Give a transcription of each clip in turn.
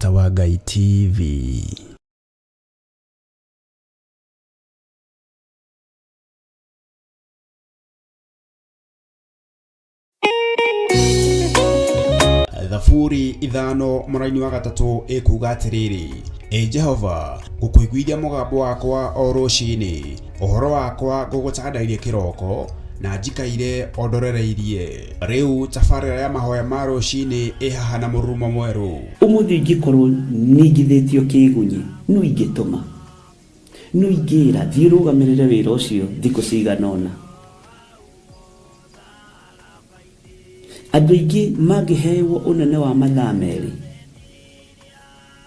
Mũrata wa Ngai TV. Thaburi 5 mũraini wa 3 ĩkuga atĩrĩrĩ, Ĩ Jehova, ngũkũiguithia mũgambo wakwa o rũcinĩ, ũhoro wakwa ngũgũtandairie kĩroko, na njikaire o ndorereirie. Rĩu tabarĩra ya mahoya ma rũcinĩ ĩ haha na mũrurumo mwerũ. Ũmũthĩ ingĩkorwo ningithĩtio kĩĩgunyĩ, nũ ingĩtũma? Nũ ingĩĩra, 'Thiĩ ũrũgamĩrĩre wĩra ũcio thikũ cigana ũna'? Andũ aingĩ mangĩhewo ũnene wa mathaa merĩ,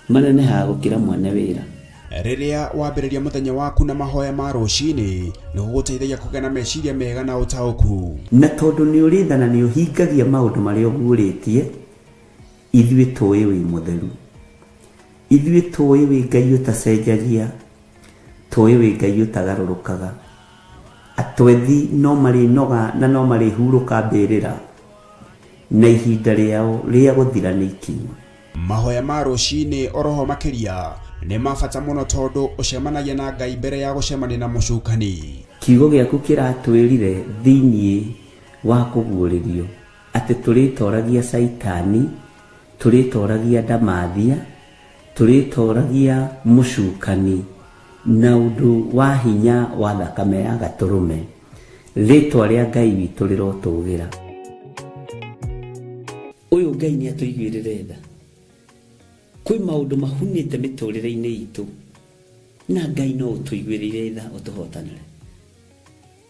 manenehaga gũkĩra mwene wĩra. Rĩrĩa wambĩrĩria mũthenya waku na mahoya ma rũcinĩ, nĩ gũgũteithagia kũgĩa na meciria mega na ũtaũku. Na tondũ nĩ ũrĩ tha na nĩ ũhingagia maũndũ marĩa ũguũrĩtie, ithuĩ tũĩ wĩ mũtheru. Ithuĩ tũĩ wĩ Ngai ũtacenjagia, Tũĩ wĩ Ngai ũtagarũrũkaga. Atwethi no marĩnoga na no marĩhurũka mbĩrĩra, na ihinda rĩao rĩa gũthira nĩ ikinyu. Mahoya ma rũcinĩ oroho makĩria nĩ ma bata mũno tondũ ũcemanagia na Ngai mbere ya gũcemania na mũcukani. Kiugo gĩaku kĩratwĩrire thĩinĩ wa kũguũrĩrio atĩ tũrĩtoragia Caitani, tũrĩtoragia ndamathia, Tũrĩtooragia mũcukani na ũndũ wa hinya wa thakame ya Gatũrũme. Rĩĩtwa rĩa Ngai witũ rĩrotũũgĩra. Ũyũ Ngai nĩ atũiguĩrĩre tha. Kwĩ maũndũ mahunĩte mĩtũrĩre-inĩ itũ na Ngai no ũtũiguĩrĩire tha ũtũhotanĩre.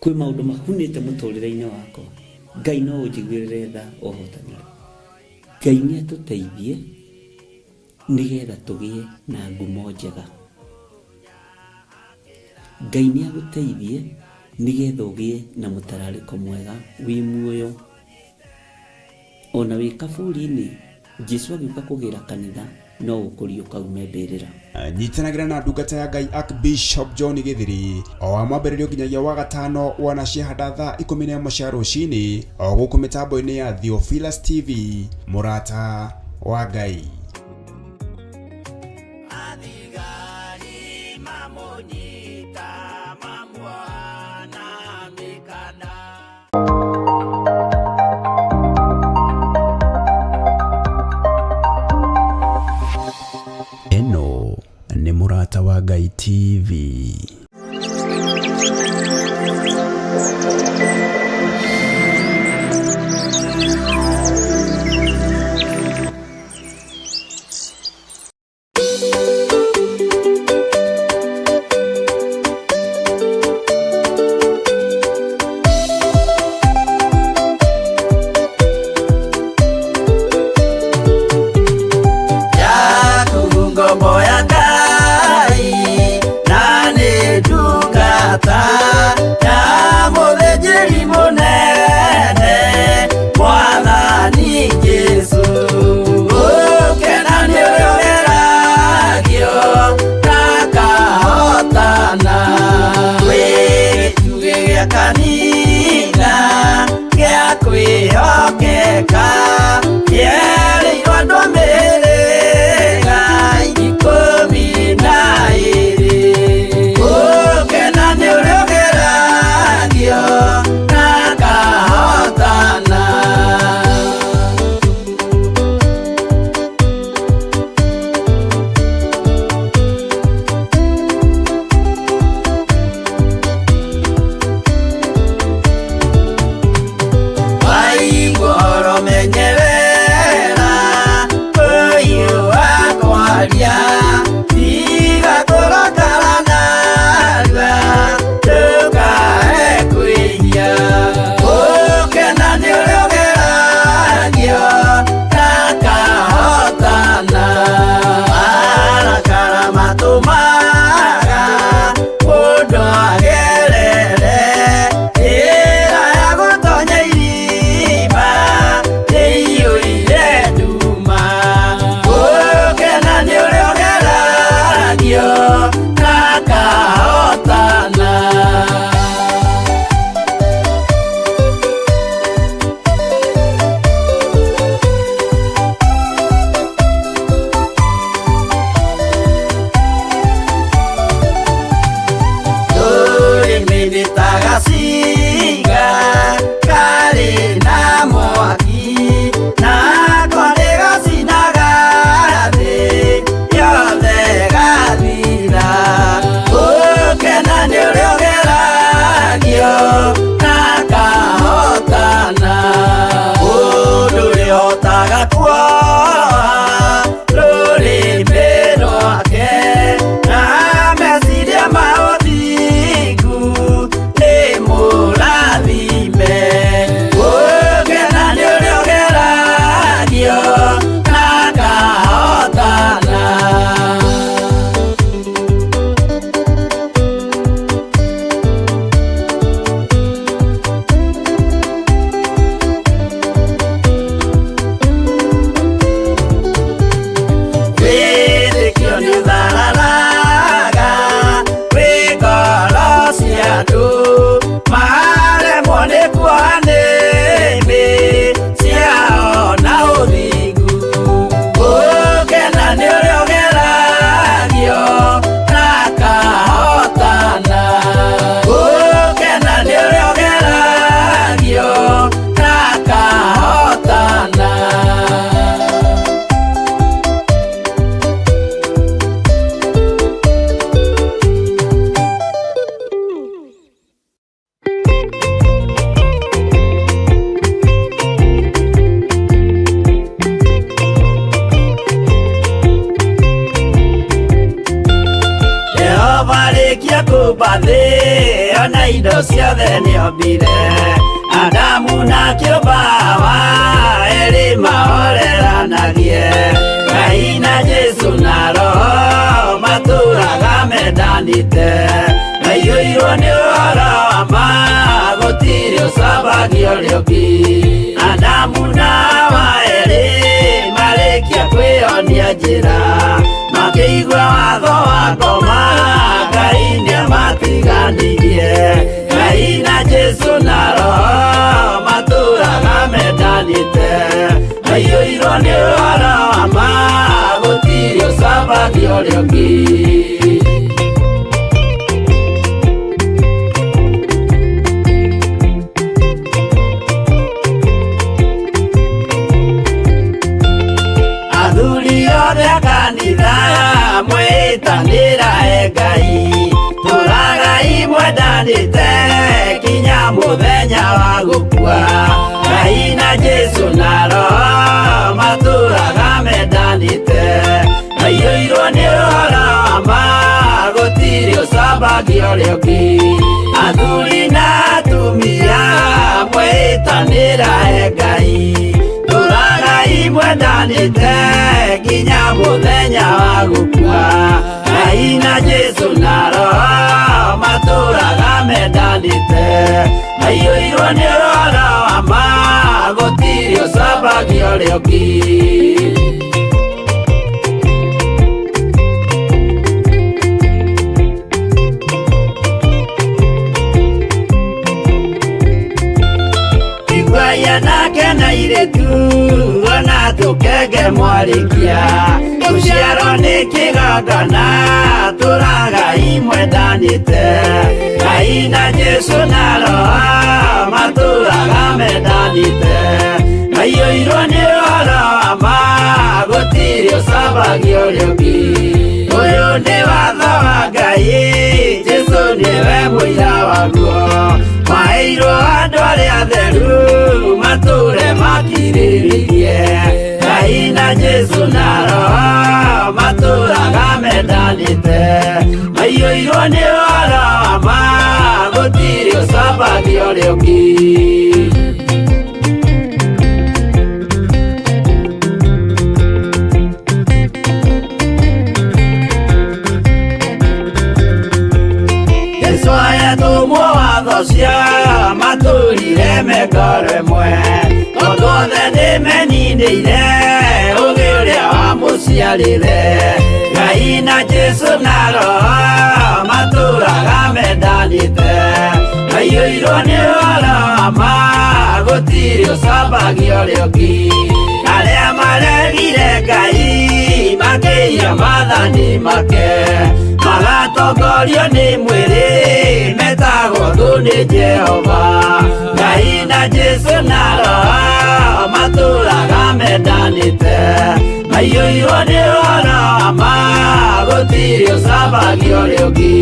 Kwĩ maũndũ mahunĩte mũtũrĩre-inĩ wakwa, Ngai no ũnjiguĩrĩre tha ũhotanĩre. Ngai nĩ atũteithie. Nĩgetha tũgĩe na ngumo njega. Ngai nĩ agũteithie nĩgetha ũgĩe na mũtararĩko mwega wĩ muoyo. Ona wĩ kaburi-inĩ, Jesu agĩũka kũgĩra kanitha no ũkũriũka ume mbĩrĩra. Nyitanagĩra na ndungata ya Ngai Archbishop John Gĩthiri o wa mwambĩrĩrio nginyagia wa gatano wana ciahanda thaa 11 cia rũcinĩ o gũkũ mĩtambo-inĩ ya Theophilus TV mũrata wa Ngai. Athigari mamũnyita mamuoha na mĩkanda. Ĩno nĩ Mũrata wa Ngai TV. Nĩ ta gacinga karĩ na mwaki, nako nĩgacinaga thĩ yothe gathira. Gũkena nĩ ũrĩa ũgeragio na akahotana. Mũndũ ũrĩa ũhotaga kuoha rũrĩmĩ rwake na meciria ma ũthingu nĩ mũrathime. Gũkena nĩ ũrĩa ũgeragio na akahotana. Wĩtĩkio nĩũthararaga wĩ ngoro cia andũ, maremwo nĩ kuoha nĩmĩ ciao na ũthingu. Gũkena nĩ ũrĩa ũgeragio na akahotana. Gũkena nĩ ũrĩa ũgeragio na akahotana. Jehova arĩkia kũmba thĩ ona indo ciothe nĩombire, Adamu na kĩũmba Hawa erĩ mahoreranagie. Ngai na Jesũ na Roho matũraga mendanĩte, maiyũirwo nĩ ũhoro wa ma gũtirĩ ũcambagia ũrĩa ũngĩ. Adamu na Hawa erĩ marĩkia kwĩyonia njĩra, makĩigua watho wa ngoma Ngai nĩamatiganirie. Ngai na Jesũ na Roho matũraga mendanĩte, maiyũirwo nĩ ũhoro wa ma gũtirĩ ũcambagia ũrĩa ũngĩ. Athuri othe a kanitha mwĩtanĩra e Ngai, tũragai mwendanĩte kinya mũthenya wa gũkua. Ngai na Jesũ na Roho matũraga mendanĩte, maiyũirwo nĩ ũhoro wa ma gũtirĩ ũcambagia ũrĩa ũngĩ. Athuri na atumia mwĩtanĩra e Ngai, tũragai mwendanĩte nginya mũthenya wa gũkua. Ngai na Jesũ na Roho matũraga mendanĩte, maiyũirwo nĩ ũhoro wa ma gũtirĩ ũcambagia ũrĩa ũngĩ. Iguai anake na airĩtu ona tũkenge mwarĩkia, gũciarwo nĩ kĩgongona tũragai mwendanĩte. Ngai na Jesũ na Roho matũraga mendanĩte, maiyũirwo nĩ ũhoro wa ma gũtirĩ ũcambagia ũrĩa ũngĩ. Ũyũ nĩ watho wa Ngai, Jesũ nĩwe mũira waguo, maheirwo andũ arĩa atheru matũre makirĩrĩirie. Ngai na Jesũ na Roho matũraga mendanĩte, maiyũirwo nĩ ũhoro wa ma gũtirĩ ũcambagia ũrĩa ũngĩ. Jesũ ayatũmwo watho cia matũrire mengoro ĩmwe, tondũ othe nĩmeninĩire ũgĩ ũrĩa wamũciarire. Ngai na Jesũ na Roho matũraga mendanĩte, maiyũirwo nĩ ũhoro wa ma gũtirĩ ũcambagia ũrĩa ũngĩ. Arĩa maregire Ngai makĩiya maathani make, magatongorio nĩ mwĩrĩ metagwo Aiyũirwo nĩ ũhoro wa ma gũtirĩ ũcambagia ũrĩa ũngĩ.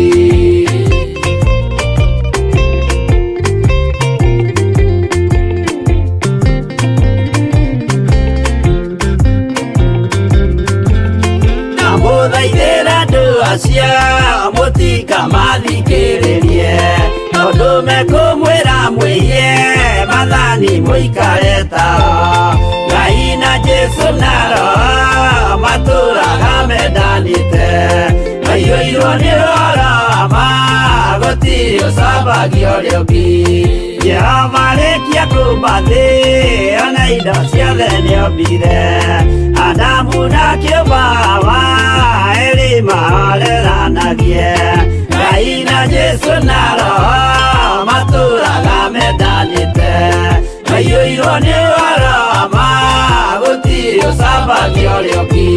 Ndamũthaithĩra andũ acio mũtikamathikĩrĩrie tondũ mekũmwĩra mwĩiye mathani mũikare tao. Ngai na Jesũ na Roho matũraga mendanĩte maiyũirwo nĩ ũhoro wa ma gũtirĩ ũcambagia ũrĩa ũngĩ. Jehova arĩkia kũmba thĩ ona indo ciothe nĩombire Adamu na kĩũmba Hawa erĩ mahoreranagie Ngai na Jesũ na Roho matũraga mendanĩte maiyũirwo nĩ ũhoro wa ma gũtirĩ ũcambagia ũrĩa ũngĩ.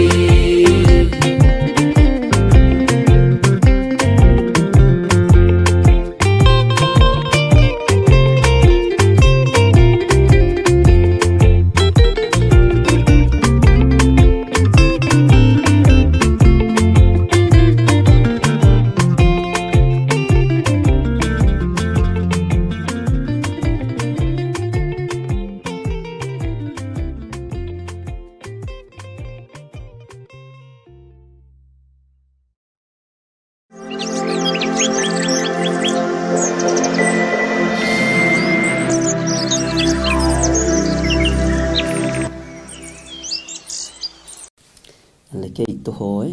Rekei tũhoe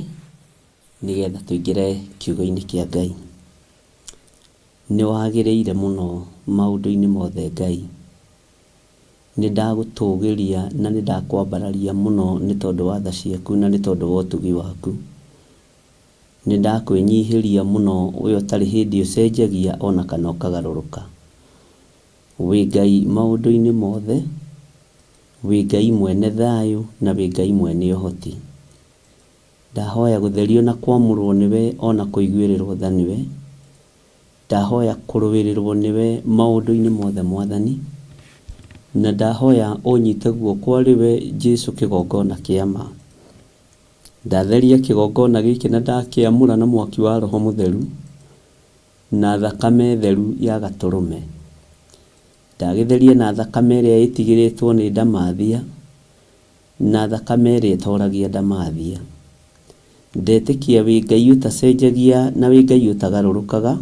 nĩgetha tũingĩre kiugo-inĩ kĩa Ngai. Nĩ wagĩrĩire mũno maũndũ-inĩ mothe Ngai. Nĩ ndagũtũgĩria na nĩ ndakwambararia mũno nĩ tondũ wa tha ciaku na nĩ tondũ wa ũtugi waku. Nĩ ndakwĩnyihĩria mũno we ũtarĩ hĩndĩ ũcenjagia ona kana ũkagarũrũka. Wĩ Ngai maũndũ-inĩ mothe, wĩ Ngai mwene thayũ na wĩ Ngai mwene ũhoti. Ndahoya gũtherio na kwamũrwo nĩwe ona kũiguĩrĩrwo tha nĩwe. Ndahoya kũrũĩrĩrwo nĩwe maũndũ-inĩ mothe Mwathani. Na ndahoya ũnyite guoko arĩ we Jesu kĩgongona kĩa ma. Ndatheria kĩgongona gĩkĩ na ndakĩamũra na mwaki wa Roho Mũtheru na thakame theru ya gatũrũme. Ndagĩtheria na thakame ĩrĩa ĩtigĩrĩtwo nĩ ndamathia na thakame ĩrĩa ĩtoragia ndamathia. Ndetĩkia wĩ Ngai ũtacenjagia na wĩ Ngai ũtagarũrũkaga.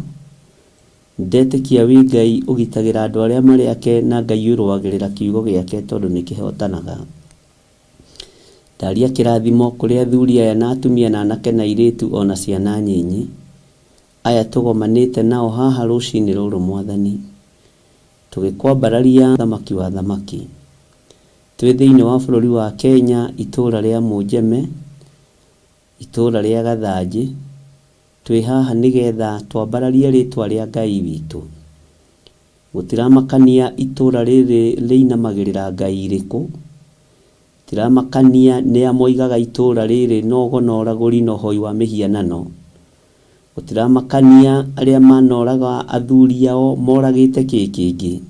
Ndetĩkia wĩ Ngai ũgitagĩra andũ arĩa marĩ ake na Ngai ũrũagĩrĩra kiugo gĩake tondũ nĩ kĩhotanaga. Ndaria kĩrathimo kũrĩ athuri aya na atumia na anake na airĩtu ona ciana nyinyi. Aya tũgomanĩte nao haha rũcinĩ rũrũ Mwathani. Tũgĩkwambararia thamaki wa thamaki. Twĩ thĩinĩ wa bũrũri wa Kenya itũra rĩa Mũnjeme, itũra rĩa Gathanjĩ. Twĩ haha nĩgetha twambararie rĩtwa rĩa Ngai witũ. Gũtiramakania itũra rĩrĩ rĩinamagĩrĩra Ngai irĩkũ. Gũtiramakania nĩa moigaga itũra rĩrĩ no ũgo na ũragũri na ũhoi wa mĩhianano. Gũtiramakania arĩa manoraga athuri ao moragĩte kĩ kĩngĩ.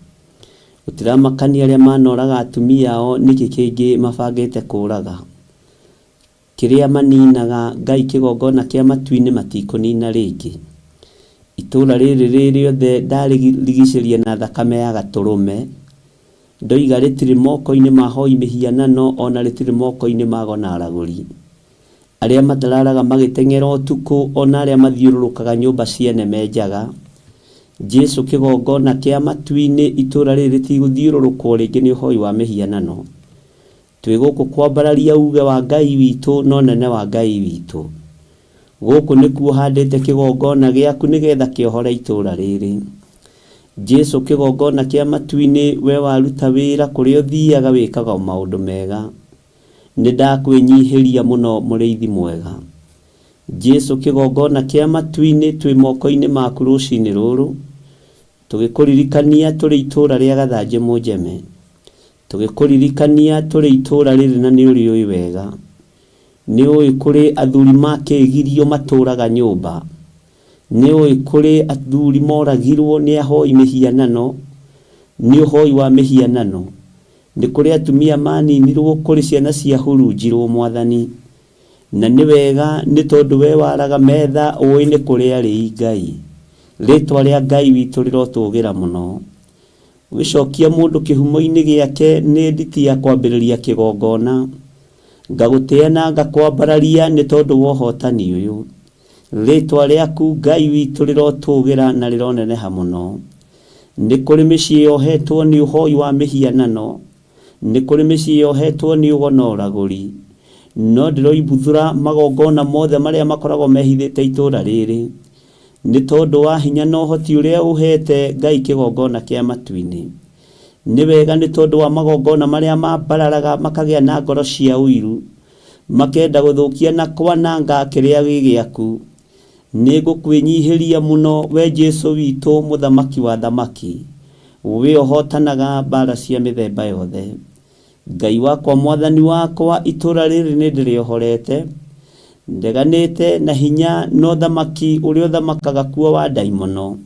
Gũtiramakania arĩa manoraga atumia ao nĩkĩ kĩngĩ mabangĩte kũraga. Kĩrĩa maninaga Ngai kĩgongona kĩa matu-inĩ matikũnina rĩngĩ. Itũra rĩrĩ rĩ rĩothe ndarĩrigicĩria na thakame ya gatũrũme. Ndoiga rĩtirĩ moko-inĩ ma hoi mĩhianano ona rĩtirĩ moko-inĩ ma ago na aragũri. Arĩa matararaga magĩteng'era ũtukũ ona arĩa mathiũrũrũkaga nyũmba ciene me njaga. Jesu kĩgongona kĩa matu-inĩ itũra rĩrĩ rĩtigũthiũrũrũkwo rĩngĩ nĩ ũhoi wa mĩhianano. Twĩ gũkũ kwambararia uge wa Ngai witũ na ũnene wa Ngai witũ. Gũkũ nĩkuo handĩte kĩgongona gĩaku nĩgetha kĩohore itũra rĩrĩ. Jesu kĩgongona kĩa matu-inĩ we waruta wĩra kũrĩa ũthiaga wĩkaga o maũndũ mega. Nĩ ndakwĩnyihĩria mũno mũrĩithi mwega. Jesu kĩgongona kĩa matu-inĩ twĩ moko-inĩ maku rũcinĩ rũrũ. Tũgĩkũririkania tũrĩ itũra rĩa Gathanjĩ Mũnjeme. Tũgĩkũririkania tũrĩ itũra rĩrĩ na nĩ ũrĩũĩ wega. Nĩ ũĩ kũrĩ athuri makĩgirio matũraga nyũmba. Nĩ ũĩ kũrĩ athuri moragirwo nĩ ahoi mĩhianano, nĩ ũhoi wa mĩhianano. Nĩ kũrĩ atumia maninirwo kũrĩ ciana ciahurunjirwo Mwathani. Na nĩ wega nĩ tondũ we waraga metha ũĩ nĩ kũrĩ arĩi Ngai. Rĩtwa rĩa Ngai witũ rĩrotũgĩra mũno. Ũgĩcokia mũndũ kĩhumo-inĩ gĩake nĩ nditi ya kwambĩrĩria kĩgongona. Ngagũtĩa na ngakwambararia nĩ tondũ wa ũhotani ũyũ. Rĩtwa rĩaku Ngai witũ rĩrotũgĩra na rĩroneneha mũno. Nĩ kũrĩ mĩciĩ yohetwo nĩ ũhoi wa mĩhianano, Nĩ kũrĩ mĩciĩ yohetwo nĩ ũgo na ũragũri. No ndĩroimbuthũra magongona mothe marĩa makoragwo mehithĩte itũũra rĩrĩ, nĩ tondũ wa hinya na ũhoti ũrĩa ũheete Ngai kĩgongona kĩa matu-inĩ. Nĩ wega nĩ tondũ wa magongona marĩa mambararaga makagĩa na ngoro cia ũiru, makenda gũthũkia na kwananga kĩrĩa gĩ gĩaku. Nĩngũkwĩnyihĩria mũno, wee Jesũ witũ, Mũthamaki wa athamaki, wee ũhootanaga mbaara cia mĩthemba yothe. Ngai wakwa, Mwathani wakwa, itũũra rĩrĩ nĩndĩrĩohorete, ndeganĩte na hinya na ũthamaki ũrĩa ũthamakaga kuo wa ndaimono,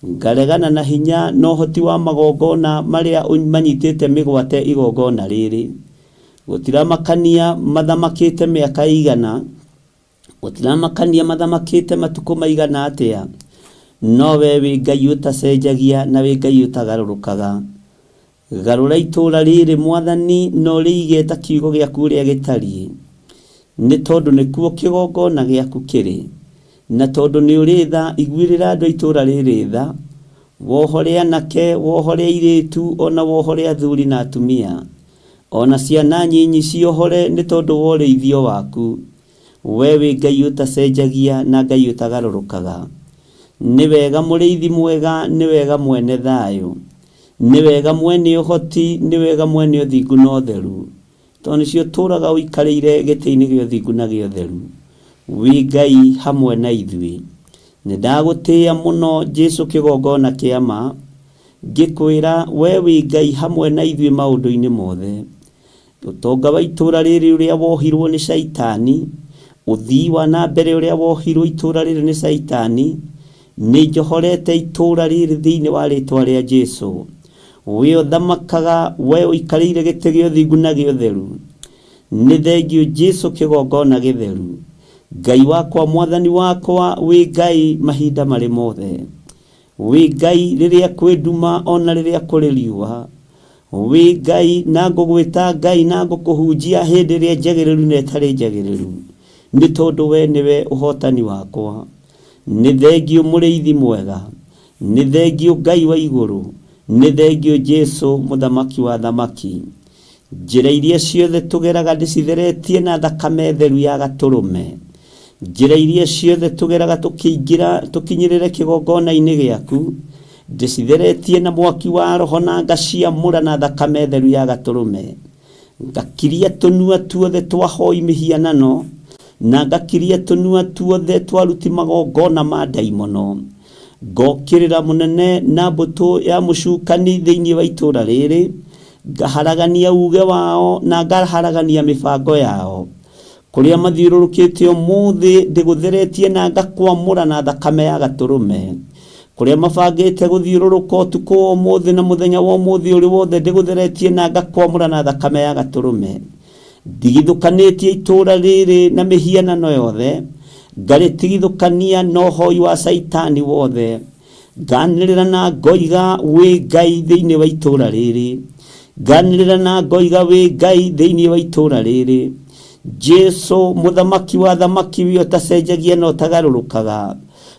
ngaregana na hinya na ũhoti wa magongona marĩa manyitĩte mĩgwate igongona rĩrĩ. Gũtiramakania mathamakĩte mĩaka ĩigana, Gũtiramakania mathamakĩte matukũ maigana atĩa, no wee wĩ Ngai ũtacenjagia na wĩ Ngai ũtagarũrũkaga. Garũra itũũra rĩrĩ, Mwathani, na ũrĩige ta kiugo gĩaku ũrĩa gĩtariĩ, nĩ tondũ nĩkuo kĩgongona gĩaku kĩrĩ. Na tondũ nĩ ũrĩ tha, iguĩrĩra andũ a itũũra rĩrĩ tha, wohore anake, wohore airĩtu, o na wohore athuri na atumia, o na ciana nyinyi ciohore nĩ tondũ wa ũrĩithio waku. We wĩ Ngai ũtacenjagia na Ngai ũtagarũrũkaga. Nĩ wega mũrĩithi mwega, nĩ wega mwene thayũ. Nĩ wega mwene ũhoti, nĩ wega mwene ũthingu na ũtheru. Tondũ nĩcio ũtũũraga ũikarĩire gĩtĩ-inĩ gĩa ũthingu na gĩa ũtheru. Wĩ Ngai hamwe na ithuĩ. Nĩ ndagũtĩĩa mũno Jesu kĩgongona kĩa ma, ngĩkwĩra we wĩ Ngai hamwe na ithuĩ maũndũ-inĩ mothe. Ũtonga wa itũũra rĩrĩ ũrĩa wohirwo nĩ Shaitani, ũthii wa na mbere ũrĩa wohirwo itũũra rĩrĩ nĩ Shaitani, nĩ njohorete itũũra rĩrĩ thĩinĩ wa rĩtwa rĩa Jesu. We ũthamakaga, we ũikarĩire gĩtĩ gĩa ũthingu na gĩa ũtheru. Nĩ thengiũ Jesu kĩgongona gĩtheru. Ngai wakwa, Mwathani wakwa, wĩ Ngai mahinda marĩ mothe. Wĩ Ngai rĩrĩa kwĩ nduma o na rĩrĩa kũrĩ riũa. Wĩ Ngai na ngũgwĩta Ngai na ngũkũhunjia hĩndĩ ĩrĩa njagĩrĩru na ĩtarĩ njagĩrĩru, nĩ tondũ we nĩwe ũhotani wakwa. Nĩ thengiũ mũrĩithi mwega, nĩ thengiũ Ngai wa igũrũ, nĩ thengiũ Jesu mũthamaki wa athamaki. Njĩra iria ciothe tũgeraga ndĩcitheretie na thakame theru ya Gatũrũme. Njĩra iria ciothe tũgeraga tũkĩingĩra tũkinyĩrĩre kĩgongona-inĩ gĩaku, ndĩcitheretie na mwaki wa Roho na ngaciamũra na thakame theru ya Gatũrũme. Ngakiria tũnua tuothe twa hoi mĩhianano, na ngakiria tũnua tuothe twa aruti magongona ma ndaimono. Ngokĩrĩra mũnene na mbũtũ ya mũcukani thĩinĩ wa itũũra rĩrĩ, ngaharagania uuge wao na ngaharagania mĩbango yao. Kũrĩa mathiũrũrũkĩte ũmũthĩ ndĩgũtheretie na ngakwamũra na thakame ya Gatũrũme. Kũrĩa mabangĩte gũthiũrũrũka ũtukũ wa ũmũthĩ na mũthenya wa ũmũthĩ ũrĩ wothe ndĩgũtheretie na ngakwamũra na thakame ya Gatũrũme. Ndigithũkanĩtie itũũra rĩrĩ na mĩhianano yothe, ngarĩtigithũkania na ũhoi wa Caitani wothe. Nganĩrĩra na ngoiga wĩ Ngai thĩinĩ wa itũũra rĩrĩ. Nganĩrĩra na ngoiga wĩ Ngai thĩinĩ wa itũũra rĩrĩ. Jesu mũthamaki wa athamaki we ũtacenjagia na ũtagarũrũkaga,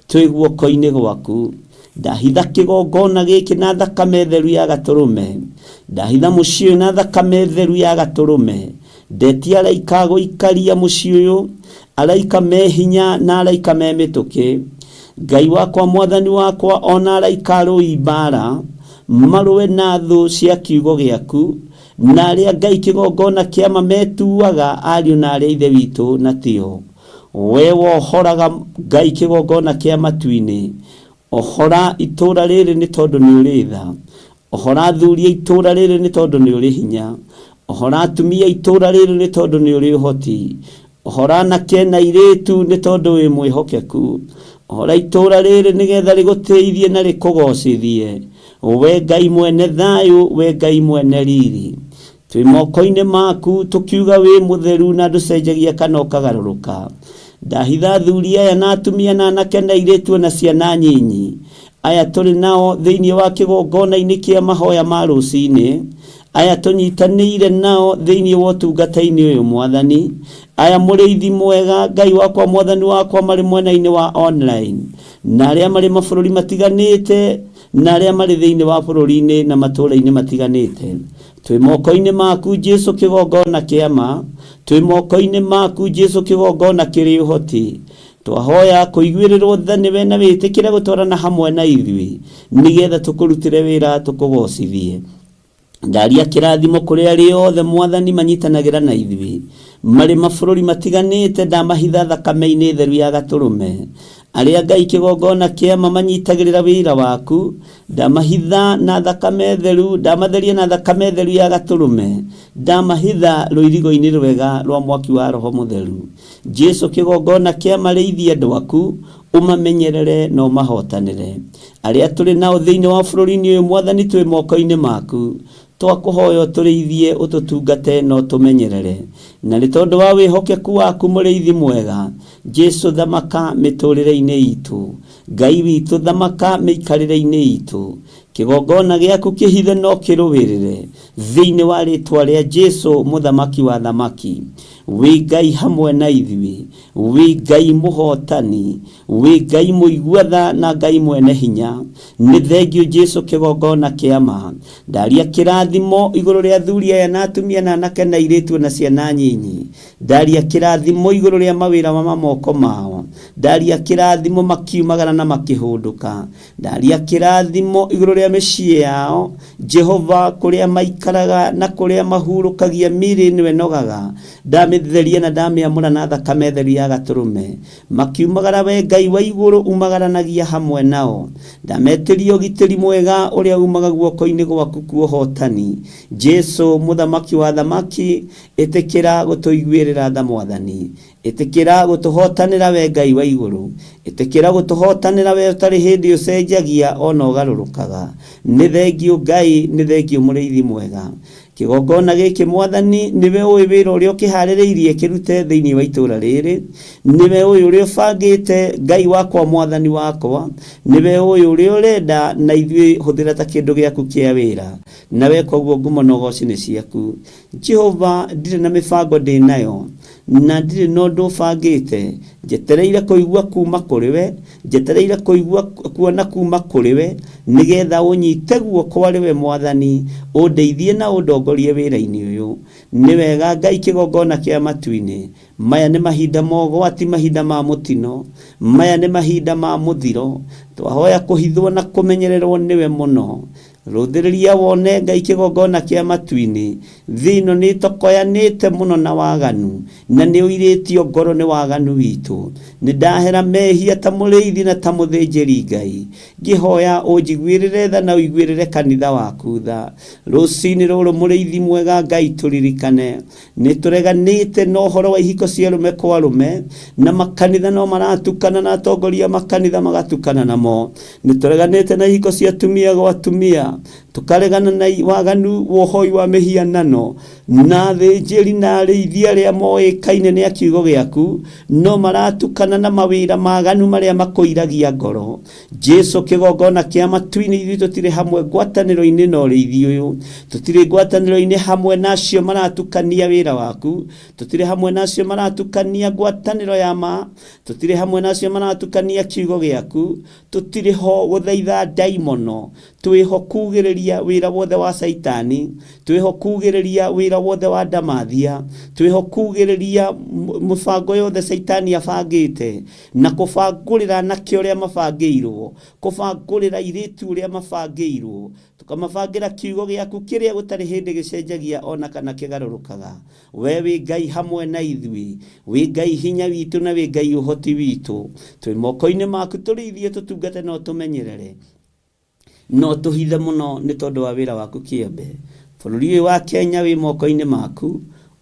twĩ guoko-inĩ gwaku. Ndahitha kĩgongona gĩkĩ na thakame theru ya Gatũrũme. Ndahitha mũciĩ ũyũ na thakame theru ya Gatũrũme. Ndetia araika a gũikaria mũciĩ ũyũ, araika me hinya na araika me mĩtũkĩ. Ngai wakwa, Mwathani wakwa, o na araika arũi mbaara, marũe na thũ cia kiugo gĩaku, na arĩa Ngai kĩgongona kĩa ma metuaga ariũ na aarĩ a Ithe witũ na tio. Wee wohoraga Ngai kĩgongona kĩa matu-inĩ, ohora itũũra rĩrĩ nĩ tondũ nĩ ũrĩ tha. Ohora athuri a itũũra rĩrĩ nĩ tondũ nĩ ũrĩ hinya. Ohora atumia a itũũra rĩrĩ nĩ tondũ nĩ ũrĩ ũhoti. Ohora anake na airĩtu nĩ tondũ wĩ mwĩhokeku. Ohora itũũra rĩrĩ nĩgetha rĩgũtĩithie na rĩkũgocithie. We Ngai mwene thayũ, we Ngai mwene riri. Twĩ moko-inĩ maku tũkiuga wĩ mũtheru na ndũcenjagia kana ũkagarũrũka. Ndahitha athuri aya na atumia na anake na airĩtu na ciana nyinyi aya tũrĩ nao thĩinĩ wa kĩgongona-inĩ kĩa mahoya ma rũcinĩ, aya tũnyitanĩire nao thĩinĩ wa ũtungata-inĩ ũyũ Mwathani, aya mũrĩithi mwega Ngai wakwa Mwathani wakwa marĩ mwena-inĩ wa online na arĩa marĩ mabũrũri matiganĩte na arĩa marĩ thĩinĩ wa bũrũri-inĩ na matũũra-inĩ matiganĩte. Twĩ moko-inĩ maku Jesu kĩgongona kĩa ma, twĩ moko-inĩ maku Jesu kĩgongona kĩrĩ ũhoti. Twahoya kũiguĩrĩrwo tha nĩwe na wĩtĩkĩre gũtwarana hamwe na ithuĩ nĩgetha tũkũrutĩre wĩra tũkũgocithie. Ndaria kĩrathimo kũrĩ arĩa othe Mwathani manyitanagĩra na ithuĩ marĩ mabũrũri matiganĩte, ndamahitha thakame-inĩ theru ya gatũrũme. Arĩa Ngai kĩgongona kĩa ma manyitagĩrĩra wĩra waku, ndamahitha na thakame theru, ndamatheria na thakame theru ya gatũrũme, ndamahitha rũirigo-inĩ rwega rwa mwaki wa Roho Mũtheru. Jesu kĩgongona kĩa marĩithie andũ aku, ũmamenyerere na ũmahotanĩre. Arĩa tũrĩ nao thĩinĩ wa bũrũri-inĩ ũyũ Mwathani twĩ moko-inĩ maku, twakũhoya ũtũrĩithie ũtũtungate na ũtũmenyerere. Na nĩ tondũ wa wĩhokeku waku mũrĩithi mwega, Jesu thamaka mĩtũrĩre-inĩ itũ, Ngai witũ thamaka mĩikarĩre-inĩ itũ. Kĩgongona gĩaku kĩhithe no kĩrũĩrĩre thĩinĩ wa rĩtwa rĩa Jesu mũthamaki wa thamaki. Wĩ Ngai hamwe na ithuĩ, wĩ Ngai mũhotani, wĩ Ngai mũigua tha na Ngai mwene hinya. Nĩ thengio Jesu kĩgongona kĩa ma. Ndaria kĩrathimo igũrũ rĩa athuri aya na atumia na anake na airĩtu na ciana nyinyi. Ndaria kĩrathimo igũrũ rĩa mawĩra ma moko mao. Ndaria kĩrathimo makiumagara na makĩhũndũka. Ndaria kĩrathimo igũrũ rĩa mĩciĩ yao, Jehova kũrĩa maikaraga na kũrĩa mahurũkagia mĩĩrĩ ĩno ĩnogaga. Ndamĩtheria na ndamĩamũra na thakame theru ya gatũrũme. Makiumagara we Ngai wa igũrũ umagaranagia hamwe nao. Ndametĩria ũgitĩri mwega ũrĩa umaga guoko-inĩ gwaku kwa ũhotani. Jesu mũthamaki wa thamaki, ĩtĩkĩra gũtũiguĩrĩra tha Mwathani. Ĩtĩkĩra gũtũhotanĩra we Ngai wa igũrũ. Ĩtĩkĩra gũtũhotanĩra we ũtarĩ hĩndĩ ũcenjagia ona ũgarũrũkaga. Nĩ thengio Ngai, nĩ thengio mũrĩithi mwega. Kĩgongona gĩkĩ Mwathani nĩwe ũĩ wĩra ũrĩa ũkĩharĩrĩirie kĩrute thĩinĩ wa itũũra rĩrĩ. Nĩwe ũĩ ũrĩa ũbangĩte Ngai wakwa Mwathani wakwa. Nĩwe ũĩ ũrĩa ũrenda na ithuĩ hũthĩra ta kĩndũ gĩaku kĩa wĩra. Na weka ũguo ngumo na ũgoci nĩ ciaku. Jehova ndirĩ na mĩbango ndĩ nayo na ndirĩ na ũndũ bangĩte, njetereire kũigua kuma kũrĩ we, njetereire kũigua kuona kuma kũrĩ we, nĩgetha ũnyite guoko arĩ we Mwathani, ũndeithie na ũndongorie wĩra-inĩ ũyũ. Nĩ wega Ngai kĩgongona kĩa matu-inĩ, maya nĩ mahinda ma ũgwati, mahinda ma mũtino, maya nĩ mahinda ma mũthiro, twahoya kũhithwo na kũmenyererwo nĩwe mũno. Rũthĩrĩria wone Ngai kĩgongona kĩa matu-inĩ, thĩ ĩno nĩ ĩtokoyanĩte mũno na waganu, na nĩ ũirĩtio ngoro nĩ waganu witũ. Nĩ ndahera mehia ta mũrĩithi na ta mũthĩnjĩri Ngai, ngĩhoya ũnjiguĩrĩre tha na ũiguĩrĩre kanitha waku tha. Rũcinĩ rũrũ mũrĩithi mwega Ngai tũririkane, nĩ tũreganĩte na ũhoro wa ihiko cia arũme kwa arũme, na makanitha no maratukana na atongoria a makanitha magatukana namo. Nĩ tũreganĩte na ihiko cia atumia gwa atumia, tũkaregana na waganu wa ũhoi wa mĩhianano, na athĩnjĩri na arĩithi arĩa moĩkaine nĩ a kiugo gĩaku, no maratukana na mawĩra maganu marĩa makũiragia ngoro. Jesu kĩgongona kĩa matu-inĩ, ithuĩ tũtirĩ hamwe ngwatanĩro-inĩ na ũrĩithi ũyũ, tũtirĩ ngwatanĩro-inĩ hamwe na acio maratukania wĩra waku, tũtirĩ hamwe na acio maratukania ngwatanĩro ya ma, tũtirĩ hamwe na acio maratukania kiugo gĩaku, tũtirĩ ho gũthaitha ndaimono, twĩho kugĩrĩria wĩra wothe wa Caitani, twĩho kugĩrĩria wĩra wothe wa ndamathia, twĩho kugĩrĩria mũbango yothe Caitani abangĩte, na kũbangũrĩra anake ũrĩa mabangĩirwo, kũbangũrĩra airĩtu ũrĩa mabangĩirwo, tũkamabangĩra kiugo gĩaku kĩrĩa gũtarĩ hĩndĩ gĩcenjagia ona kana kĩgarũrũkaga. We wĩ Ngai hamwe na ithuĩ, wĩ Ngai hinya witũ na wĩ Ngai ũhoti witũ. Twĩ moko-inĩ maku tũrĩithie, tũtungate na ũtũmenyerere. No tũhithe mũno nĩ tondũ wa wĩra waku kĩombe. Bũrũri ũyũ wa Kenya wĩ moko-inĩ maku,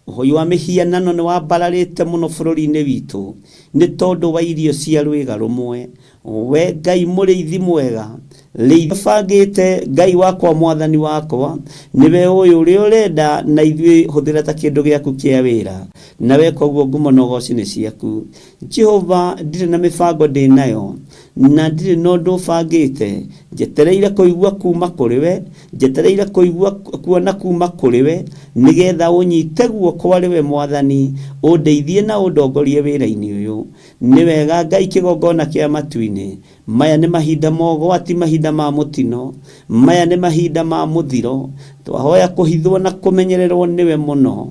Ũhoi wa mĩhianano nĩ wambararĩte mũno bũrũri-inĩ witũ nĩ tondũ wa irio cia rwĩga rũmwe. We Ngai mũrĩithi mwega, rĩithia bangĩte Ngai wakwa mwathani wakwa, nĩwe ũyũ ũrĩa ũrenda na ithuĩ hũthĩra ta kĩndũ gĩaku kĩa wĩra, na weka ũguo ngumo na ũgoci nĩ ciaku. Jehova, ndirĩ na mĩbango ndĩ nayo, na ndirĩ na ũndũ bangĩte, njetereire kũigua kuma kũrĩ we, njetereire kũigua kuona kuma kũrĩ we, nĩgetha ũnyite guoko arĩ we mwathani, ũndeithie na ũndongorie wĩra-inĩ ũyũ. Nĩ wega Ngai kĩgongona kĩa matu-inĩ, maya nĩ mahinda ma ũgwati, mahinda ma mũtino, maya nĩ mahinda ma mũthiro, twahoya kũhithwo na kũmenyererwo nĩwe mũno.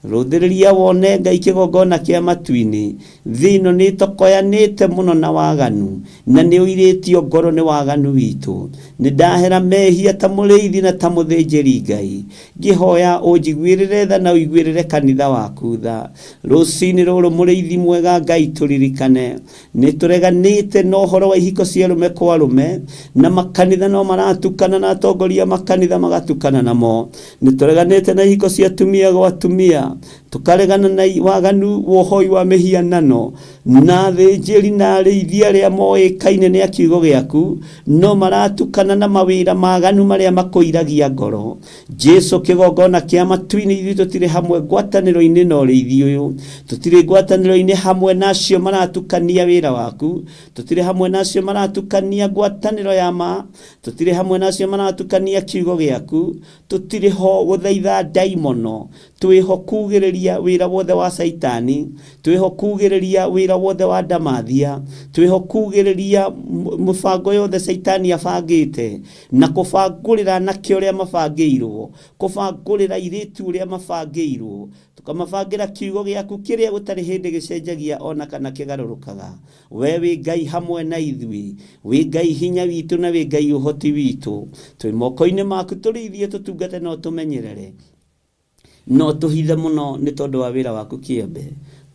Rũthĩrĩria wone Ngai kĩgongona kĩa matu-inĩ, thĩ ĩno nĩ ĩtokoyanĩte mũno na waganu, na nĩ ũirĩtio ngoro nĩ waganu witũ. Nĩ ndahera mehia ta mũrĩithi na ta mũthĩnjĩri Ngai, ngĩhoya ũnjiguĩrĩre tha na ũiguĩrĩre kanitha waku tha. Rũcinĩ rũrũ mũrĩithi mwega Ngai tũririkane, nĩ tũreganĩte na ũhoro wa ihiko cia arũme kwa arũme, na makanitha no maratukana na atongoria makanitha magatukana namo. Nĩ tũreganĩte na ihiko cia atumia gwa atumia, tũkaregana na waganu wa ũhoi wa mĩhianano, na athĩnjĩri na arĩithi arĩa moĩkaine nĩ a kiugo gĩaku, no maratukana na mawĩra maganu marĩa makũiragia ngoro. Jesu kĩgongona kĩa matu-inĩ, ithuĩ tũtirĩ hamwe ngwatanĩro-inĩ na ũrĩithi ũyũ, tũtirĩ ngwatanĩro-inĩ hamwe na acio maratukania wĩra waku, tũtirĩ hamwe na acio maratukania ngwatanĩro ya ma, tũtirĩ hamwe na acio maratukania kiugo gĩaku, tũtirĩ ho gũthaitha ndaimono, twĩho kugĩrĩria wĩra wothe wa Caitani, twĩho kugĩrĩria wĩra wothe wa ndamathia, twĩho kugĩrĩria mũbango yothe Caitani abangĩte, na kũbangũrĩra anake ũrĩa mabangĩirwo, kũbangũrĩra airĩtu ũrĩa mabangĩirwo, tũkamabangĩra kiugo gĩaku kĩrĩa gũtarĩ hĩndĩ gĩcenjagia ona kana kĩgarũrũkaga. We wĩ Ngai hamwe na ithuĩ, wĩ Ngai hinya witũ na wĩ Ngai ũhoti witũ. Twĩ moko-inĩ maku tũrĩithie, tũtungate na ũtũmenyerere, no tũhithe mũno nĩ tondũ wa wĩra waku kĩambe.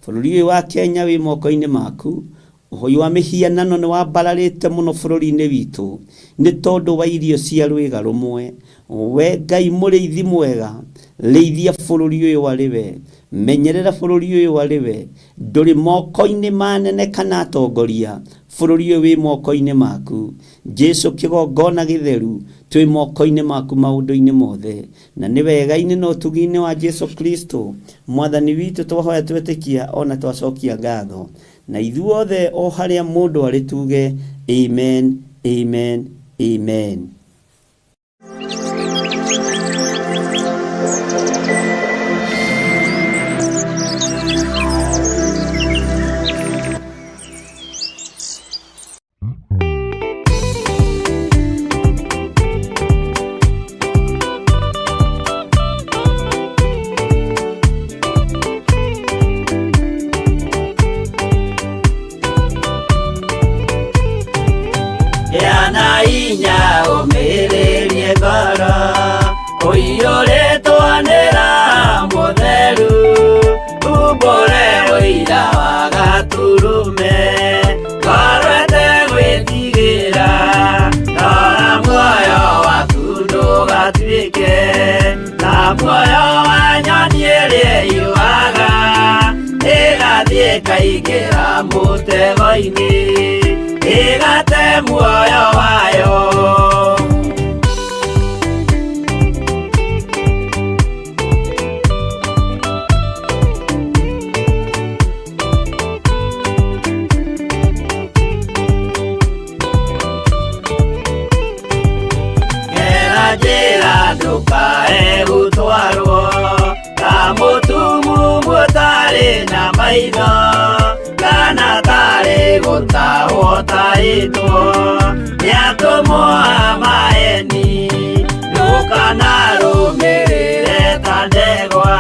Bũrũri ũyũ wa Kenya wĩ moko-inĩ maku. Ũhoi wa mĩhianano nĩ wambararĩte mũno bũrũri-inĩ witũ nĩ tondũ wa irio cia rwĩga rũmwe. We Ngai mũrĩithi mwega, rĩithia bũrũri ũyũ arĩ we, menyerera bũrũri ũyũ arĩ we, ndũrĩ moko-inĩ ma anene kana atongoria, bũrũri ũyũ wĩ moko-inĩ maku. Jesu kĩgongona gĩtheru, twĩ moko-inĩ maku maũndũ-inĩ mothe, na nĩ wega-inĩ na ũtugi-inĩ wa Jesu Kristo mwathani witũ twahoya twetĩkia ona twacokia ngatho, na ithuothe o harĩa mũndũ arĩ tuge amen, amen, amen. Gĩa na hinya ũmĩrĩrie ngoro, ũiyũrĩtwo nĩ Roho Mũtheru, umbũre ũira wa Gatũrũme, ngoro ĩtegwĩtigĩra, rora muoyo waku ndũgatuĩke ta muoyo wa nyoni ĩrĩa ĩiyũaga, ĩgathiĩ ĩkaingĩra mũtego-inĩ, ĩgate muoyo wayo. Gera njĩra ndũkae gũtwarwo ta mũtumumu ũtarĩ na maitho, kana tarĩ gũtahwo tahĩtwo nĩ atũmwo a maeni, ndũkanarũmĩrĩre ta ndegwa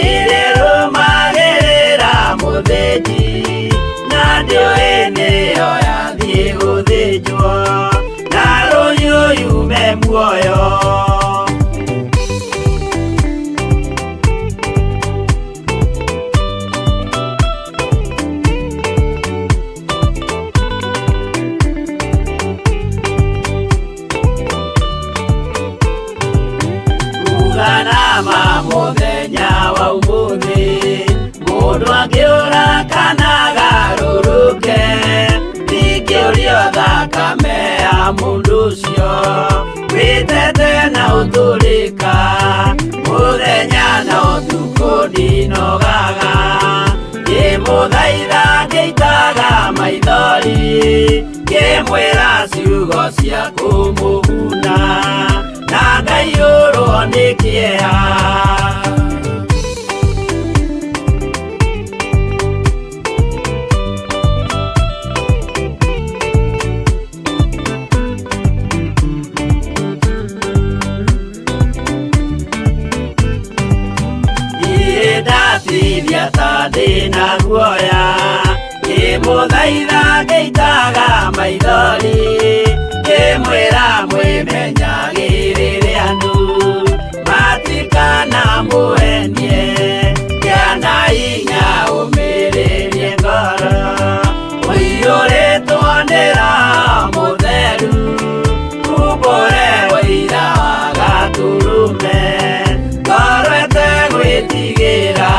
irĩrũmagĩrĩra mũthĩnji, na ndĩũĩ nĩyo yathiĩ gũthĩnjwo, na rũhiũ yume muoyo. Uga nama mũthenya wa ũmũthĩ. Kana garũrũke ndingĩũrio thakame ya mũndũ ũcio wĩtete na ũtũrĩka mũthenya na ũtukũ ndinogaga ngĩmũthaitha ngĩitaga maithori ngĩmwĩra ciugo cia kũmũguna na ngaiyũrwo nĩ kĩeha. Ndatithia ta ndĩna guoya ngĩmũthaitha ngĩitaga maithori ngĩmwĩra mwĩmenyagĩrĩre andũ matikana mũenie kĩana hinya ũmĩrĩrie ngoro ũiyũrĩtwo nĩ Roho Mũtheru umbũre ũira wa Gatũrũme ngoro ĩtegwĩtigĩra.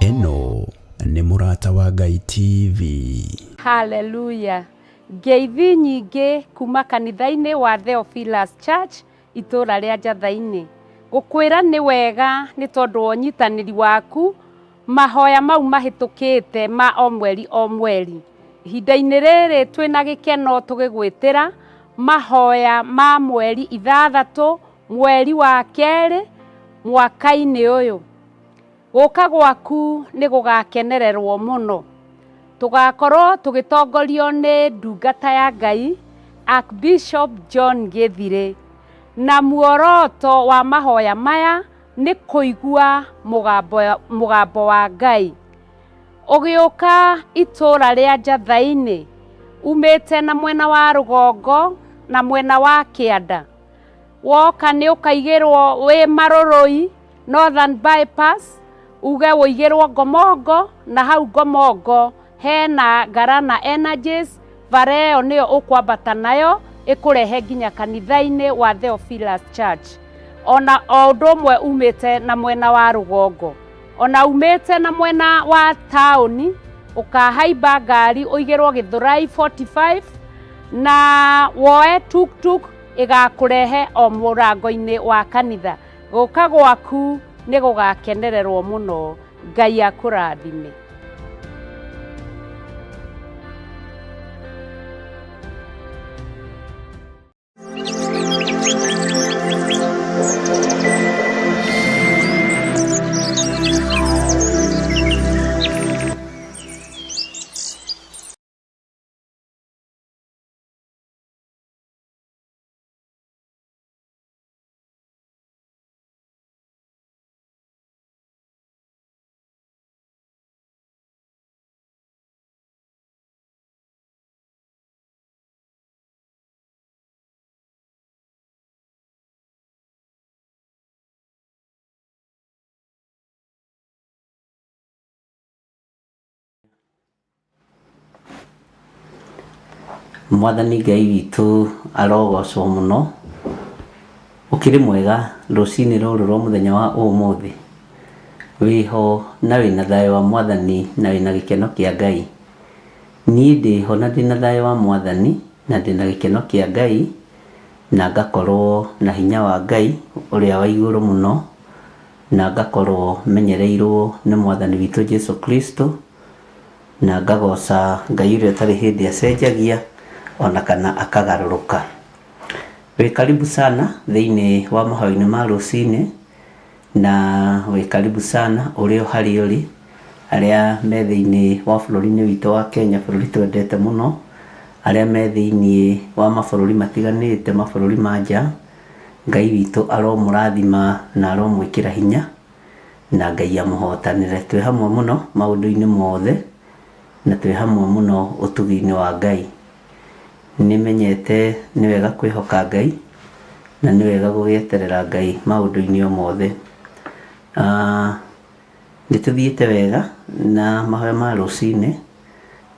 Ĩno nĩ Mũrata wa Ngai TV. Hallelujah. Ngeithi nyingĩ kuma kanitha-inĩ wa Theophilus Church itũra rĩa Njatha-inĩ. Gũkwĩra nĩ wega nĩ tondũ wa ũnyitanĩri waku mahoya mau mahĩtũkĩte ma o mweri o mweri. Ihinda-inĩ rĩrĩ twĩna gĩkeno tũgĩgwĩtĩra mahoya ma mweri 6 mweri wa 2 mwaka-inĩ ũyũ. Gũka gwaku nĩ gũgakenererwo mũno. Tũgakorwo tũgĩtongorio nĩ ndungata ya Ngai Archbishop John Gĩthirĩ, na muoroto wa mahoya maya nĩ kũigua mũgambo wa Ngai. Ũgĩũka itũra rĩa Njatha-inĩ umĩte na mwena wa rũgongo na mwena wa kĩanda, woka nĩ ũkaigĩrwo wĩ Marũrũi Northern Bypass, uge ũigĩrwo Ngomongo, na hau Ngomongo hena Ngarana Energies, bara ĩyo nĩyo ũkwambata nayo ĩkũrehe nginya kanitha-inĩ wa Theophilus Church. Ona o ũndũ ũmwe umĩte na mwena wa rũgongo, ona umĩte na mwena wa taũni ũkahaimba ngari ũigĩrwo Gĩthũrai 45 na woe tuk-tuk ĩgakũrehe o mũrango-inĩ wa kanitha. Gũka gwaku nĩ gũgakenererwo mũno. Ngai akũrathime. Mwathani Ngai witũ arogocwo mũno. Ũkĩrĩ mwega rũcinĩ rũrũ rwa mũthenya wa ũmũthĩ. Wĩho na wĩna thayũ wa Mwathani na wĩna gĩkeno kĩa Ngai. Niĩ ndĩho na ndĩna thayũ wa Mwathani na ndĩna gĩkeno kĩa Ngai na ngakorwo na hinya wa Ngai ũrĩa wa igũrũ mũno na ngakorwo menyereirwo nĩ Mwathani witũ Jesu Kristo na ngagoca Ngai ũrĩa ũtarĩ hĩndĩ acenjagia ona kana akagarũrũka. Wĩ karibu sana thĩinĩ wa mahoya-inĩ ma rũcinĩ na wĩ karibu sana ũrĩ o harĩa ũrĩ, arĩa me thĩinĩ wa bũrũri-inĩ witũ wa Kenya, bũrũri twendete mũno, arĩa me thĩinĩ wa mabũrũri matiganĩte, mabũrũri ma nja. Ngai witũ aromũrathima na aromwĩkĩra hinya na Ngai amũhotanĩre. Twĩ hamwe mũno maũndũ-inĩ mothe na twĩ hamwe mũno ũtugi-inĩ wa Ngai. Nĩmenyete nĩ wega kwĩhoka Ngai na nĩ wega gũgĩeterera Ngai maũndũ-inĩ o mothe. Nĩ tũthiĩte wega na mahoya ma rũcinĩ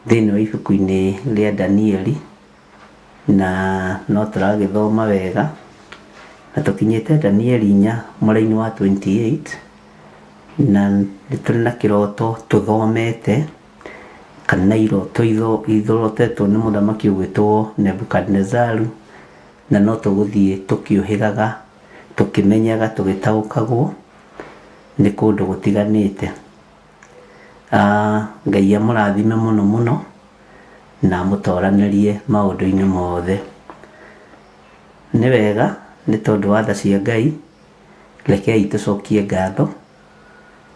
thĩinĩ wa ibuku-inĩ rĩa Danieli na no tũragĩthoma wega na tũkinyĩte Danieli 4 mũraini wa 28 na nĩ tũrĩ na kĩroto tũthomete kana iroto irotetwo nĩ mũthamaki ũgwĩtwo Nebukadinezaru, na no tũgũthiĩ tũkĩũhĩgaga, tũkĩmenyaga, tũgĩtaũkagwo nĩ kũndũ gũtiganĩte. Ngai amũrathime mũno mũno na amũtoranĩrie maũndũ-inĩ mothe. Nĩ wega nĩ tondũ wa tha cia Ngai, rekei tũcokie ngatho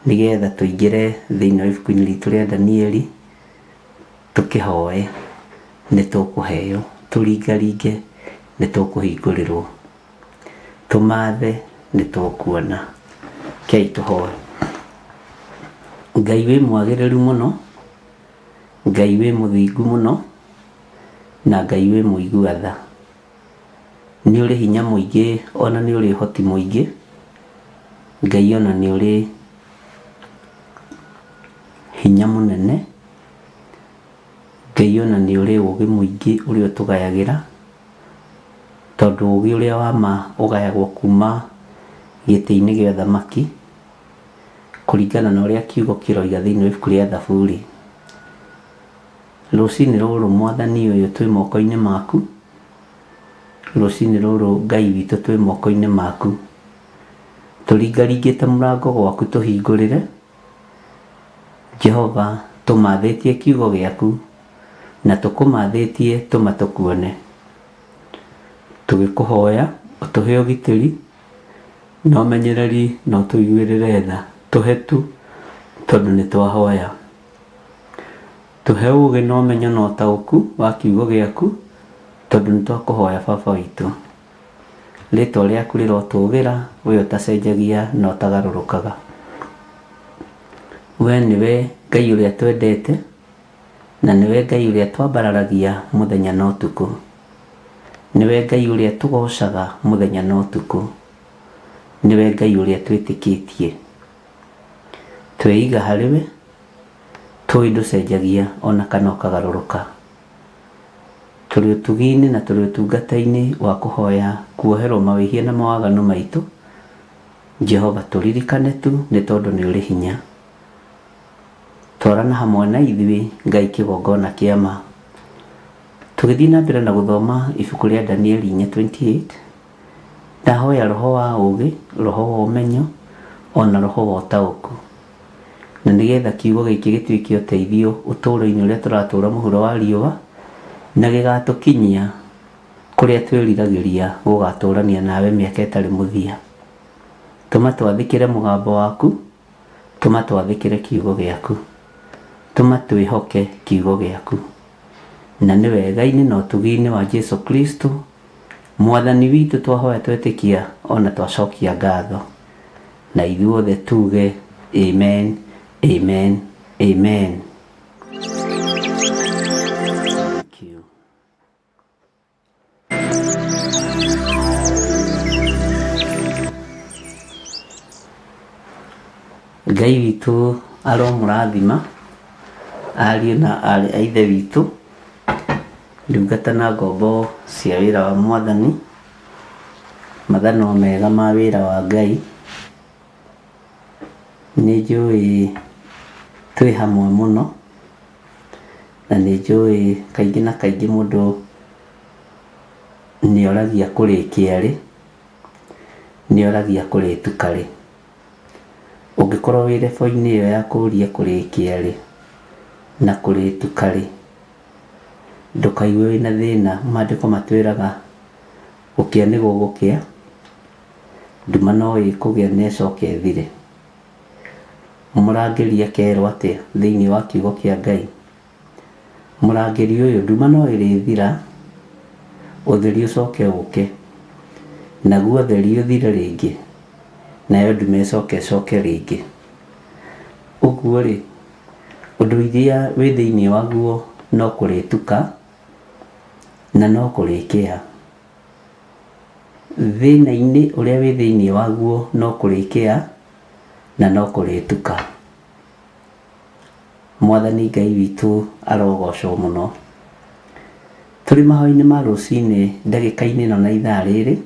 nĩgetha tũingĩre thĩinĩ wa ibuku-inĩ ritũ rĩa Danieli tũkĩhoe nĩ tũkũheo, tũringaringe nĩ tũkũhingũrĩrwo, tũmathe nĩ tũkuona. Rekei tũhoe. Ngai wĩ mwagĩrĩru mũno, Ngai wĩ mũthingu mũno, na Ngai wĩ mũigua tha. Nĩ ũrĩ hinya mũingĩ ona nĩ ũrĩ ũhoti mũingĩ, Ngai ona nĩ ũrĩ hinya mũnene, Ngai ona nĩ ũrĩ ũgĩ mũingĩ ũrĩa ũtũgayagĩra, tondũ ũgĩ ũrĩa wa ma ũgayagwo kuma gĩtĩ-inĩ gĩa ũthamaki, kũringana na ũrĩa kiugo kĩroiga thĩinĩ wa ibuku rĩa Thaburi. Rũcinĩ rũrũ Mwathani ũyũ twĩ moko-inĩ maku, rũcinĩ rũrũ Ngai witũ twĩ moko-inĩ maku. Tũringaringĩte mũrango gwaku tũhingũrĩre, Jehova tũmathĩtie kiugo gĩaku na tũkũmathĩtie tũma tũkuone. Tũgĩkũhoya ũtũhe ũgitĩri na ũmenyereri na ũtũiguĩrĩre tha, tũhe tu tondũ nĩ twahoya. Tũhe ũgĩ na ũmenyo na ũtaũku wa kiugo gĩaku tondũ nĩ twakũhoya Baba witũ. Rĩtwa rĩaku rĩrotũgĩra, we ũtacenjagia na ũtagarũrũkaga. We nĩwe Ngai ũrĩa twendete na nĩwe Ngai ũrĩa twambararagia mũthenya na ũtukũ. Nĩwe Ngai ũrĩa tũgocaga mũthenya na ũtukũ. Nĩwe Ngai ũrĩa twĩtĩkĩtie. Tweiga harĩ we, tũĩ ndũcenjagia ona kana ũkagarũrũka. Tũrĩ ũtugi-inĩ na tũrĩ ũtungata-inĩ wa kũhoya kuoherwo mawĩhia na mawaganu maitũ, Jehova tũririkane tu nĩ tondũ nĩ ũrĩ hinya. Twarana hamwe na ithuĩ Ngai kĩgongona kĩa ma. Tũgĩthiĩ na mbere na gũthoma ibuku rĩa Danieli 4:28, ndahoya roho wa ũgĩ, roho wa ũmenyo, ona roho wa ũtaũku. Na nĩgetha kiugo gĩkĩ gĩtuĩke ũteithio ũtũũro-inĩ ũrĩa tũratũra mũhuro wa riũa, na gĩgatũkinyia kũrĩa twĩriragĩria gũgatũrania nawe mĩaka ĩtarĩ mũthia. Tũma twathĩkĩre mũgambo waku, tũma twathĩkĩre kiugo gĩaku, tũma twĩhoke kiugo gĩaku. Na nĩ wega-inĩ na ũtugi-inĩ wa Jesu Kristo Mwathani witũ twahoya twetĩkia ona twacokia ngatho. Na ithuothe tuge amen, amen, amen. Thank you. Ngai witũ aromũrathima ariũ na aarĩ a Ithe witũ, ndungata na ngombo cia wĩra wa Mwathani, mathanwa mega ma wĩra wa Ngai. Nĩ njũĩ twĩ hamwe mũno, na nĩ njũĩ kaingĩ na kaingĩ mũndũ nĩ oragia kũrĩkia rĩ, nĩ oragia kũrĩtuka rĩ. Ũngĩkorwo wĩ level-inĩ ĩyo ya kũria kũrĩkia rĩ, na kũrĩtuka rĩ, ndũkaigue wĩna thĩna. Maandĩko matwĩraga gũkĩa nĩ gũgũkĩa, nduma no ĩkũgĩa na ĩcoke ĩthire. Mũrangĩri akerwo atĩa thĩinĩ wa kiugo kĩa Ngai? Mũrangĩri ũyũ, nduma no ĩrĩthira, ũtheri ũcoke ũke, naguo ũtheri ũthire rĩngĩ, nayo nduma ĩcoke ĩcoke rĩngĩ. Ũguo rĩ, ũndũ iria wĩ thĩinĩ waguo no kũrĩtuka, Na no kũrĩkĩa. Thĩna-inĩ ũrĩa wĩ thĩinĩ waguo no kũrĩkĩa na no kũrĩtuka. Mwathani Ngai witũ arogocwo mũno. Tũrĩ mahoya-inĩ ma rũcinĩ ndagĩka-inĩ ĩno na ithaa rĩrĩ,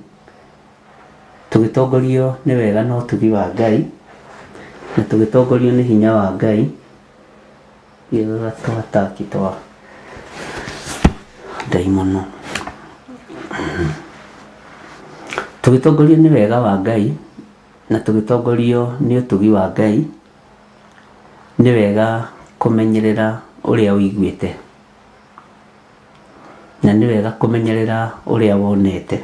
tũgĩtongorio nĩ wega na ũtugi wa Ngai, na tũgĩtongorio nĩ hinya wa Ngai, twataki twa ndaimono. Tũgĩtongorio nĩ wega wa Ngai, na tũgĩtongorio nĩ ũtugi wa Ngai, nĩ wega kũmenyerera ũrĩa ũiguĩte, na nĩ wega kũmenyerera ũrĩa wonete.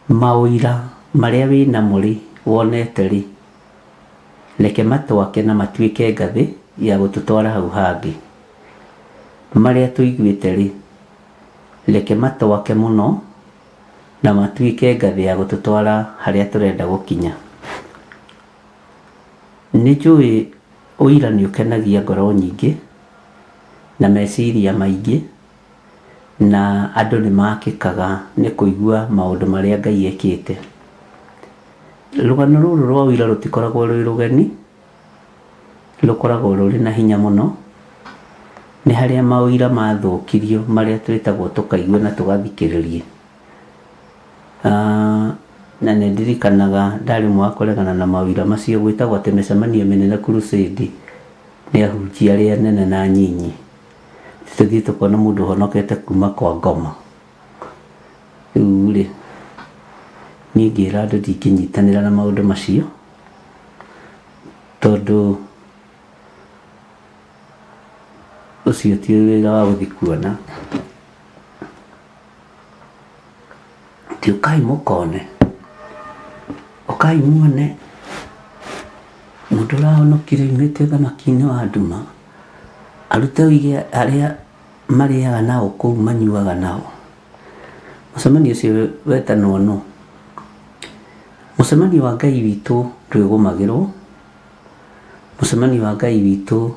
Maũira marĩa wĩnamo rĩ, wonete rĩ, reke matwake na matuĩke ngathĩ ya gũtũtwara hau hangĩ. Marĩa tũiguĩte rĩ, reke matwake mũno na matuĩke ngathĩ ya gũtũtwara harĩa tũrenda gũkinya. Nĩ njũĩ ũira nĩ ũkenagia ngoro nyingĩ na meciria maingĩ, na andũ nĩ makĩkaga nĩ kũigua maũndũ marĩa Ngai ekĩte. Rũgano rũrũ rwa ũira rũtikoragwo rwĩ rũgeni, rũkoragwo rũrĩ na hinya mũno. Nĩ harĩa maũira mathũkirio marĩa twĩtagwo tũkaigue na tũgathikĩrĩria. Na nĩ ndirikanaga ndarĩ ũmwe wa kũregana na maũira macio, gwĩtagwo atĩ mĩcemanio mĩnene crusade nĩ ahunjia arĩa anene na anyinyi. Tũthiĩ tũkona mũndũ ũhonokete kuma kwa ngoma. Rĩu rĩ, niĩ ngĩra andũ ndingĩnyitanĩra na maũndũ macio, tondũ ũcio ti wĩra wa gũthiĩ kuona. Ti ũkai mũkone, ũkai muone mũndũ ũrahonokire aumĩte ũthamaki-inĩ wa nduma, arute ũige arĩa marĩaga nao kũu manyuaga nao. Mũcemanio ũcio wetanwo nũ? Mũcemanio wa Ngai witũ ndwĩgũmagĩrwo, mũcemanio wa Ngai witũ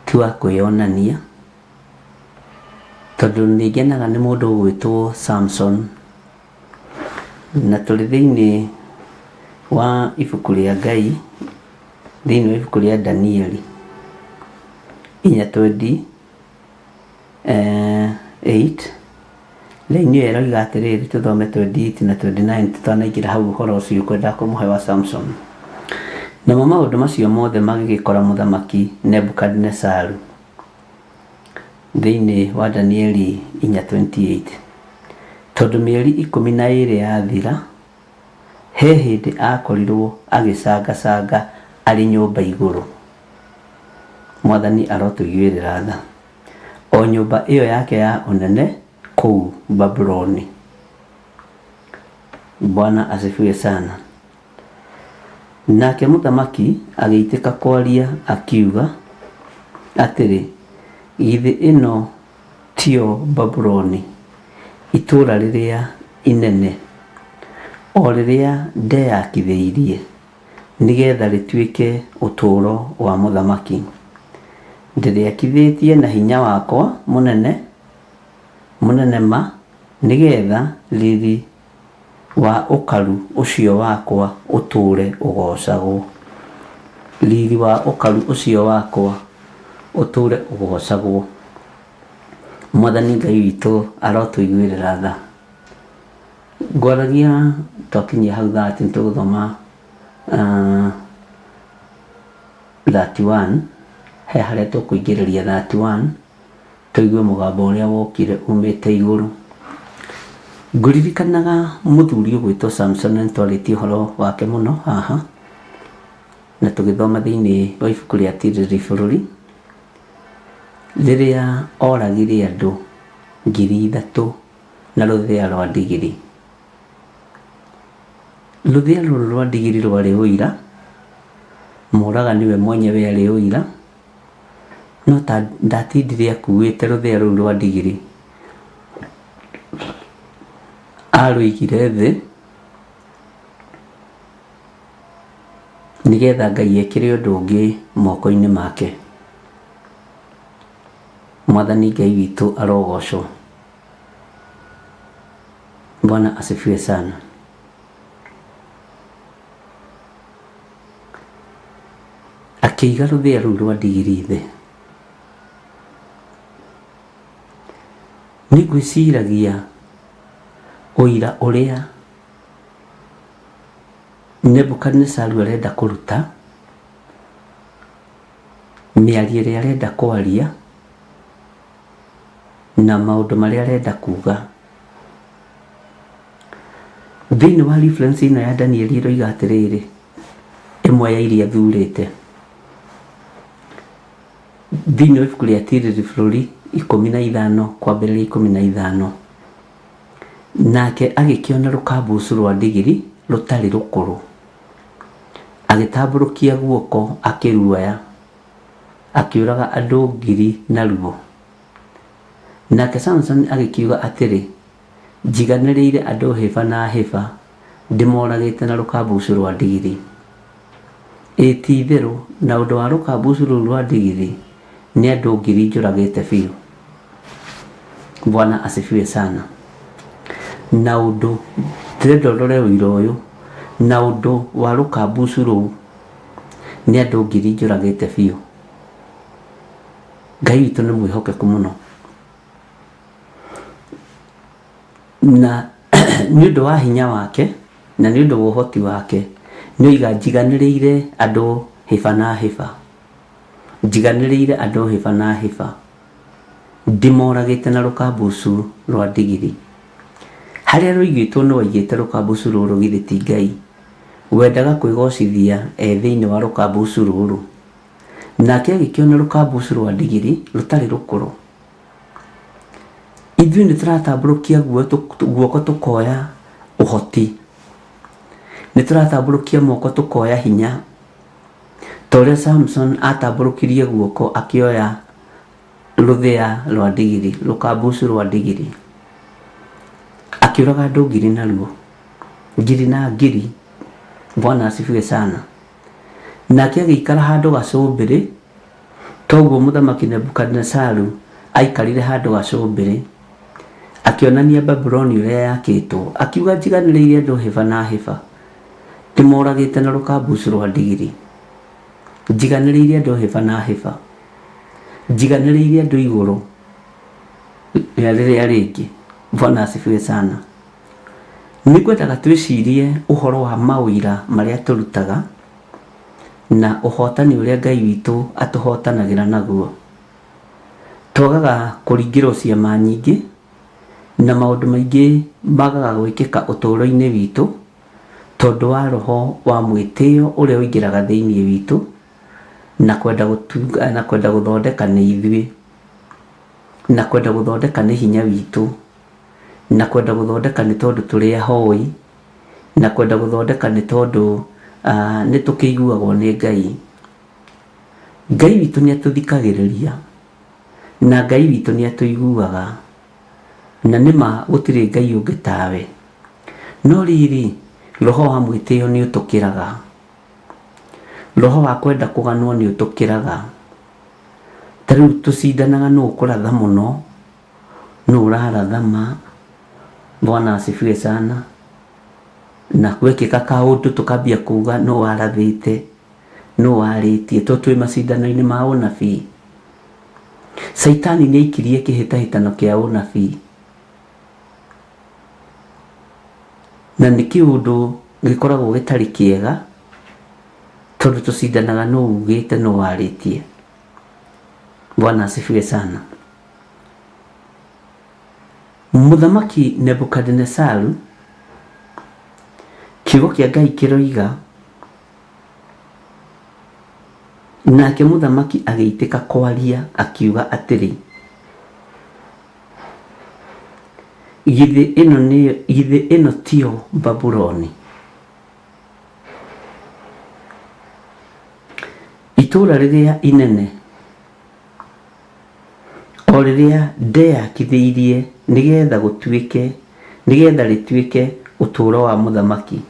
ti wa kwĩyonania, tondũ nĩ ngenaga nĩ mũndũ ũgwĩtwo Samson, na tũrĩ thĩinĩ wa ibuku rĩa Ngai, thĩinĩ wa ibuku rĩa Danieli, 4:28, raini ĩyo ĩroiga atĩrĩrĩ, tũthome 28 na 29 tũtanaingĩra hau ũhoro ũcio ngwendaga kũmũhe wa Samson. Namo maũndũ macio mothe magĩgĩkora mũthamaki Nebukadinezaru thĩinĩ wa Danieli 4:28, tondũ mĩeri 12 yathira, he hĩndĩ akorirwo agĩcangacanga arĩ nyũmba igũrũ. Mwathani arotũiguĩrĩra tha. O nyũmba ĩyo yake ya ũnene kũu Babuloni. Bwana asifiwe sana. Nake mũthamaki agĩitĩka kwaria akiuga atĩrĩ, githĩ ĩno tiyo Babuloni, itũũra rĩrĩa inene, o rĩrĩa ndeyakithĩirie nĩgetha rĩtuĩke ũtũũro wa mũthamaki? Ndĩrĩakithĩtie na hinya wakwa mũnene, mũnene ma, nĩgetha riri wa ũkaru ũcio wakwa ũtũũre ũgoocagwo. Riri wa ũkaru ũcio wakwa ũtũũre ũgoocagwo. Mwathani Ngai witũ arotũiguĩrĩra tha. Ngwaragia twakinyia hau 30 nĩtũgũthoma 31, he harĩa tũkũingĩrĩria 31 tũigue mũgambo ũrĩa wokire umĩte igũrũ. Ngũririkanaga mũthuri ũgwĩtwo Samson, na nĩtwarĩtie ũhoro wake mũno haha, na tũgĩthoma thĩinĩ wa ibuku rĩa Tirĩrĩri Bũrũri, rĩrĩa oragire andũ 3,000 na rũthĩa rwa ndigiri. Rũthĩa rũrũ rwa ndigiri rwarĩ ũira, mũragani we mwenyewe arĩ ũira, no ta ndatindire akuĩte rũthĩa rũu rwa ndigiri. Arũigire thĩ nĩgetha Ngai ekĩre ũndũ ũngĩ moko-inĩ make. Mwathani Ngai witũ arogocwo. Bwana asifiwe sana. Akĩiga rũthĩa rũu rwa ndigiri thĩ. Nĩ ngwĩciragia ũira ũrĩa Nebukadinezaru arenda kũruta, mĩario ĩrĩa arenda kwaria, na maũndũ marĩa arenda kuga. Thĩinĩ wa reference ĩno ya Danieli ĩroiga atĩrĩrĩ, ĩmwe ya iria thurĩte, thĩinĩ wa ibuku rĩa Tirĩrĩ Bũrũri 15 kwambĩrĩria 15, nake agĩkĩona rũkambucu rwa ndigiri rũtarĩ rũkũrũ, agĩtambũrũkia guoko akĩruoya, akĩũraga andũ ngiri naruo. Nake Samsoni agĩkiuga atĩrĩ, Njiganĩrĩire andũ hĩba na hĩba, ndĩmoragĩte na rũkambucu rwa ndigiri. Ĩĩ ti-itherũ, na ũndũ wa rũkambucu rũu rwa ndigiri, nĩ andũ ngiri njũragĩte biũ. Bwana asifiwe sana. Na ũndũ, ndĩrenda ũrore ũira ũyũ, na ũndũ wa rũkambucu rũu, nĩ andũ ngiri njũragĩte biũ. Ngai witũ nĩ mwĩhokeku mũno. Na nĩ ũndũ wa hinya wake na nĩ ũndũ wa ũhoti wake, nĩ oiga njiganĩrĩire andũ hĩba na hĩba, njiganĩrĩire andũ hĩba na hĩba, ndĩmoragĩte na rũkambucu rwa ndigiri. Harĩa rũigĩtwo nĩ waigĩte rũkambucu rũrũ githĩ ti Ngai wendaga kwĩgocithia e thĩinĩ wa rũkambucu rũrũ. Nake agĩkĩona rũkambucu rwa ndigiri rũtarĩ rũkũrũ. Ithuĩ nĩ tũratambũrũkia guoko tũkoya ũhoti, nĩ tũratambũrũkia moko tũkoya hinya, ta ũrĩa Samson atambũrũkirie guoko akĩoya rũthĩa rwa ndigiri, rũkambucu rwa ndigiri, akĩũraga andũ ngiri naruo, ngiri na ngiri. Bwana asifiwe sana. Nake agĩikara handũ gacũmbĩrĩ Toguo Mũthamaki Nebukadinezaru aikarire handũ gacũmbĩrĩ, akĩonania Babuloni ũrĩa yakĩtwo, akiuga njiganĩrĩire andũ hĩba na hĩba, ndĩmoragĩte na rũkambucu rwa ndigiri. Njiganĩrĩire andũ hĩba na hĩba, njiganĩrĩire andũ igũrũ rĩa rĩrĩa rĩngĩ. Bwana asifiwe sana. Nĩ ngwendaga twĩcirie ũhoro wa maũira marĩa tũrutaga na ũhotani ũrĩa Ngai witũ atũhotanagĩra naguo. Twagaga kũringĩrwo ciama nyingĩ na maũndũ maingĩ magaga gwĩkĩka ũtũũro-inĩ witũ tondũ wa roho wa mwĩtĩo ũrĩa ũingĩraga thĩinĩ witũ na kwenda gũtunga, na kwenda gũthondeka nĩ ithuĩ, na kwenda gũthondeka nĩ hinya witũ, na kwenda gũthondeka nĩ tondũ tũrĩ ahoi, na kwenda gũthondeka nĩ tondũ nĩ tũkĩiguagwo nĩ Ngai. Ngai witũ nĩ atũthikagĩrĩria na Ngai witũ nĩ atũiguaga, na nĩ ma gũtirĩ Ngai ũngĩ tawe. No rĩrĩ, roho wa mwĩtĩo nĩ ũtũkĩraga, roho wa kwenda kũganwo nĩ ũtũkĩraga. Ta rĩu tũcindanaga nũ ũkũratha mũno, nũ ũraratha ma. Bwana asifiwe sana. Na gwekĩka kaũndũ tũkambia kuga nũ warathĩte, nũ warĩtie, tondũ twĩ macindano-inĩ ma ũnabii. Caitani nĩ aikirie kĩhĩtahĩtano kĩa ũnabii. Na nĩ kĩũndũ gĩkoragwo gĩtarĩ kĩega, tondũ tũcindanaga nũ ugĩte, nũ warĩtie. Bwana asifiwe sana. Mũthamaki Nebukadinezaru, kiugo kĩa Ngai kĩroiga, nake mũthamaki agĩitĩka kwaria akiuga atĩrĩ, githĩ ĩno nĩyo, githĩ ĩno tiyo Babuloni? Itũũra rĩrĩa inene O rĩrĩa ndeyakithĩirie nĩgeetha gũtuĩke, nĩgeetha rĩtuĩke ũtũũro wa mũthamaki.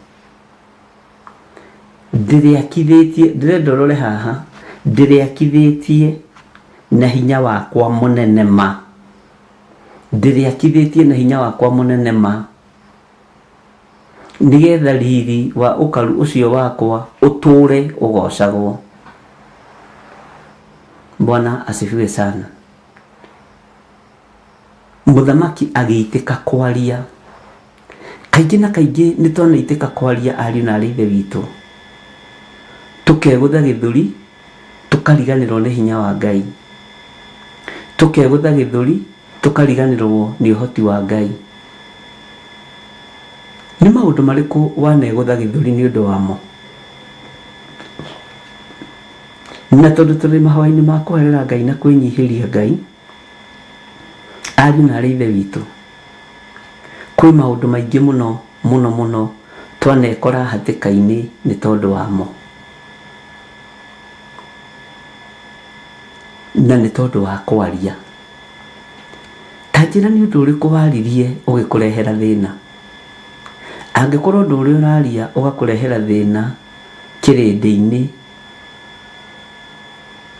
Ndĩrĩakithĩtie, ndĩrenda ũrore haha, ndĩrĩakithĩtie Na hinya wakwa mũnene ma, ndĩrĩakithĩtie na hinya wakwa mũnene ma, nĩgetha riri wa ũkaru ũcio wakwa ũtũũre ũgoocagwo. Bwana asifiwe sana. Mũthamaki agĩitĩka kwaria. Kaingĩ na kaingĩ nĩ twanaitĩka kwaria ariũ na arĩ ithe witũ, tũkegũtha gĩthũri, tũkariganĩrwo nĩ hinya wa Ngai, tũkegũtha gĩthũri, tũkariganĩrwo nĩ ũhoti wa Ngai. Nĩ maũndũ marĩkũ wanegũtha gĩthũri nĩ ũndũ wamo? Na tondũ tũrĩ mahoya-inĩ ma kũherera Ngai na kwĩnyihĩria Ngai, ariũ na arĩ ithe witũ, kwĩ maũndũ maingĩ mũno mũno mũno twanekora hatĩka-inĩ nĩ tondũ wamo, na nĩ tondũ wa kwaria. Ta njĩra nĩ ũndũ ũrĩkũ waririe ũgĩkũrehera thĩna? Angĩkorwo ũndũ ũrĩa ũraria ũgakũrehera thĩna kĩrĩndĩ-inĩ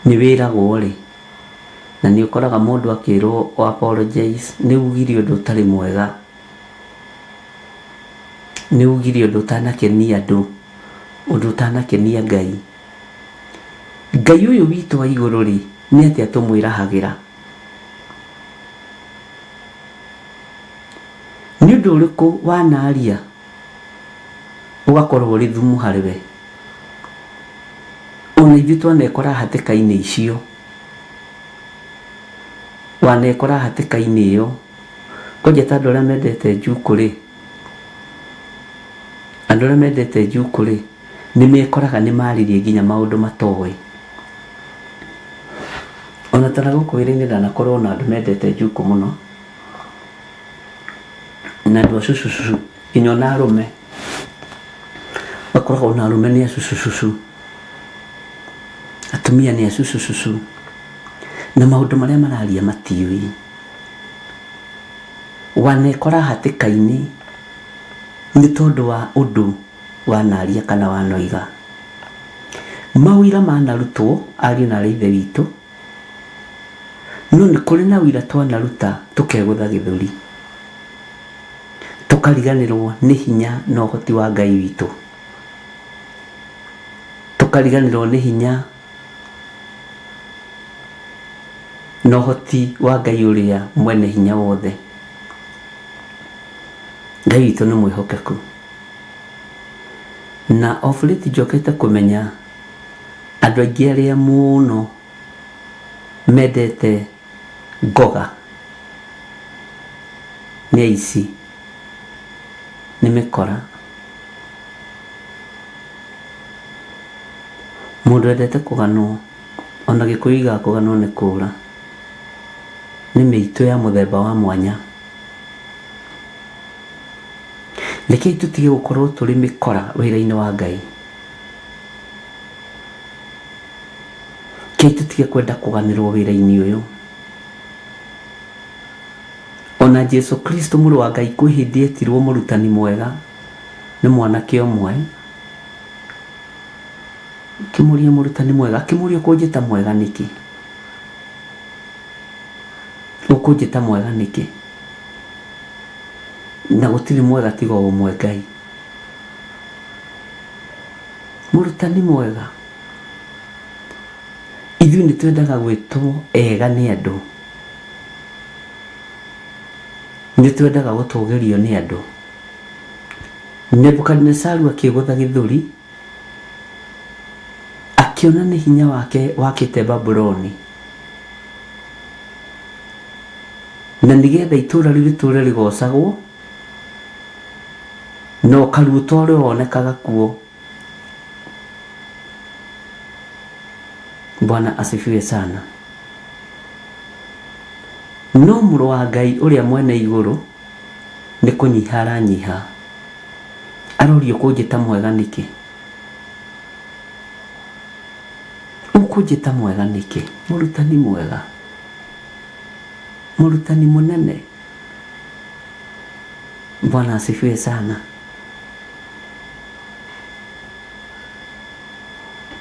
nĩ wĩragwo rĩ, na nĩ ũkoraga mũndũ akĩrwo o apologize, nĩ ugire ũndũ ũtarĩ mwega, nĩ ugire ũndũ ũtanakenia andũ, ũndũ ũtanakenia Ngai. Ngai ũyũ witũ wa igũrũ rĩ, nĩ atĩa tũmwĩrahagĩra? Nĩ ũndũ ũrĩkũ wanaria ũgakorwo ũrĩ thumu harĩ we? Ona ithuĩ twanekora hatĩka-inĩ icio, wanekora hatĩka-inĩ ĩyo, kwanja ta andũ arĩa mendete njukũ rĩ, andũ arĩa mendete njukũ rĩ, nĩ mekoraga nĩ maririe nginya maũndũ matoĩ. Ona ta nagũkũ wĩra-inĩ ndanakorwo na andũ mendete njukũ mũno, na andũ a cucucucu, nginya ona arũme, ũgakoraga ona arũme nĩ a cucucucu, atumia nĩ a cucucucu, na maũndũ marĩa mararia matiũĩ. Wanekora hatĩka-inĩ nĩ tondũ wa ũndũ wanaria kana wanoiga. Mawĩra manarutwo ariũ na arĩ ithe witũ, no nĩ kũrĩ na wĩra twanaruta tũkegũtha gĩthũri, tũkariganĩrwo nĩ hinya na ũhoti wa Ngai witũ, tũkariganĩrwo nĩ hinya na ũhoti wa Ngai ũrĩa mwene hinya wothe. Ngai witũ nĩ mwĩhokeku. Na of late njokete kũmenya andũ aingĩ arĩa mũno mendete ngoga nĩ aici, nĩ mĩkora. Mũndũ wendete kũganwo, ona Gĩkũyũ yugaga kũganwo nĩ kũũra, nĩ mĩitũ ya mũthemba wa mwanya. Rekei tũtige gũkorwo tũrĩ mĩkora wĩra-inĩ wa Ngai. Rekei tũtige kwenda kũganĩrwo wĩra-inĩ ũyũ. Ona Jesu Kristo mũrũ wa Ngai kwĩ hĩndĩ etirwo mũrutani mwega nĩ mwanake ũmwe. Akĩmũria mũrutani mwega, akĩmũria ũkũnjĩta mwega nĩkĩ? Ũkũnjĩta mwega nĩkĩ? Na gũtirĩ mwega tiga o ũmwe Ngai. Mũrutani mwega. Ithuĩ nĩ twendaga gwĩtwo ega nĩ andũ. Nĩ twendaga gũtũgĩrio nĩ andũ. Nebukadinesaru akĩgũtha gĩthũri, akĩona nĩ hinya wake wakĩte Babuloni, na nĩgetha itũũra rĩu rĩtũũre rĩgocagwo, na ũkaru ũtũũre wonekaga kuo. Bwana asifiwe sana. No mũrũ wa Ngai ũrĩa mwene igũrũ nĩ kũnyiha aranyiha. Aroria ũkũnjĩta mwega nĩkĩ? Ũkũnjĩta mwega nĩkĩ? Mũrutani mwega, mũrutani mũnene. Bwana asifiwe sana.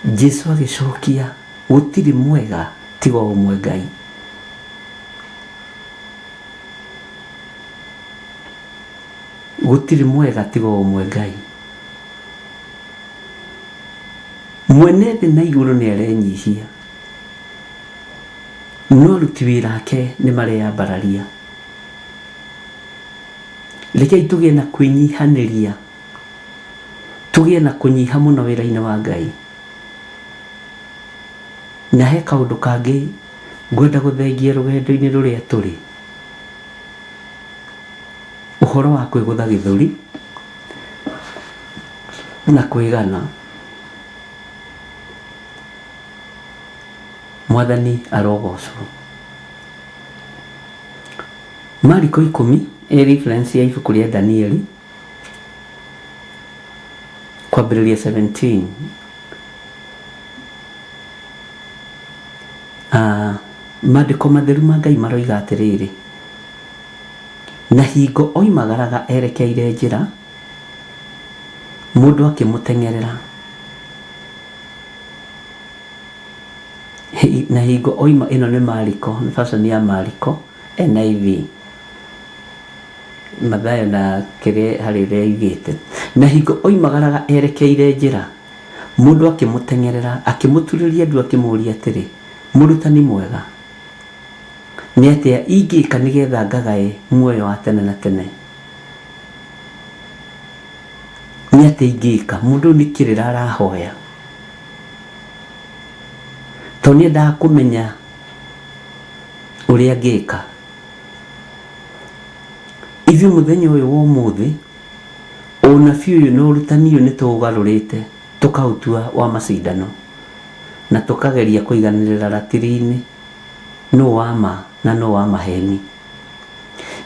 Jesu agĩcokia, gũtirĩ mwega tiga o ũmwe Ngai. Gũtirĩ mwega tiga o ũmwe Ngai. Mwene thĩ na igũrũ nĩ arenyihia, no aruti wĩra ake nĩ mareyambararia. Rekei tũgĩe na kwĩnyihanĩria, tũgĩe na kũnyiha mũno wĩra-inĩ wa Ngai. Na he kaũndũ kangĩ ngwenda gũthengia rũgendo-inĩ rũrĩa tũrĩ, ũhoro wa kwĩgũtha gĩthũri na kwĩgana. Mwathani arogocwo. Mariko ikũmi ĩ reference ya ibuku rĩa Danieli kwambĩrĩria 17. Ah, maandĩko matheru ma Ngai maroiga atĩrĩrĩ, na hingo oimagaraga erekeire njĩra, mũndũ akĩmũteng'erera. Na hingo oima, ĩno nĩ Mariko, nĩ version ya Mariko, NIV. Mathayo na kĩrĩa harĩ ũrĩa oigĩte. Na hingo oimagaraga erekeire njĩra, mũndũ akĩmũteng'erera, akĩmũturĩria ndu akĩmũũria atĩrĩ, Mũrutani mwega, nĩ atĩa ingĩka nĩgetha ngagae muoyo wa tene na tene? Nĩ atĩa ingĩka? Mũndũ ũyũ nĩ kĩrĩra arahoya. Tondũ nĩ endaga kũmenya ũrĩa angĩka. Ithuĩ mũthenya ũyũ wa ũmũthĩ, ũnabii ũyũ na ũrutani ũyũ nĩ tũũgarũrĩte tũkaũtua wa macindano na tũkageria kũiganĩrĩra ratiri-inĩ nũ wa ma na nũ wa maheni.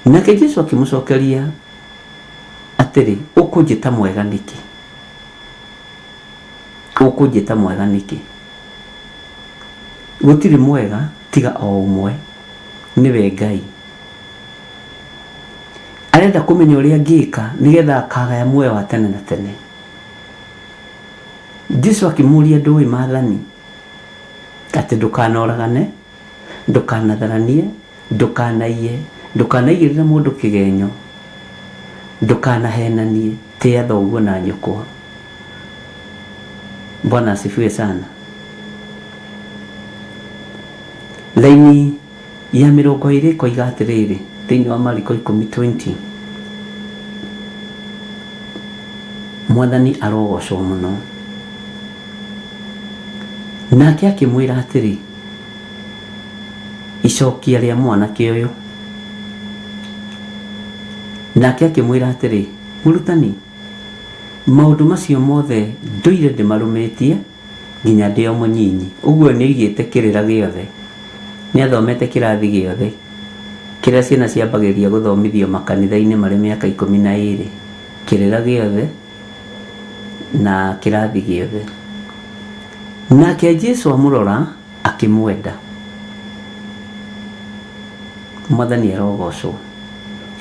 Nake Jesu akĩmũcokeria atĩrĩ, ũkũnjĩta mwega nĩkĩ? Ũkũnjĩta mwega nĩkĩ? Gũtirĩ mwega tiga o ũmwe, nĩwe Ngai. Arenda kũmenya ũrĩa angĩka nĩgetha akagaya muoyo wa tene na tene. Jesu akĩmũria ndũĩ maathani? Atĩ ndũkanoragane, ndũkanatharanie, ndũkanaiye, ndũkanaigĩrĩre mũndũ kĩgenyo, ndũkanahenanie, tĩa thoguo na nyũkwa. Bwana asifiwe sana. Laini ya mĩrongo ĩrĩ ĩkoiga atĩrĩrĩ thĩinĩ wa Mariko 10:20 Mwathani arogocwo mũno. Nake akĩmwĩra atĩrĩ, icokia rĩa mwanake ũyũ. Nake akĩmwĩra atĩrĩ, mũrutani, maũndũ macio mothe ndũire ndĩmarũmĩtie nginya ndĩ o mũnyinyi. Ũguo nĩ oigĩte kĩrĩra gĩothe, nĩ athomete kĩrathi gĩothe kĩrĩa ciana ciambagĩrĩria gũthomithio makanitha-inĩ marĩ mĩaka 12, kĩrĩra gĩothe na kĩrathi gĩothe. Nake Jesu amũrora akĩmwenda. Mwathani arogocwo.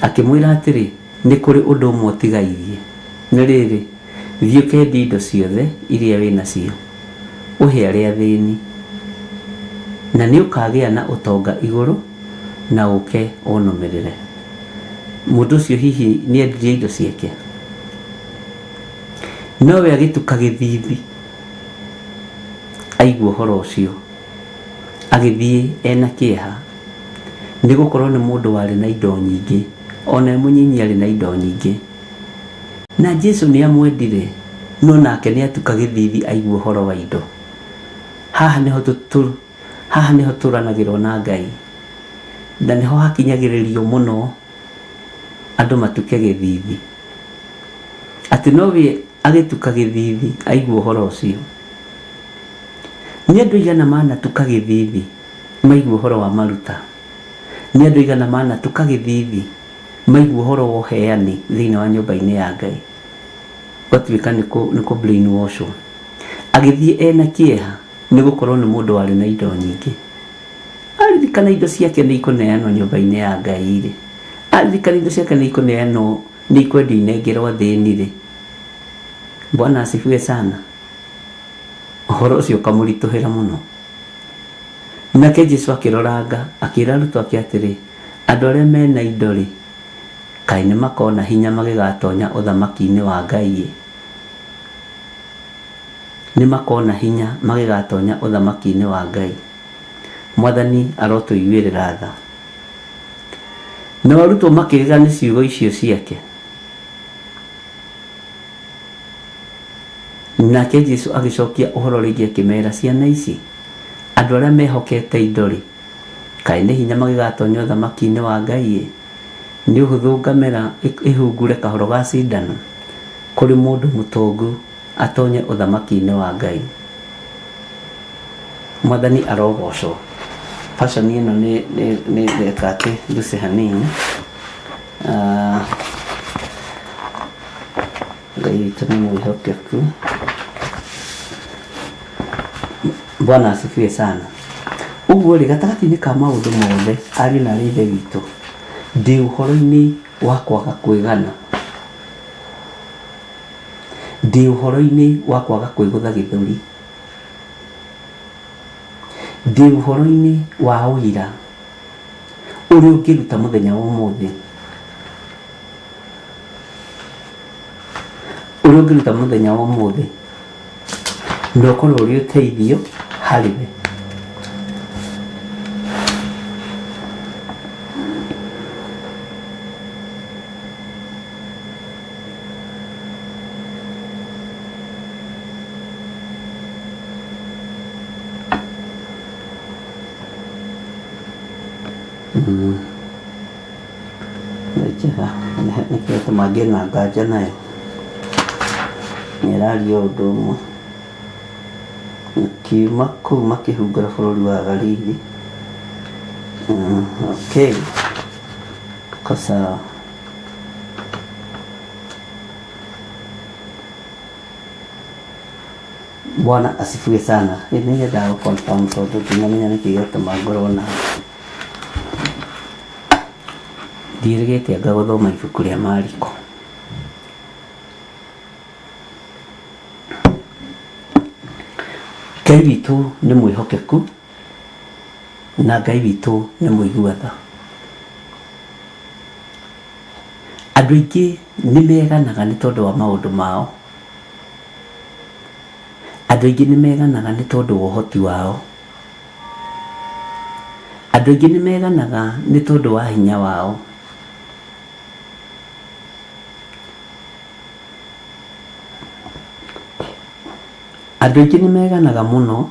Akĩmwĩra atĩrĩ, nĩ kũrĩ ũndũ ũmwe ũtigairie. Nĩ rĩrĩ, thiĩ ũkendie indo ciothe iria wĩ nacio, ũhe arĩa athĩni, na nĩ ũkagĩa na ũtonga igũrũ, na ũke ũnũmĩrĩre. Mũndũ ũcio hihi nĩ endirie indo ciake? Nowe agĩtuka gĩthithi aigua ũhoro ũcio, agĩthiĩ ena kĩeha, nĩ gũkorwo nĩ mũndũ warĩ na indo nyingĩ, ona e mũnyinyi arĩ na indo nyingĩ. Na Jesu nĩ amwendire, no nake nĩ atuka gĩthithi aigua ũhoro wa indo. Haha nĩho haha nĩho tũranagĩrwo na Ngai, na nĩho hakinyagĩrĩrio mũno andũ matuke gĩthithi. Atĩ nowe agĩtuka gĩthithi aigua ũhoro ũcio. Nĩ andũ aigana manatuka gĩthithi maigua ũhoro wa maruta? Nĩ andũ aigana manatuka gĩthithi maigua ũhoro wa ũheani thĩinĩ wa nyũmba-inĩ ya Ngai? Gwatuĩka nĩ kũ brainwash wo. Agĩthiĩ ena kĩeha nĩ gũkorwo nĩ mũndũ warĩ na indo nyingĩ. Aririkana indo ciake nĩ ikũneanwo nyũmba-inĩ ya Ngai rĩ, aririkana indo ciake nĩ ikũneanwo, nĩ ikwendio inengerwo athĩni rĩ, Bwana asifiwe sana. Ũhoro ũcio ũkamũritũhĩra mũno. Nake Jesu akĩroranga, akĩĩra arutwo ake atĩrĩ, Andũ arĩa me na indo-rĩ, kaĩ nĩmakona hinya magĩgatonya ũthamaki-inĩ wa Ngai-ĩ! Nĩmakona hinya magĩgatonya ũthamaki-inĩ wa Ngai. Mwathani arotũiguĩrĩra tha. Nao arutwo makĩgega nĩ ciugo icio ciake. Nake Jesu agĩcokia ũhoro rĩngĩ akĩmera, Ciana ici, andũ arĩa mehokete indo-rĩ, kaĩ nĩ hinya magĩgatonya ũthamaki-inĩ wa Ngai-ĩ! Nĩ ũhũthũ ngamĩra ĩhungure kahoro ga cindano, kũrĩ mũndũ mũtongu atonye ũthamaki-inĩ wa Ngai. Mwathani arogocwo. Version ĩno nĩ nĩ nĩ ndeka atĩ ngũce hanini. Ah, Ngai witũ nĩ mwĩhokeku. Bwana asifiwe sana. Ũguo rĩ gatagatĩ-inĩ ka maũndũ mothe ariũ na arĩ ithe witũ ndĩ ũhoro-inĩ wa kwaga kwĩgana ndĩ ũhoro-inĩ wa kwaga kwĩgũtha gĩthũri ndĩ ũhoro-inĩ wa ũira ũrĩa ũngĩruta mũthenya wa ũmũthĩ ũrĩa ũngĩruta mũthenya wa ũmũthĩ na ũkorwo ũrĩ ũteithio harĩ we. Nĩ njega, nĩkĩo gĩatũma ngĩe na nganja nayo, nĩ ĩraria o ũndũ ũmwe. Makiuma kũu makĩhungura bũrũri wa Galili. Okay, iko sawa. Bwana asifiwe sana. Ĩ nĩ nyendaga gũ confirm tondũ ndinamenya nĩkĩ gĩatũma ngorwo na ndiĩrĩgĩte anga gũthoma ibuku rĩa Mariko. Ngai witũ nĩ mwĩhokeku na Ngai witũ nĩ mũigua tha. Andũ aingĩ nĩ meganaga nĩ tondũ wa maũndũ mao. Andũ aingĩ nĩ meganaga nĩ tondũ wa ũhoti wao. Andũ aingĩ nĩ meganaga nĩ tondũ wa hinya wao. Andũ aingĩ nĩ meganaga mũno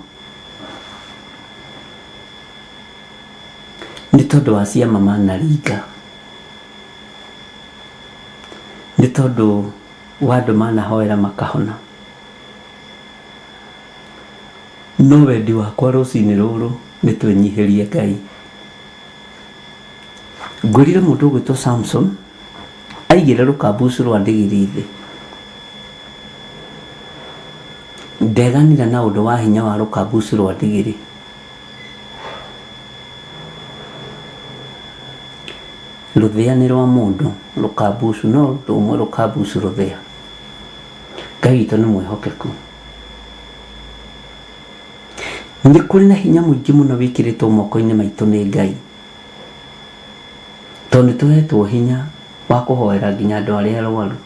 nĩ tondũ wa ciama manaringa, nĩ tondũ wa andũ manahoera makahona. No wendi wakwa rũcinĩ rũrũ nĩ twĩnyihĩrie Ngai. Ngwĩrire mũndũ ũgwĩtwo Samson aigire rũkambucu rwa ndigiri thĩ. Ndeganire na ũndũ wa hinya wa rũkambucu rwa ndigiri. Rũthĩa nĩ rwa mũndũ, rũkambucu no ũndũ ũmwe rũkambucu rũthĩa. Ngai witũ nĩ mwĩhokeku. Nĩ kũrĩ na hinya mũingĩ mũno wĩkĩrĩtwo moko-inĩ maitũ nĩ Ngai. Tondũ nĩ tũhetwo hinya wa kũhoera nginya andũ arĩa arwaru,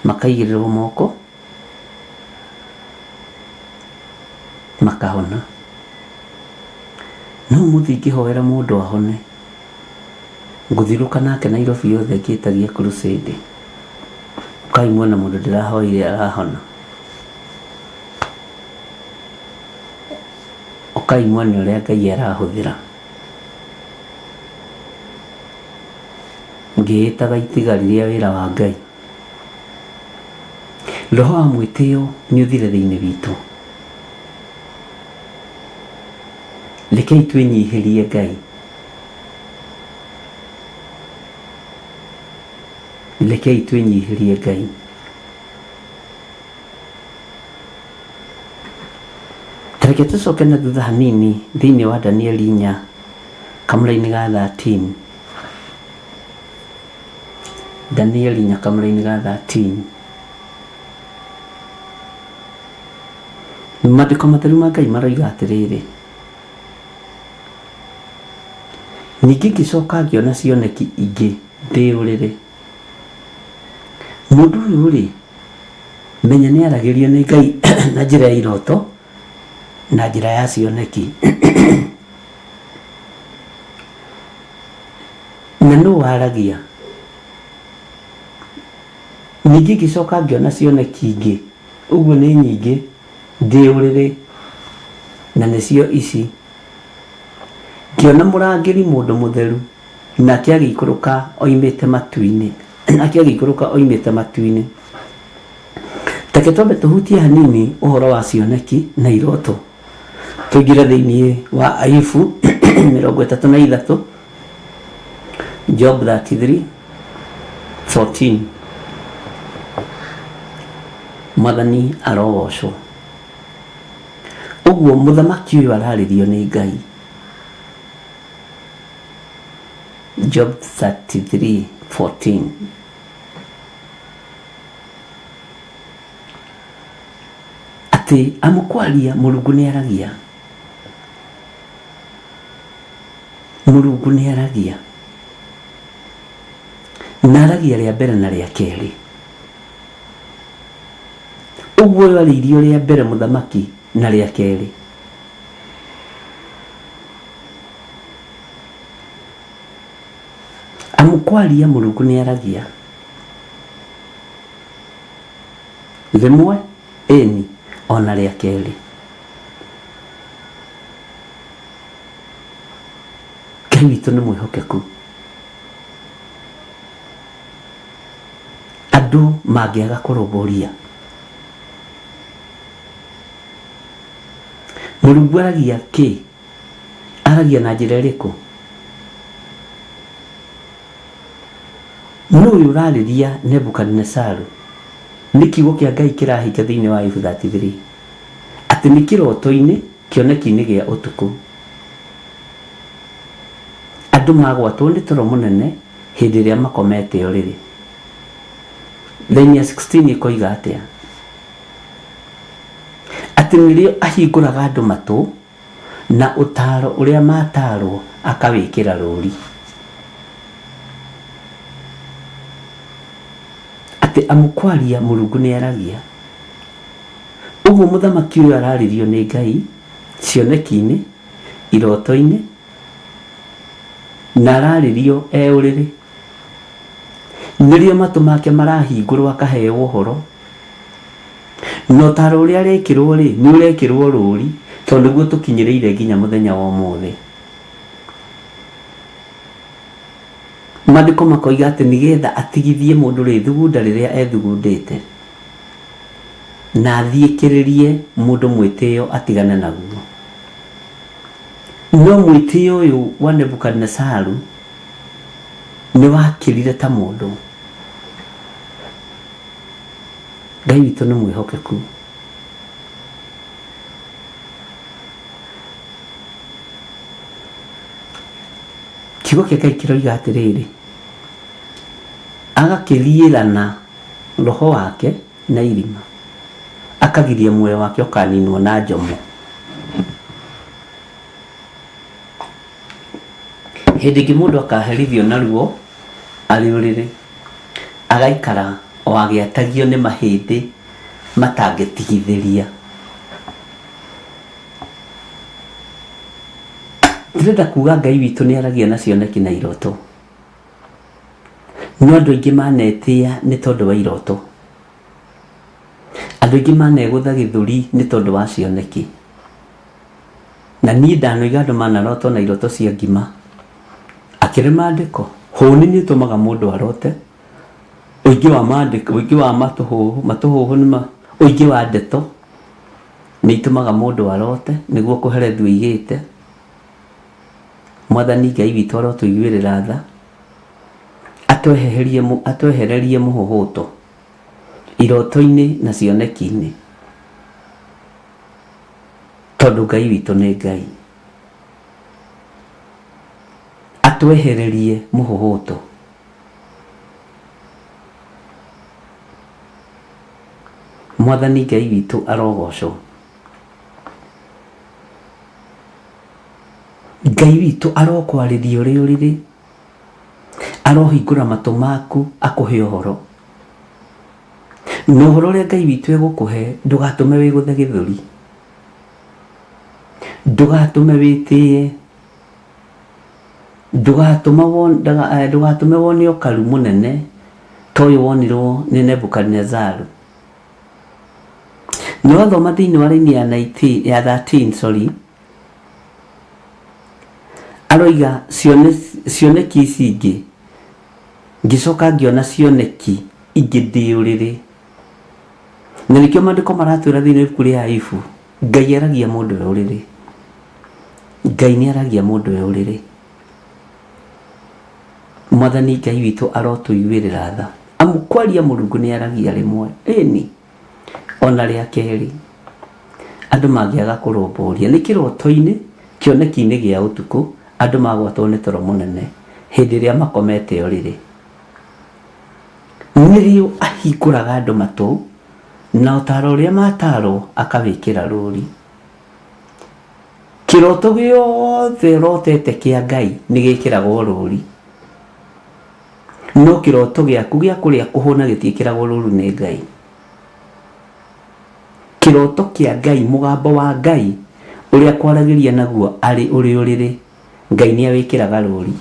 makaigĩrĩrwo moko, makahona. No ũmũthĩ ingĩhoera mũndũ ahone, ngũthiũrũrũka nake Nairobi yothe ngĩtagia crusade. Ũkai muone mũndũ ndĩrahoeire arahona. Ũkai muone ũrĩa Ngai arahũthĩra. Ngĩĩtaga itigari rĩa wĩra wa Ngai. Roho wa mwĩtĩo nĩ ũthire thĩinĩ witũ. Rekei twĩnyihĩrie Ngai. Rekei twĩnyihĩrie Ngai. Ta reke tũcoke na thutha hanini thĩinĩ wa Danieli inya kamũrainĩ ga 13. Danieli inya kamũrainĩ ga 13. Maandĩko matheru ma Ngai maroiga atĩrĩrĩ, Ningĩ ngĩcoka ngĩona cioneki ingĩ ndĩ ũrĩrĩ. Mũndũ ũyũ rĩ, menya nĩ aragĩrio nĩ Ngai na njĩra ya iroto na njĩra ya cioneki. Na nũ waragia? Ningĩ ngĩcoka ngĩona cioneki ingĩ, ũguo nĩ nyingĩ, ndĩ ũrĩrĩ, na nĩcio ici. Ngĩona mũrangĩri mũndũ mũtheru, nake agĩikũrũka oimĩte matu-inĩ, nake agĩikũrũka oimĩte matu-inĩ. Reke twambe tũhutie hanini ũhoro wa cioneki na iroto. Tũingĩre thĩinĩ wa Ayubu 33, Job 33, 14. Mwathani arogocwo. Ũguo mũthamaki ũyũ ararĩrio nĩ Ngai. Job 33, 14. Atĩ amũkwaria Mũrungu nĩ aragia. Mũrungu nĩ aragia. Na aragia rĩa mbere na rĩa kerĩ. Ũguo ũyũ arĩirio rĩa mbere mũthamaki na rĩa kerĩ. Amu kwaria Mũrungu nĩaragia. Rĩmwe, ĩni, o na rĩa kerĩ. Ngai witũ nĩ mwĩhokeku. Andũ mangĩaga kũrũmbũria. Mũrungu aragia kĩ? Aragia na njĩra ĩrĩkũ? Nũ ũyũ ũrarĩria Nebukadinesaru? Nĩ kiugo kĩa Ngai kĩrahinga thĩinĩ wa Ayubu 33 atĩ nĩ kĩroto-inĩ, kĩoneki-inĩ gĩa ũtukũ. Andũ magwatwo nĩ toro mũnene hĩndĩ ĩrĩa makomete ũrĩrĩ. Raini ya 16 ĩkoiga atĩa? Atĩ nĩrĩo ahingũraga andũ matũ na ũtaaro ũrĩa mataarwo akawĩkĩra rũũri. Atĩ amu kwaria Mũrungu nĩaragia. Ũguo mũthamaki ũyũ ararĩrio nĩ Ngai cioneki-inĩ, iroto-inĩ, na ararĩrio e ũrĩrĩ. Nĩrĩo matũ make marahingũrwo akaheo ũhoro. Na ũtaaro ũrĩa arekĩrwo rĩ, nĩ ũrekĩrwo rũri, tondũ nĩguo tũkinyĩrĩire nginya mũthenya wa ũmũthĩ. Maandĩko makoiga atĩ nĩgetha atigithie mũndũ rĩthugunda rĩrĩa ethugundĩte, na athiĩkĩrĩrie mũndũ mwĩtĩo atigane naguo. No mwĩtĩo ũyũ wa Nebukadinesaru nĩ wakĩrire ta mũndũ. Ngai witũ nĩ mwĩhokeku. Kiugo kĩa Ngai kĩroiga atĩrĩrĩ, agakĩriĩrana roho wake na irima, akagiria muoyo wake ũkaninwo na njomo. Hĩndĩ ĩngĩ mũndũ akaherithio na ruo arĩ ũrĩrĩ, agaikara o agĩatagio nĩ mahĩndĩ matangĩtigithĩria. Ndĩrenda kuga Ngai witũ nĩ aragia na cioneki na iroto. No andũ aingĩ manetĩa nĩ tondũ wa iroto. Andũ aingĩ manegũtha gĩthũri nĩ tondũ wa cioneki. Na niĩ ndanoiga andũ manarota ona iroto cia ngima. Akĩrĩ maandĩko, hũni nĩ ĩtũmaga mũndũ arote, ũingĩ wa maandĩko, ũingĩ wa matũhũhũ, matũhũhũ nĩ ma, ũingĩ wa ndeto nĩ itũmaga mũndũ arote, nĩguo kũherethu oigĩte. Mwathani Ngai witũ arotũiguĩrĩra tha, atwehererie atwehererie mũhũhũto iroto-inĩ na cioneki-inĩ, tondũ Ngai witũ nĩ Ngai. Atwehererie mũhũhũto. Mwathani Ngai witũ arogocwo. Ngai witũ arokwarĩria ũrĩ ũrĩrĩ, arohingũra matũ maku akũhe ũhoro. Na ũhoro ũrĩa Ngai witũ egũkũhe ndũgatũme wĩgũthe gĩthũri, ndũgatũme wĩtĩe, ndũgatũme wone ũkaru mũnene ta ũyũ wonirwo nĩ Nebukadinezaru. Nĩ wathoma thĩinĩ wa raini ya 19, ya 13 sorry, aroiga cioneki ici ingĩ, ngĩcoka ngĩona cioneki ingĩ ndĩ ũrĩrĩ. Na nĩkĩo maandĩko maratwĩra thĩinĩ wa ibuku rĩa Ayubu, Ngai aragia mũndũ e ũrĩrĩ. Ngai nĩ aragia mũndũ e ũrĩrĩ. Mwathani Ngai witũ arotũiguĩrĩra tha. Amu kwaria Mũrungu nĩ aragia rĩmwe, ĩni, ona rĩa kerĩ. Andũ mangĩaga kũrũmbũria, nĩ kĩroto-inĩ, kĩoneki-inĩ gĩa ũtukũ, andũ magwatwo nĩ toro mũnene hĩndĩ ĩrĩa makomete ũrĩrĩ. Nĩrĩo ahingũraga andũ matũ, na ũtaaro ũrĩa matarwo akawĩkĩra rũri. Kĩroto gĩothe ũrotete kĩa Ngai nĩ gĩkĩragwo rũri. No kĩroto gĩaku gĩa kũrĩa kũhũna gĩtiĩkĩragwo rũru nĩ Ngai. Kĩroto kĩa Ngai, mũgambo wa Ngai ũrĩa akwaragĩria naguo arĩ ũrĩ ũrĩrĩ, Ngai nĩ awĩkĩraga rũri.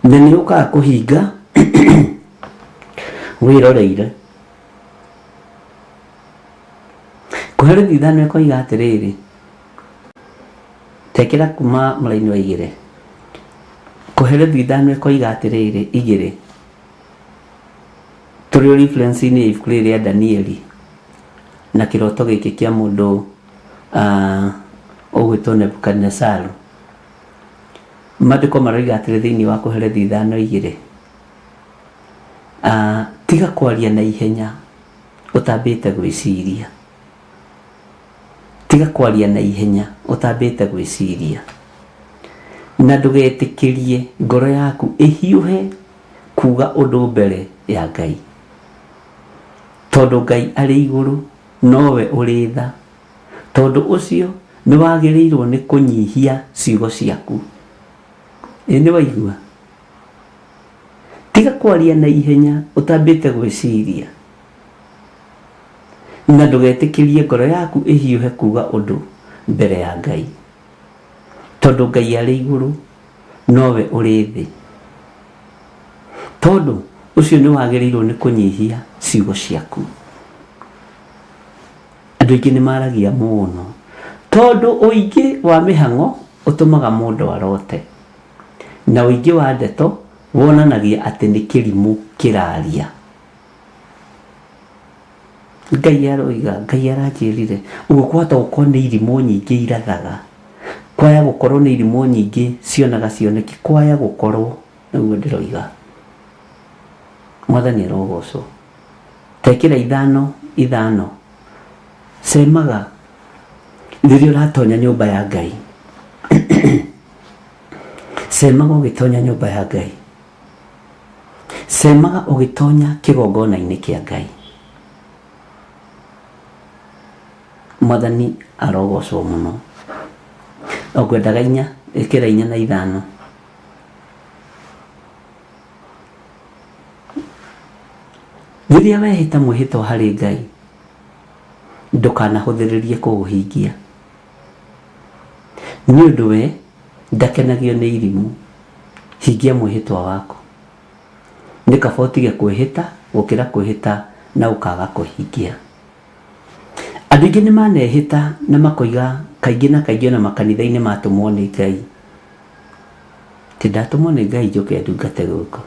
Na nĩ ũkaga kũhinga wĩroreire. Kohelethu ithano ĩkoiga atĩrĩrĩ, tekĩra kuma mũraini wa igĩrĩ. Kohelethu ithano ĩkoiga atĩrĩrĩ, igĩrĩ. Tũrĩ o reference-inĩ ya ibuku rĩrĩ rĩa Danieli na kĩroto gĩkĩ kĩa mũndũ ũgwĩtwo Nebukadinezaru. Maandĩko maroiga atĩrĩ thĩinĩ wa Kohelethu ithano igĩrĩ, tiga kwaria na ihenya ũtambĩte gwĩciria. Tiga kwaria na ihenya ũtambĩte gwĩciria. Na ndũgetĩkĩrie ngoro yaku ĩhiũhe kuga ũndũ mbere ya Ngai. Tondũ Ngai arĩ igũrũ, nowe ũrĩ tha. Tondũ ũcio nĩ wagĩrĩirwo nĩ kũnyihia ciugo ciaku. Ĩ nĩ waigua? Tiga kwaria na ihenya ũtambĩte gwĩciria. Na ndũgetĩkĩrie ngoro yaku ĩhiũhe kuga ũndũ mbere ya Ngai. Tondũ Ngai arĩ igũrũ, nowe ũrĩ thĩ. Tondũ ũcio nĩ wagĩrĩirwo nĩ kũnyihia ciugo ciaku. Andũ aingĩ nĩ maragia mũno tondũ ũingĩ wa mĩhang'o ũtũmaga mũndũ arote, na ũingĩ wa ndeto wonanagia atĩ nĩ kĩrimũ kĩraria. Ngai aroiga, Ngai aranjĩrire, ũguo kwahota gũkorwo nĩ irimũ nyingĩ irathaga, kwaya gũkorwo nĩ irimũ nyingĩ cionaga cioneki, kwaya gũkorwo, nĩguo ndĩroiga. Mwathani arogocwo. Tekĩra ithano ithano, cemaga rĩrĩa ũratonya nyũmba ya Ngai. Cemaga ũgĩtonya nyũmba ya Ngai. Cemaga ũgĩtonya kĩgongona-inĩ kĩa Ngai. Mwathani arogocwo mũno. Ngwendaga inya, ĩkĩra inya na ithano. Rĩrĩa wehĩta mwĩhĩtwa harĩ Ngai, ndũkanahũthĩrĩrie kũũhingia, nĩ ũndũ we ndakenagio nĩ irimũ. Hingia mwĩhĩtwa waku. Nĩ kaba ũtige kwĩhĩta gũkĩra kwĩhĩta na ũkaga kũhingia. Andũ aingĩ nĩ manehĩta na makoiga kaingĩ na kaingĩ ona makanitha-inĩ matũmwo nĩ Ngai. Ti ndatũmwo nĩ Ngai njũke ndungate gũkũ.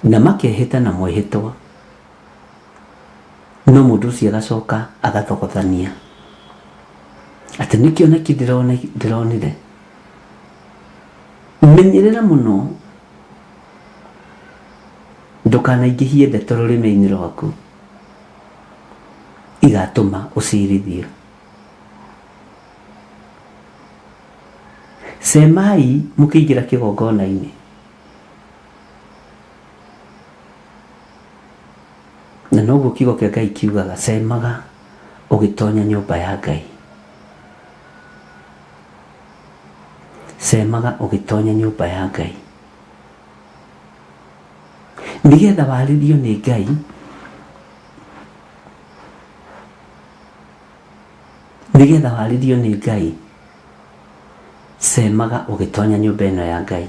Na makehĩta na mwĩhĩtwa. No mũndũ ũcio agacoka agathogothania atĩ nĩ kĩoneki ndĩronire. Menyerera mũno ndũkanaingĩhie ndeto rũrĩmĩ-inĩ rwaku igatũma ũcirithio. Cemai mũkĩingĩra kĩgongona-inĩ. Na noguo kiugo kĩa Ngai kiugaga, cemaga Ũgĩtonya nyũmba ya Ngai. Cemaga ũgĩtonya nyũmba ya Ngai. Nĩgetha warĩrio nĩ Ngai, nĩgetha warĩrio nĩ Ngai, cemaga ũgĩtonya nyũmba ĩno ya Ngai.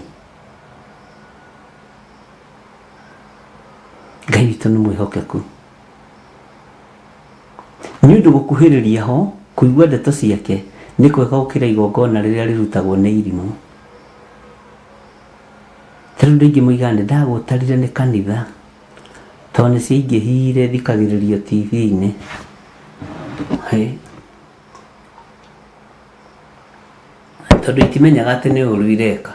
Ngai witũ nĩ mwĩhokeku. Nĩ ũndũ gũkuhĩrĩria ho, kũigua ndeto ciake, nĩ kwega gũkĩra igongona rĩrĩa rĩrutagwo nĩ irimũ. Ta rĩu andũ aingĩ moigaga nĩ ndagũtarire nĩ kanitha, tondũ nĩ ciaingĩhire thikagĩrĩrio TV-inĩ. Tondũ itimenyaga atĩ nĩ ũru ireka.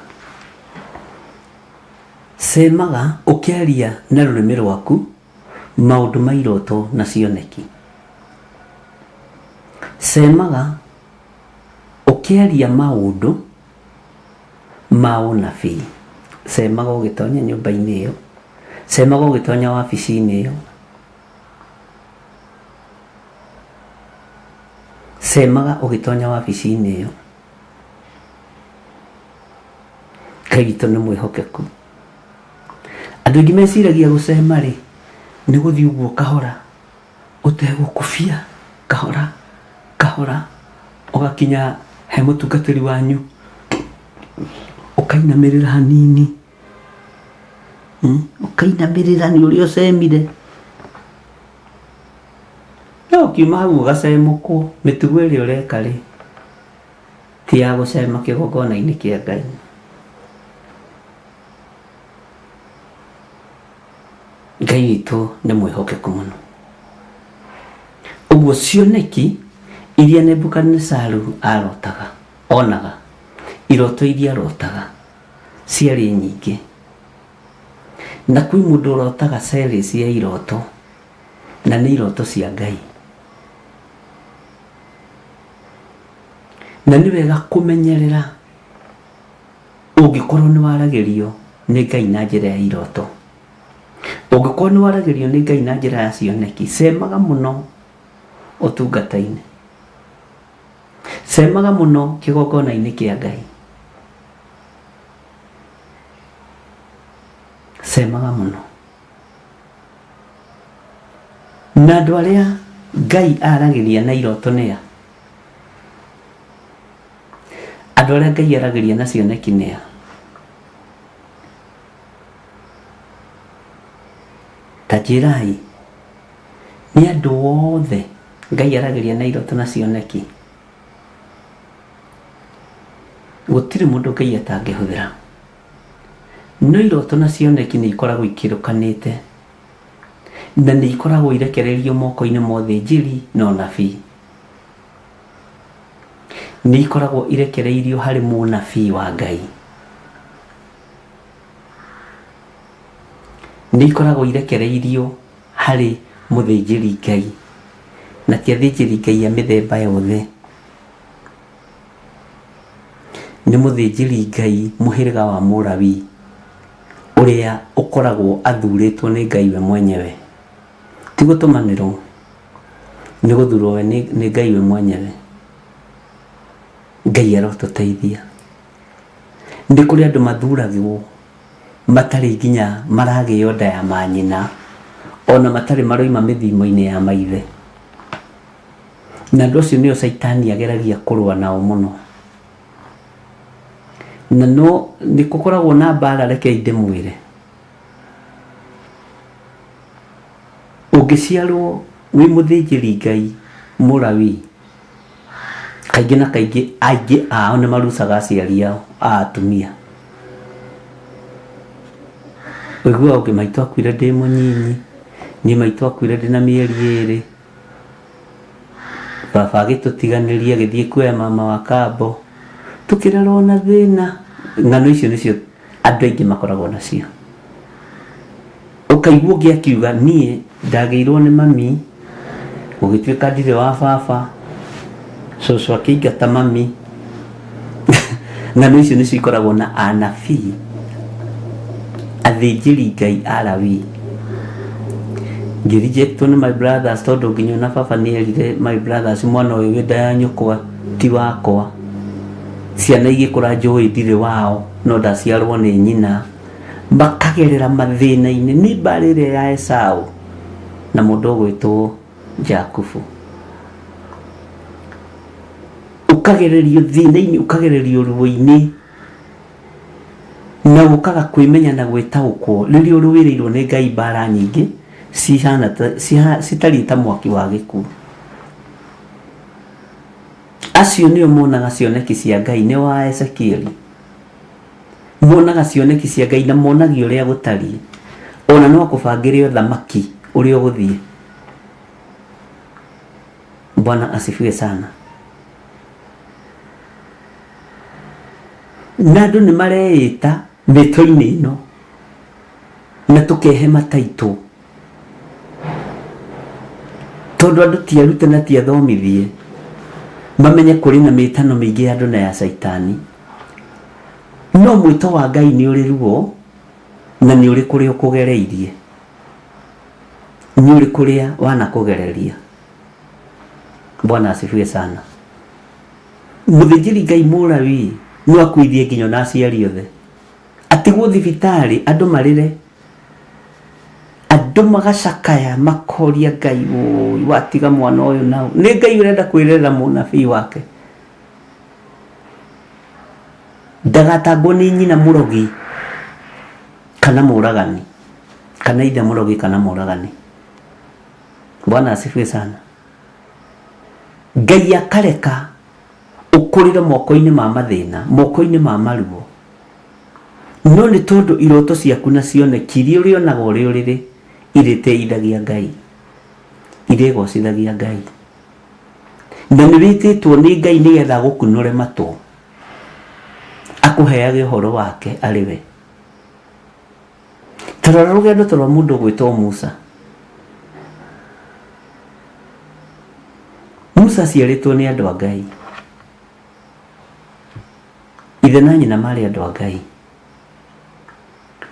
Cemaga ũkĩaria na rũrĩmĩ rwaku maũndũ ma iroto na cioneki. Cemaga ũkĩaria maũndũ ma ũnabii. Cemaga ũgĩtonya nyũmba-inĩ ĩyo, cemaga ũgĩtonya wabici-inĩ ĩyo. Cemaga ũgĩtonya wabici-inĩ ĩyo. Ngai witũ nĩ mwĩhokeku. Andũ aingĩ meciragia gũcema rĩ, nĩ gũthiĩ ũguo kahora, ũtegũkubia, kahora kahora, ũgakinya he mũtungatĩri wanyu, ũkainamĩrĩra hanini, ũkainamĩrĩra nĩ ũrĩa ũcemire. No ũkiuma hau ũgacemũkwo, mĩtugo ĩrĩa ũreka rĩ, ti ya gũcema kĩgongona-inĩ kĩa Ngai. Ngai witũ nĩ mwĩhokeku mũno. Ũguo cioneki iria Nebukadinezaru arotaga, onaga, iroto iria arotaga ciarĩ nyingĩ. Na kwĩ mũndũ ũrotaga ceri cia iroto, na nĩ iroto cia Ngai. Na nĩ wega kũmenyerera ũngĩkorwo nĩ waragĩrio nĩ Ngai na njĩra ya iroto. Ũngĩkorwo nĩ waragĩrio nĩ Ngai na njĩra ya cioneki, cemaga mũno ũtungata-inĩ. Cemaga mũno kĩgongona-inĩ kĩa Ngai. Cemaga mũno. Na andũ arĩa Ngai aragĩria na iroto nĩa? Andũ arĩa Ngai aragĩria na cioneki nĩa? Ta njĩrai, nĩ andũ othe Ngai aragĩria na iroto na cioneki? Gũtirĩ mũndũ Ngai atangĩhũthĩra. No iroto na cioneki nĩ ikoragwo ikĩrũkanĩte na nĩ ikoragwo irekereirio moko-inĩ ma ũthĩnjĩri na ũnabii. Nĩ ikoragwo irekereirio harĩ mũnabii wa Ngai. Nĩ ikoragwo irekereirio harĩ mũthĩnjĩri Ngai, na ti athĩnjĩri Ngai a mĩthemba yothe. Nĩ mũthĩnjĩri Ngai mũhĩrĩga wa Mũlawii, ũrĩa ũkoragwo athurĩtwo nĩ Ngai we mwenyewe. Ti gũtũmanĩrwo, nĩ gũthurwo we nĩ Ngai we mwenyewe. Ngai arotũteithia. Nĩ kũrĩ andũ mathuragwo matarĩ nginya maragĩo nda ya manyina, ona matarĩ maroima mĩthimo-inĩ ya maithe. Na andũ acio nĩo caitani ageragia kũrũa nao mũno. Na no nĩ gũkoragwo na mbara rekei ndĩmwĩre. Ũngĩciarwo wĩ mũthĩnjĩri Ngai Mũlawii, kaingĩ na kaingĩ aingĩ ao nĩ marucaga aciari ao a atumia. Ũiguaga ũngĩ maitũ akuire ndĩ mũnyinyi, niĩ maitũ akuire ndĩna mĩeri ĩrĩ, baba agĩtũtiganĩria agĩthiĩ kuoya mama wa kambo, tũkĩrerwo na thĩna. Ng'ano icio nĩcio andũ aingĩ makoragwo nacio. Ũkaigua ũngĩ akiuga niĩ ndagĩirwo nĩ mami, gũgĩtuĩka ndirĩ wa baba, cũcũ akĩingata mami. Ng'ano icio nĩcio ikoragwo na anabii, athĩnjĩri Ngai Alawii. Ngĩrejectwo nĩ my brothers tondũ nginya ona baba nĩ erire my brothers mwana ũyũ wĩ nda ya nyũkwa ti wakwa. Ciana igĩkũra njũĩ ndirĩ wao no ndaciarwo nĩ nyina. Makagerera mathĩna-inĩ nĩ mbarĩ ĩrĩa ya Esau na mũndũ ũgwĩtwo Jakubu. Ũkagererio thĩna-inĩ, ũkagererio ruo-inĩ na ũkaga kwĩmenya na gwĩtaũkwo rĩrĩa ũrũĩrĩirwo nĩ Ngai mbara nyingĩ cihana ta citariĩ ta mwaki wa gĩkuũ. Acio nĩo monaga cioneki cia Ngai nĩo a Ezekieli. Monaga cioneki cia Ngai na monagio ũrĩa gũtariĩ. Ona no akũbangĩre ũthamaki ũrĩa ũgũthiĩ. Bwana asifiwe sana. Na andũ nĩ mareĩta mĩtwe-inĩ ĩno na tũkehe mataitũ tondũ andũ ti arute na ti athomithie mamenye kũrĩ na mĩtano mĩingĩ ya andũ na ya caitani. No mwĩto wa Ngai nĩ ũrĩ ruo na nĩ ũrĩ kũrĩa ũkũgereirie, nĩ ũrĩ kũrĩa wanakũgereria. Bwana asifiwe sana. Mũthĩnjĩri Ngai Mũlawi no akuithie nginya ona aciari othe, atigwo thibitarĩ andũ marĩre, andũ magacakaya makoria Ngai ũĩ watiga mwana ũyũ nau. Nĩ Ngai ũrenda kwĩrerera mũnabii wake ndagatangwo nĩ nyina mũrogi kana mũragani kana ithe mũrogi kana mũragani. Bwana asifiwe sana. Ngai akareka ũkũrĩre moko-inĩ ma mathĩna, moko-inĩ ma maruo, no nĩ tondũ iroto ciaku na cioneki iria ũrĩonaga ũrĩ ũrĩrĩ irĩtĩithagia Ngai, irĩgocithagia Ngai. Na nĩ wĩtĩtwo nĩ Ngai nĩgetha agũkunũre matũ, akũheage ũhoro wake arĩ we. Ta rora rũgendo ta rwa mũndũ ũgwĩtwo Musa. Musa aciarĩtwo nĩ andũ a Ngai. Ithe na nyina marĩ andũ a Ngai.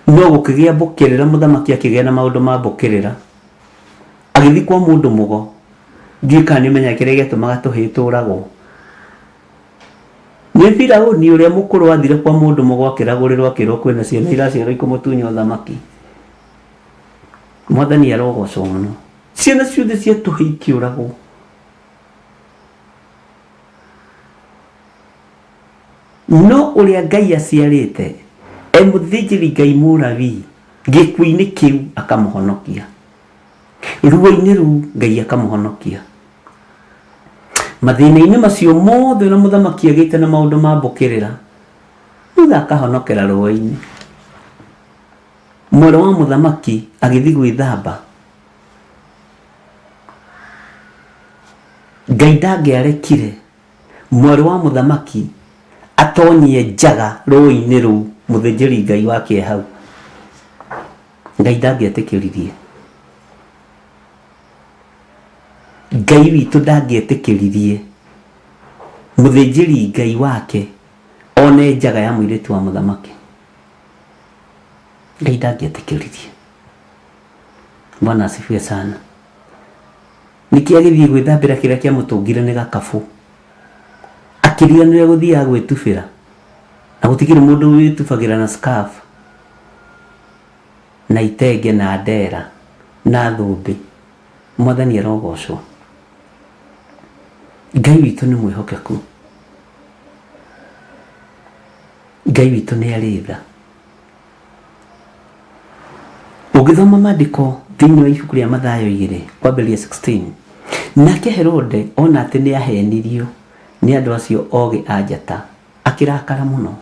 No gũkĩgĩa mbũkĩrĩra, mũthamaki akĩgĩa na maũndũ ma mbũkĩrĩra. Agĩthiĩ kwa mũndũ mũgo. Ndiũĩ kana nĩ ũmenyaga kĩrĩa gĩatũmaga tũhĩĩ tũragwo. Nĩ Firauni ũrĩa mũkũrũ athire kwa mũndũ mũgo akĩragũrĩrwo akĩrwo kwĩna ciana iraciarwo ikũmũtunya ũthamaki. Mwathani arogocwo mũno. Ciana ciothe cia tũhĩĩ ikĩũragwo. No ũrĩa Ngai aciarĩte e mũthĩnjĩri Ngai Mũlawii gĩkuũ-inĩ kĩu akamũhonokia. Ruo-inĩ rũu Ngai akamũhonokia. Mathĩna-inĩ macio mothe ona mũthamaki agĩte na maũndũ ma mbũkĩrĩra, thutha akahonokera rũĩ-inĩ. Mwarĩ wa mũthamaki agĩthiĩ gwĩthamba, Ngai ndangĩarekire mwarĩ wa mũthamaki atonyie njaga rũĩ-inĩ rũu mũthĩnjĩri Ngai wake e hau. Ngai ndangĩetĩkĩririe. Ngai witũ ndangĩetĩkĩririe mũthĩnjĩri Ngai wake one njaga ya mũirĩtu wa mũthamaki. Ngai ndangĩetĩkĩririe. Bwana asifiwe sana. Nĩkĩ agĩthiĩ gwĩthambĩra kĩrĩa kĩamũtũngire nĩ gakabũ. Akĩriganĩrwo gũthiaga gwĩtubĩra. Na gũtikĩrĩ mũndũ wĩtubagĩra na scarf na itenge na ndera na thũmbĩ. Mwathani arogocwo. Ngai witũ nĩ mwĩhokeku. Ngai witũ nĩ arĩ tha. Ũngĩthoma maandĩko thĩinĩ wa ibuku rĩa Mathayo 2 kwambĩrĩria 16, nake Herode ona atĩ nĩ ahenirio nĩ andũ acio ogĩ a njata, akĩrakara mũno,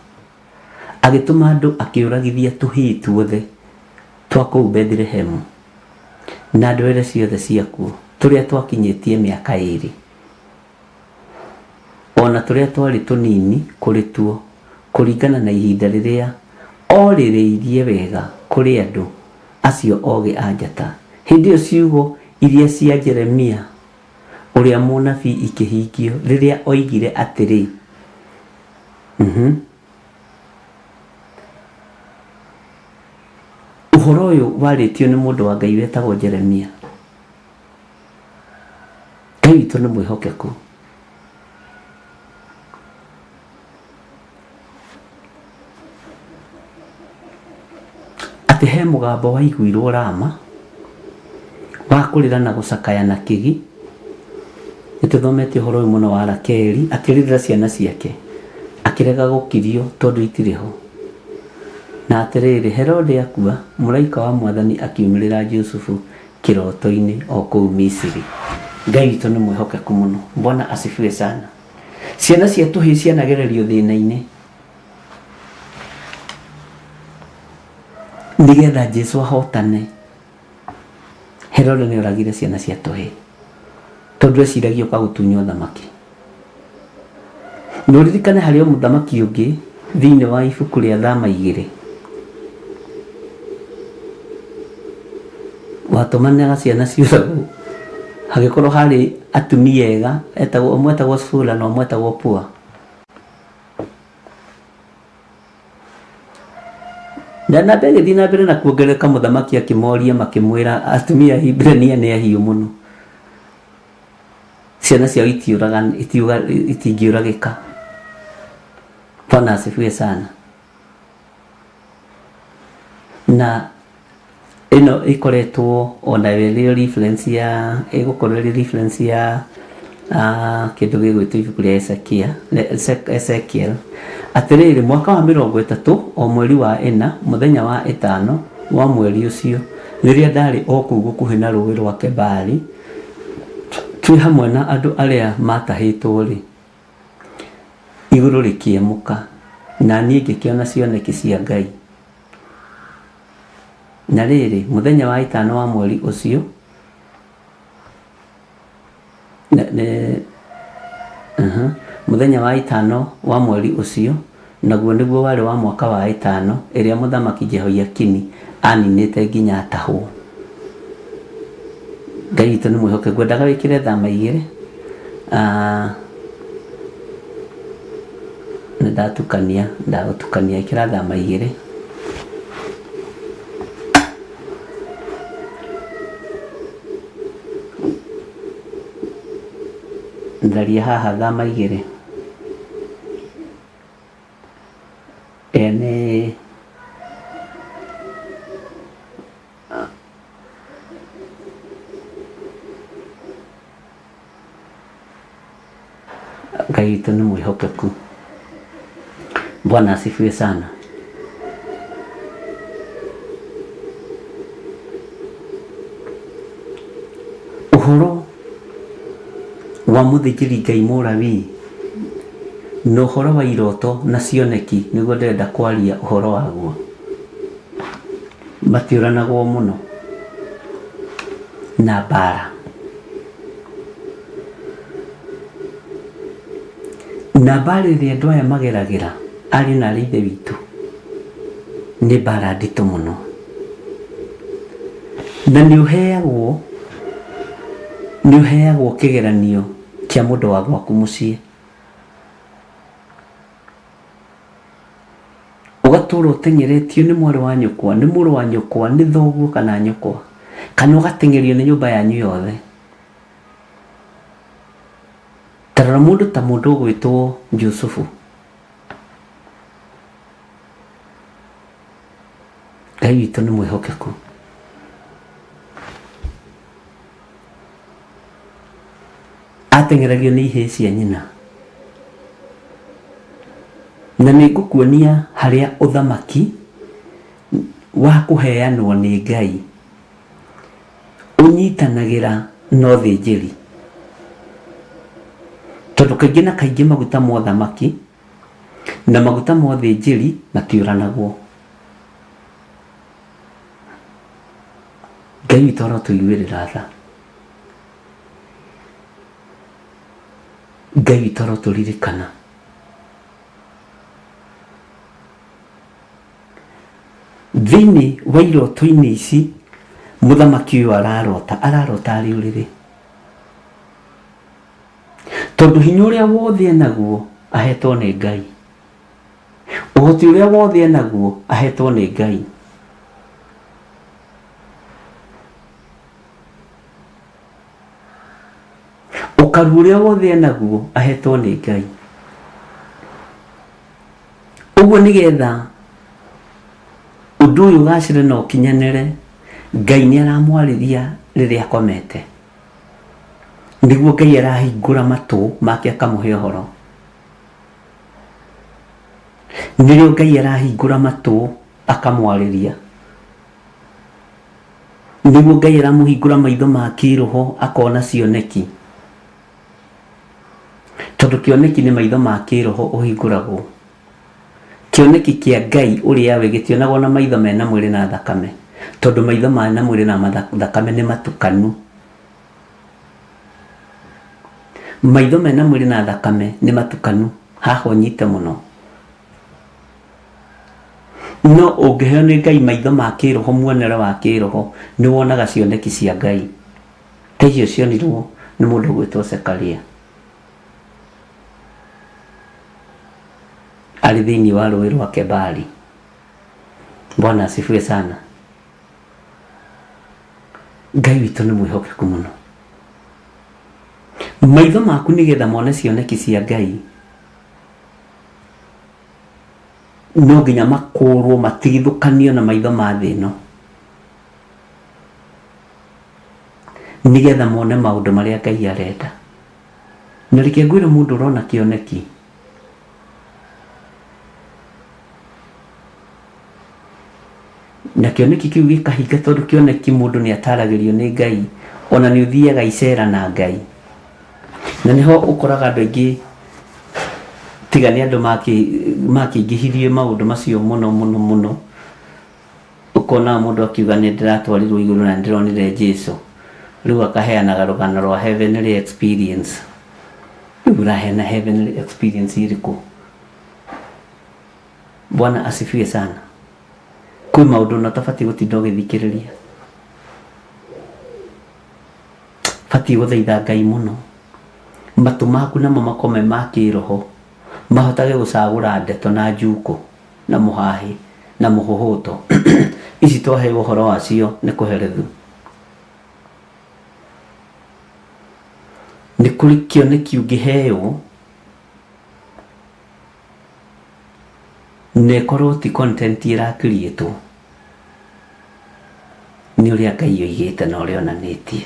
agĩtũma andũ akĩũragithia tũhĩĩ tuothe twa kũu Bethilehemu na ndwere ciothe ciakuo, tũrĩa twakinyĩtie mĩaka ĩĩrĩ. O na tũrĩa twarĩ tũnini kũrĩ tuo, kũringana na ihinda rĩrĩa orĩrĩirie wega kũrĩ andũ acio ogĩ a njata. Hĩndĩ ĩyo ciugo iria cia Jeremia ũrĩa mũnabii ikĩhingio, rĩrĩa oigire atĩrĩ, Ũhoro ũyũ warĩtio nĩ mũndũ wa Ngai wetagwo Jeremia. Ngai witũ nĩ mwĩhokeku. Atĩ he mũgambo waiguirwo Rama wa kũrĩra na gũcakaya na kĩgi. Nĩ tũthomete ũhoro ũyũ mũno wa Rakeli akĩrĩrĩra ciana ciake, akĩrega gũkirio tondũ itirĩ ho. Na atĩrĩrĩ, Herode akua, mũraika wa Mwathani akiumĩrĩra Jusufu kĩroto-inĩ o kũu Misiri. Ngai witũ nĩ mwĩhokeku mũno. Bwana asifiwe sana. Ciana cia tũhĩĩ cianagererio thĩna-inĩ nĩgetha Jesu ahotane. Herode nĩ oragire ciana cia tũhĩĩ tondũ eciragia ũka gũtunywo thamaki. Na ũririkane harĩ o mũthamaki ũngĩ thĩinĩ wa ibuku rĩa Thama igĩrĩ watũmanaga ciana ciũragwo hagĩkorwo harĩ atumia ega etagwo ũmwe etagwo Sifura na ũmwe etagwo Pua. Na namba ĩgĩthiĩ na mbere na kuongerereka mũthamaki akĩmoria makĩmwĩra atumia a Ahibirania nĩ ahiũ mũno. Ciana ciao itingĩũragĩka. Bwana asifiwe sana. Na ĩno ĩkoretwo onayo ĩrĩ reference ya ĩgũkorwo ĩrĩ reference ya kĩndũ gĩgwĩtwo ibuku rĩa Ezekiel. Atĩrĩrĩ, mwaka wa 30 o mweri wa ĩna, mũthenya wa ĩtano wa mweri ũcio, rĩrĩa ndarĩ o kũu gũkuhĩ na rũũĩ rwa Kebari, twĩ hamwe na andũ arĩa maatahĩtwo-rĩ, igũrũ rĩkĩemũka, na niĩ ngĩkĩona cioneki cia Ngai. Na rĩrĩ, mũthenya wa ĩtano wa mweri ũcio, mũthenya wa ĩtano wa mweri ũcio, naguo nĩguo warĩ wa mwaka wa ĩtano ĩrĩa Mũthamaki Jehoiakini aaninĩte nginya atahwo. Ngai witũ nĩ mwĩhokeku. Ngwendaga wĩkĩre thama igĩrĩ. Nĩ ndatukania, ndagũtukania, ĩkĩra thama igĩrĩ. Tharia haha thama igĩrĩ. Ĩyo nĩ Ngai witũ nĩ mwĩhokeku. Bwana asifiwe sana. Ũhoro wa mũthĩnjĩri Ngai Mũlawii na ũhoro wa iroto na cioneki nĩguo ndĩrenda kwaria ũhoro waguo. Matiũranagwo mũno na mbara. Na mbara ĩrĩa andũ aya mageragĩra ariũ na aarĩ a Ithe witũ nĩ mbara nditũ mũno. Na nĩ ũheagwo, nĩ ũheagwo kĩgeranio kĩa mũndũ wa gwaku mũciĩ. Ũgatũra ũteng'eretio nĩ mwarĩ wa nyũkwa, nĩ mũrũ wa nyũkwa, nĩ thoguo kana nyũkwa, kana ũgateng'erio nĩ nyũmba yanyu yothe. Ta rora mũndũ ta mũndũ ũgwĩtwo Jusufu. Ngai witũ nĩ mwĩhokeku. Ateng'eragio nĩ ihĩĩ cia nyina. Na nĩ ngũkuonia harĩa ũthamaki wa kũheanwo nĩ Ngai ũnyitanagĩra na ũthĩnjĩri. Tondũ kaingĩ na kaingĩ maguta ma ũthamaki na maguta ma ũthĩnjĩri matiũranagwo. Ngai witũ arotũiguĩrĩra tha. Ngai witũ arotũririkana. Thĩinĩ wa iroto-inĩ ici mũthamaki ũyũ ararota, ararota arĩ ũrĩrĩ. Tondũ hinya ũrĩa wothe enaguo ahetwo nĩ Ngai. Ũhoti ũrĩa wothe enaguo ahetwo nĩ Ngai. Ũkaru ũrĩa wothe enaguo ahetwo nĩ Ngai. Ũguo nĩgetha ũndũ ũyũ ũgacĩre na ũkinyanĩre, Ngai nĩ aramwarĩria rĩrĩa akomete. Nĩguo Ngai arahingũra matũ make akamũhe ũhoro. Nĩrĩo Ngai arahingũra matũ akamwarĩria. Nĩguo Ngai aramũhingũra maitho ma kĩroho akona cioneki. Tondũ kĩoneki nĩ maitho ma kĩroho ũhingũragwo. Kĩoneki kĩa Ngai ũrĩa we gĩtionagwo na maitho mena mwĩrĩ na thakame. Tondũ maitho mena mwĩrĩ na thakame nĩ matukanu. Maitho mena mwĩrĩ na thakame nĩ matukanu. Haha ũnyite mũno. No ũngĩheo nĩ Ngai maitho ma kĩroho muonere wa kĩroho nĩ wonaga cioneki cia Ngai. Ta icio cionirwo nĩ mũndũ ũgwĩtwo Zekaria. Arĩ thĩinĩ wa rũĩ rwa Kebari. Bwana asifiwe sana. Ngai witũ nĩ mwĩhokeku mũno. Maitho maku nĩgetha mone cioneki cia Ngai no nginya makũrwo matigithũkanio na maitho ma thĩ ĩno nĩgetha mone maũndũ marĩa Ngai arenda. Na reke ngwĩre mũndũ ũrona kĩoneki na kĩoneki kĩu gĩkahinga tondũ kĩoneki mũndũ nĩ ataragĩrio nĩ Ngai ona nĩ ũthiaga icera na Ngai. Na nĩho ũkoraga andũ aingĩ tiga nĩ andũ makĩingĩhirie maũndũ macio mũno mũno mũno, ũkona mũndũ akiuga nĩ ndĩratwarirwo igũrũ na nĩ ndĩronire Jesu, rĩu akaheanaga rũgano rwa heavenly experience. Rĩu ũraheana heavenly experience ĩrĩkũ? Bwana asifiwe sana. Kwĩ maũndũ ona ũtabatiĩ gũtinda ũgĩthikĩrĩria. Batiĩ gũthaitha Ngai mũno. Matũ maku namo makome ma kĩroho, mahotage gũcagũra ndeto na njukũ na mũhahĩ na mũhũhũto. Ici twaheo ũhoro wacio nĩ kũherethu. Nĩ kũrĩ kĩoneki ũngĩheo na ĩkorwo ti content ĩra create wo nĩ ũrĩa Ngai oigĩte na ũrĩa onanĩtie.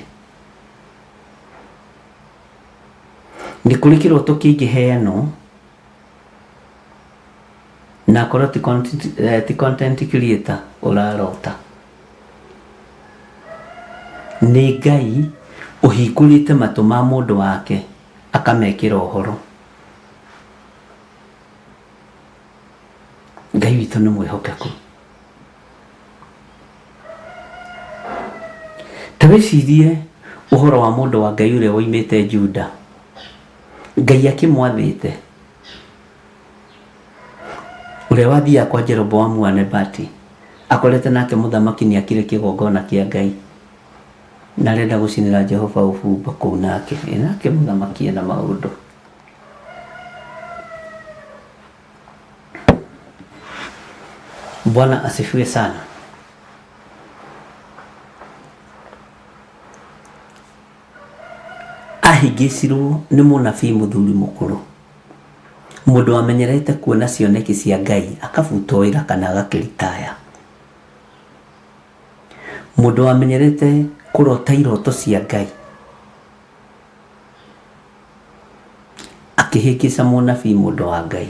Nĩ kũrĩ kĩroto kĩngĩheanwo na akorwo ti content creator ũrarota. Nĩ Ngai ũhingũrĩte matũ ma mũndũ wake akamekĩra ũhoro. Ngai witũ nĩ mwĩhokeku. Ta wĩcirie ũhoro wa mũndũ wa Ngai ũrĩa woimĩte Juda. Ngai akĩmwathĩte ũrĩa wathiaga kwa Jeroboamu wa Nebati akorete nake mũthamaki nĩ akire kĩgongona kĩa Ngai na arenda gũcinĩra Jehova ũbumba kũu nake. Ĩ nake mũthamaki ena maũndũ. Bwana asifiwe sana. Ahĩngĩcirwo nĩ mũnabii mũthuri mũkũrũ, mũndũ wamenyerete kuona cioneki cia Ngai akabutwo wĩra kana agakĩritaya. Mũndũ wamenyerete kũrota iroto cia Ngai. Akĩhĩngĩca mũnabii mũndũ wa Ngai.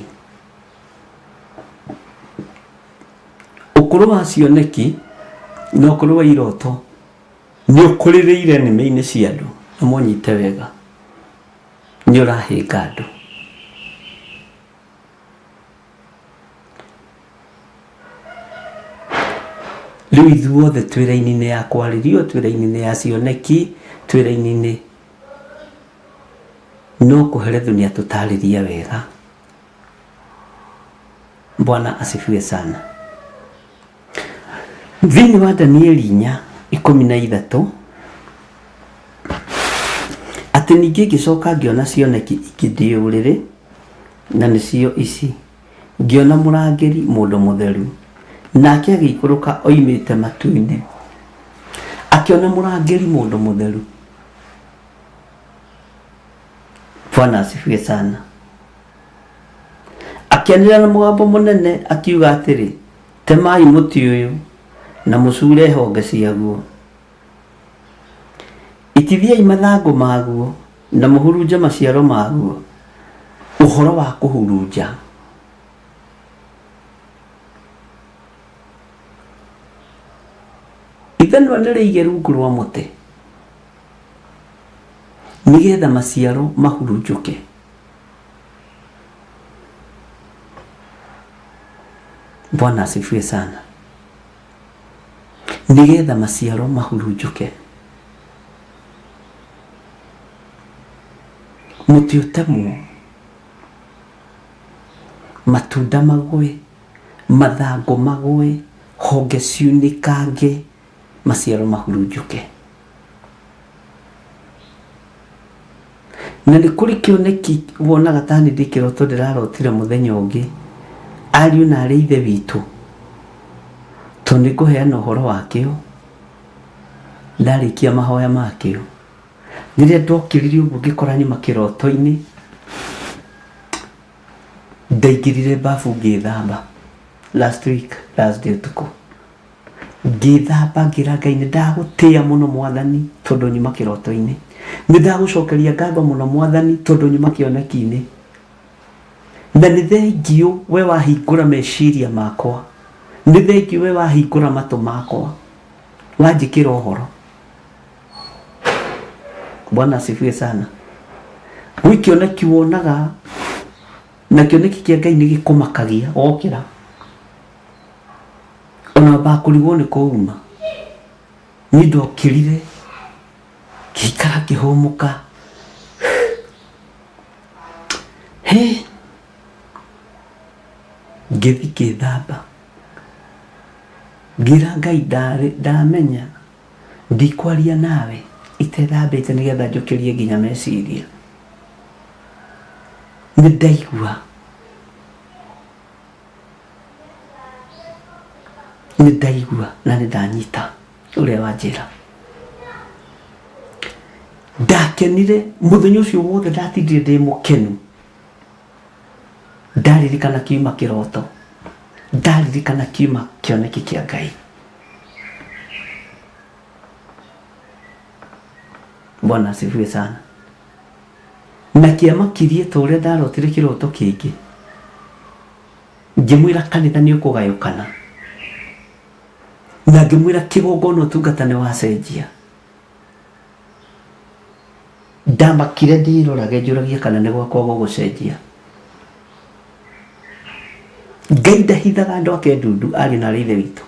Ũkũrũ wa cioneki na ũkũrũ wa iroto nĩ ũkũrĩrĩire nĩmĩ-inĩ cia andũ na mũnyite wega nĩ ũrahĩnga andũ. Rĩu ithuothe twĩ raini-inĩ ya kwarĩrio, twĩ raini-inĩ ya cioneki, twĩ raini-inĩ no kũherethu nĩ atũtarĩria wega. Bwana asifiwe sana. Thĩinĩ wa Danieli 4:13 atĩ ningĩ ngĩcoka ngĩona cioneki ingĩ ndĩ ũrĩrĩ, na nĩcio ici, ngĩona mũrangĩri mũndũ mũtheru, nake agĩikũrũka oimĩte matu-inĩ. Akĩona mũrangĩri mũndũ mũtheru. Bwana asifiwe sana. Akĩanĩrĩra na mũgambo mũnene akiuga atĩrĩ, temai mũtĩ ũyũ na mũcure honge ciaguo, itithiai mathangũ maguo na mũhurunje maciaro maguo. Ũhoro wa kũhurunja ithanwa nĩ rĩige rungu rwa mũtĩ nĩgetha maciaro mahurunjũke. Bwana asifiwe sana. Nĩgetha maciaro mahurunjũke. Mũtĩ ũtemwo, matunda magwe, mathangũ magwe, honge ciunĩkange, maciaro mahurunjũke. Na nĩ kũrĩ kĩoneki wonaga ta nĩ ndĩ kĩroto ndĩrarotire mũthenya ũngĩ, ariũ na arĩ ithe witũ, tondũ nĩ ngũheana ũhoro wakĩo ndarĩkia mahoya makĩo. Rĩrĩa ndokĩrire ũguo ngĩkora nyuma kĩroto-inĩ, ndaingĩrire babu ngĩthamba last week Thursday ũtukũ. Ngĩthamba ngĩra Ngai nĩ ndagũtĩa mũno mwathani tondũ nyuma kĩroto-inĩ. Nĩ ndagũcokeria ngatho mũno mwathani tondũ nyuma kĩoneki-inĩ. Na nĩ thengiũ we wahingũra meciria makwa. Nĩ thengiũ we wahingũra matũ makwa. Wanjĩkĩra ũhoro. Bwana asifiwe sana. Gwĩ kĩoneki wonaga na kĩoneki kĩa Ngai nĩ gĩkũmakagia wokĩra. Ona wambaga kũrigwo nĩ kũ uma. Niĩ ndokĩrire ngĩikara ngĩhũmũka. Hĩ! Ngĩthiĩ ngĩthamba. Ngĩra Ngai ndamenya ndikwaria nawe itethambĩte nĩgetha njũkĩrie nginya meciria. Nĩ ndaigua Nĩ ndaigua na nĩ ndanyita ũrĩa wanjĩra. Ndakenire mũthenya ũcio wothe ndatindire ndĩ mũkenu. Ndaririkana kiuma kĩroto, ndaririkana kiuma kĩoneki kĩa Ngai. Bwana asifiwe sana. Na kĩamakirie ta ũrĩa ndarotire kĩroto kĩngĩ. Ngĩmwĩra kanitha nĩ ũkũgayũkana. Na ngĩmwĩra kĩgongona ũtungata nĩ wacenjia. Ndamakire ndĩrorage njũragie kana nĩ gwakwa gũgũcenjia. Ngai ndahithaga andũ ake ndundu ariũ na arĩ ithe witũ.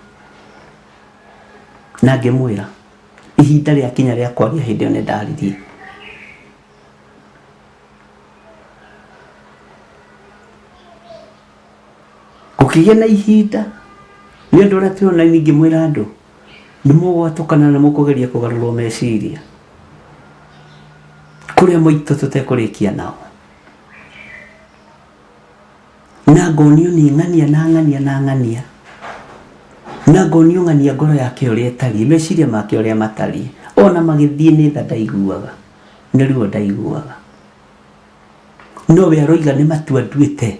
Na ngĩmwĩra ihinda rĩakinya rĩa kwaria hĩndĩ ĩyo nĩ ndaririe. Gũkĩgĩa na ihinda nĩ ũndũ ũrĩa twĩ online ngĩmwĩra andũ nĩ mũgwatũkana na mũkũgeria kũgarũrwo meciria kũrĩa maitũ tũtekũrĩkia nao na ngonio nĩ ng'ania na ng'ania na ng'ania na ngonio ng'ania ngoro yake ũrĩa ĩtariĩ meciria make ũrĩa matariĩ ona magĩthiĩ nĩ tha ndaiguaga nĩ ruo ndaiguaga no we aroiga nĩ matua nduĩte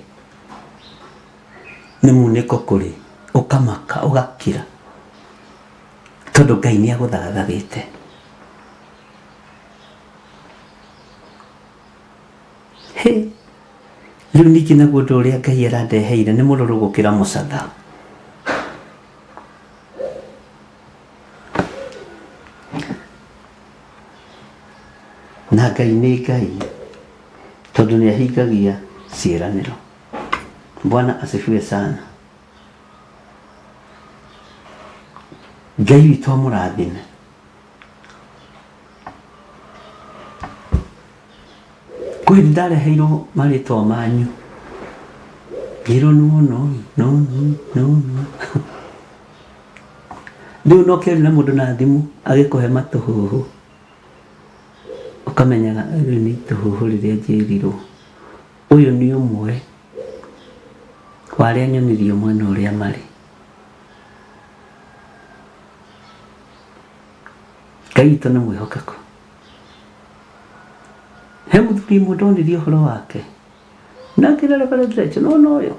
nĩ munĩko kũrĩ ũkamaka ũgakira tondũ Ngai nĩ agũthagathagĩte. Hĩ, rĩu ningĩ naguo ũndũ ũrĩa Ngai arandeheire nĩ mũrũrũ gũkĩra mũcatha. Na Ngai nĩ Ngai tondũ nĩ ahingagia ciĩranĩro. Bwana asifiwe sana. Ngai witũ amũrathime. Kwĩ hĩndĩ ndareheirwo marĩtwa manyu ngĩrwo nĩ wona ũyũ nĩ wona ũyũ nĩ wona ũyũ. Rĩu no ũkĩaria na mũndũ na thimũ agĩkũhe matũhũhũ ũkamenyaga rĩu nĩ itũhũhũ rĩrĩa njĩrirwo. Ũyũ nĩ ũmwe wa arĩa nyonirio mwena ũrĩa marĩ. Ngai witũ nĩ mwĩhokeku. He mũthuri ũmwe ndonirie ũhoro wake na ngĩra Reverend Rachel, no no ũyũ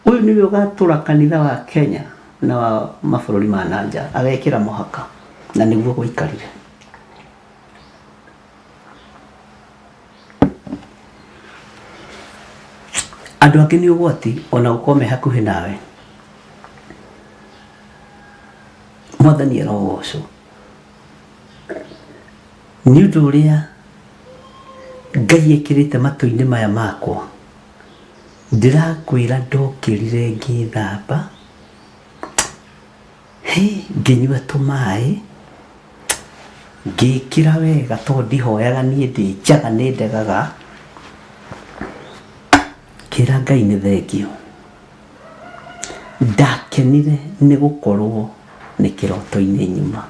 ũyũ nĩwe ũgatũra kanitha wa Kenya na wa mabũrũri ma na nja, agekĩra mũhaka, na nĩguo gwaikarire. Andũ angĩ nĩ ũgwati ona gũkorwo me hakuhĩ nawe. Mwathani arogocwo nĩ ũndũ ũrĩa Ngai ekĩrĩte matũ-inĩ maya makwa. Ndĩrakwĩra ndokĩrire ngĩthamba, hĩ, ngĩnyua tũmaĩ, ngĩkĩra wega tondũ ndihoyaga niĩ ndĩ njaga nĩ ndegaga, ngĩra Ngai nĩ thengio. Ndakenire nĩ gũkorwo nĩ kĩroto-inĩ nyuma.